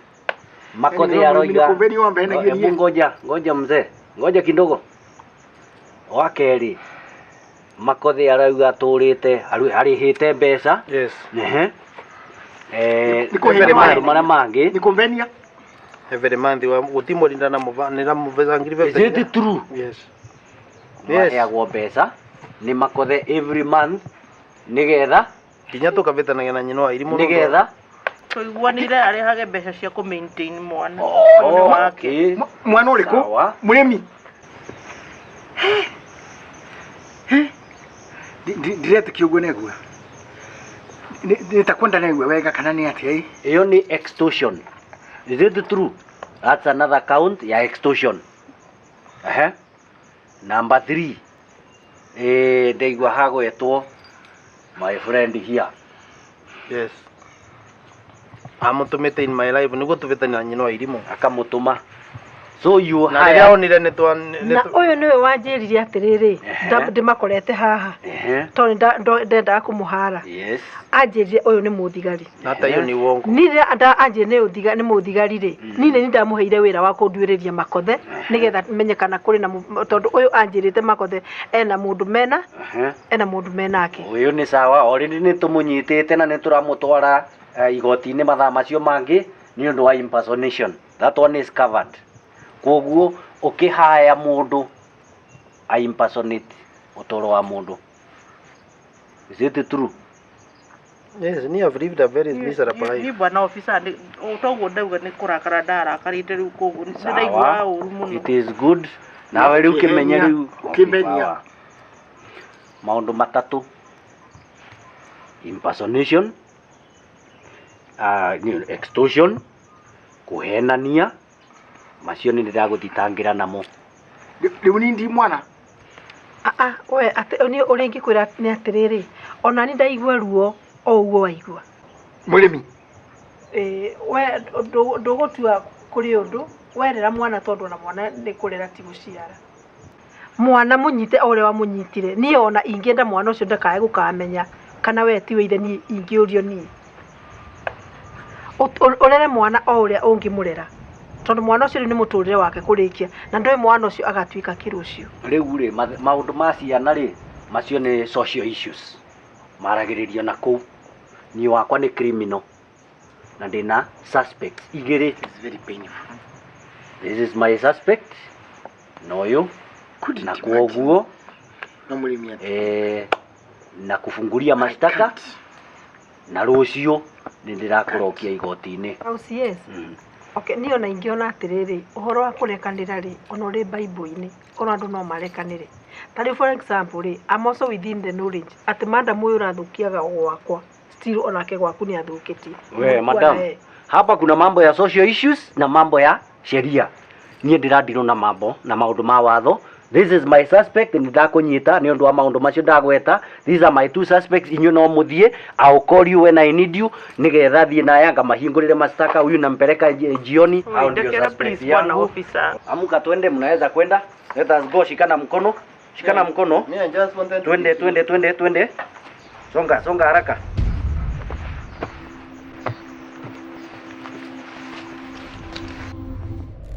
[SPEAKER 10] Makothe
[SPEAKER 6] Yaani
[SPEAKER 10] aroiga.
[SPEAKER 6] nikumbeni wambehenagia
[SPEAKER 10] Hebu
[SPEAKER 6] niĩ.
[SPEAKER 10] ngoja, ngoja mzee. Ngoja kidogo. Wa kerĩ Makothe arauga atũrĩte arĩhĩte mbeca.
[SPEAKER 2] Yes.
[SPEAKER 10] Ehe.
[SPEAKER 6] Nĩ kũhenia
[SPEAKER 10] maũndũ marĩa mangĩ.
[SPEAKER 6] Nĩ kũmbenia.
[SPEAKER 2] Every month wa gũtimũrinda na mũva nĩ ramũvecangiri
[SPEAKER 10] Is it true?
[SPEAKER 2] Yes. Yes.
[SPEAKER 10] Maheagwo mbeca nĩ Makothe every month nĩgetha
[SPEAKER 2] Nginya tũkavĩtanagia na nyina wa irimũ
[SPEAKER 10] nĩgetha
[SPEAKER 3] Tũiguanĩire arehage mbeca cia kũ maintain mwana.
[SPEAKER 10] Oh, okay.
[SPEAKER 6] Mwana ũrĩkũ?
[SPEAKER 10] Sawa.
[SPEAKER 6] Mũrĩmi. Ndiretĩkia ũguo negua. Nĩ ta kwenda negua wega kana nĩ atĩa ĩ?
[SPEAKER 10] Ĩyo nĩ extortion. Is it true? That's another count ya extortion. Ehe. Number 3. Ndaigua hagwetwo my friend here.
[SPEAKER 2] Yes. Amũtũmĩte in my life nĩguo tũvĩtania na nyina wa irimũ.
[SPEAKER 10] Akamũtũma. So you
[SPEAKER 2] Na rĩrĩa onire nĩ twa
[SPEAKER 1] Na ũyũ nĩwe wanjĩrire atĩrĩrĩ, ndĩmakorete haha tondũ ndendaga kũmũhara.
[SPEAKER 10] Yes.
[SPEAKER 1] Anjĩrire ũyũ nĩ mũthigari.
[SPEAKER 2] Hata hiyo ni uongo.
[SPEAKER 1] Niĩ rĩrĩa anjĩrire nĩ mũthigari rĩ, niĩ nĩ ndamũheire wĩra wa kũnduĩrĩria Makothe nĩgetha menye kana kũrĩ na tondũ ũyũ anjĩrĩte Makothe ena mũndũ mena ena mũndũ menake.
[SPEAKER 10] Ũyũ nĩ sawa, already nĩ tũmũnyitĩte na nĩ tũramũtwara igoti-inĩ mathaa macio mangĩ nĩ ũndũ wa impersonation. That one is covered. Koguo ũkĩhaya mũndũ a impersonate ũtũro wa mũndũ. Is it true?
[SPEAKER 2] Yes, ni have lived a very miserable
[SPEAKER 3] Ni
[SPEAKER 2] life.
[SPEAKER 3] bwana officer nĩ toguo ndauga nĩ kũrakara ndarakarĩte rĩu koguo nĩ ndaigua ũru mũno.
[SPEAKER 10] It is good. Nawe rĩu kĩmenye rĩu.
[SPEAKER 6] Ũkĩmenya.
[SPEAKER 10] Maũndũ matatũ. Impersonation, extortion, kũhenania, macio nĩ ndĩragũthitangĩra namo.
[SPEAKER 6] Rĩu ni ndi mwana.
[SPEAKER 1] We niĩ ũrĩa ingĩkwĩra nĩ atĩrĩrĩ, ona niĩ ndaigua ruo o ũguo waigua.
[SPEAKER 6] Mũrĩmi.
[SPEAKER 1] We ndũgũtua kũrĩ ũndũ, werera mwana tondũ ona mwana nĩ kũrera ti gũciara. Mwana mũnyite o ũrĩa wamũnyitire. Niĩ ona ingĩenda mwana ũcio ndakae gũkamenya kana we tiwe ithe, niĩ ingĩũrio niĩ. Ũrere mwana o ũrĩa ũngĩmũrera. Tondũ mwana ũcio rĩu nĩ mũtũrĩre wake kũrĩkia, na ndũĩ mwana ũcio agatuĩka kĩ rũciũ.
[SPEAKER 10] Rĩu rĩ, maũndũ ma ciana rĩ, macio nĩ social issues. Maragĩrĩrio na kũu. Niĩ wakwa nĩ criminal. Na ndĩna suspects igĩrĩ.
[SPEAKER 6] It's very painful.
[SPEAKER 10] This is my suspect. Na ũyũ. Na kwoguo
[SPEAKER 6] no mũrĩmi
[SPEAKER 10] na kufungulia mashtaka na rũciũ nĩ ndĩrakũrokia igoti-inĩ.
[SPEAKER 1] OCS. Okay, niĩ ona ingĩona atĩrĩrĩ, ũhoro wa kũrekanĩra rĩ, ona ũrĩ Bible-inĩ, korwo andũ no marekanĩre. Ta rĩu for example rĩ, I'm also within the knowledge atĩ madam ũyũ ũrathũkiaga gwakwa, still onake gwaku nĩ athũkĩtie.
[SPEAKER 10] We madam, hapa kuna mambo ya social issues na mambo ya sheria. Niĩ ndĩradirwo na mambo na maũndũ ma watho. This is my suspect, nĩ ndakũnyita nĩ ũndũ wa maũndũ macio ndagweta. These are my two suspects, inyuĩ no mũthiĩ. I'll call you when I need you nĩgetha thiĩ naya ngamahingũrĩre mashtaka. Huyu nampeleka jioni. Hao ndio
[SPEAKER 3] Ndekera
[SPEAKER 10] suspects
[SPEAKER 3] please bwana
[SPEAKER 10] yangu.
[SPEAKER 3] officer.
[SPEAKER 10] Amuka twende, mnaweza kwenda. Let us go, shikana mkono. Shikana mkono.
[SPEAKER 2] Me, I just wanted to
[SPEAKER 10] Twende, twende, twende, twende. Songa, songa haraka.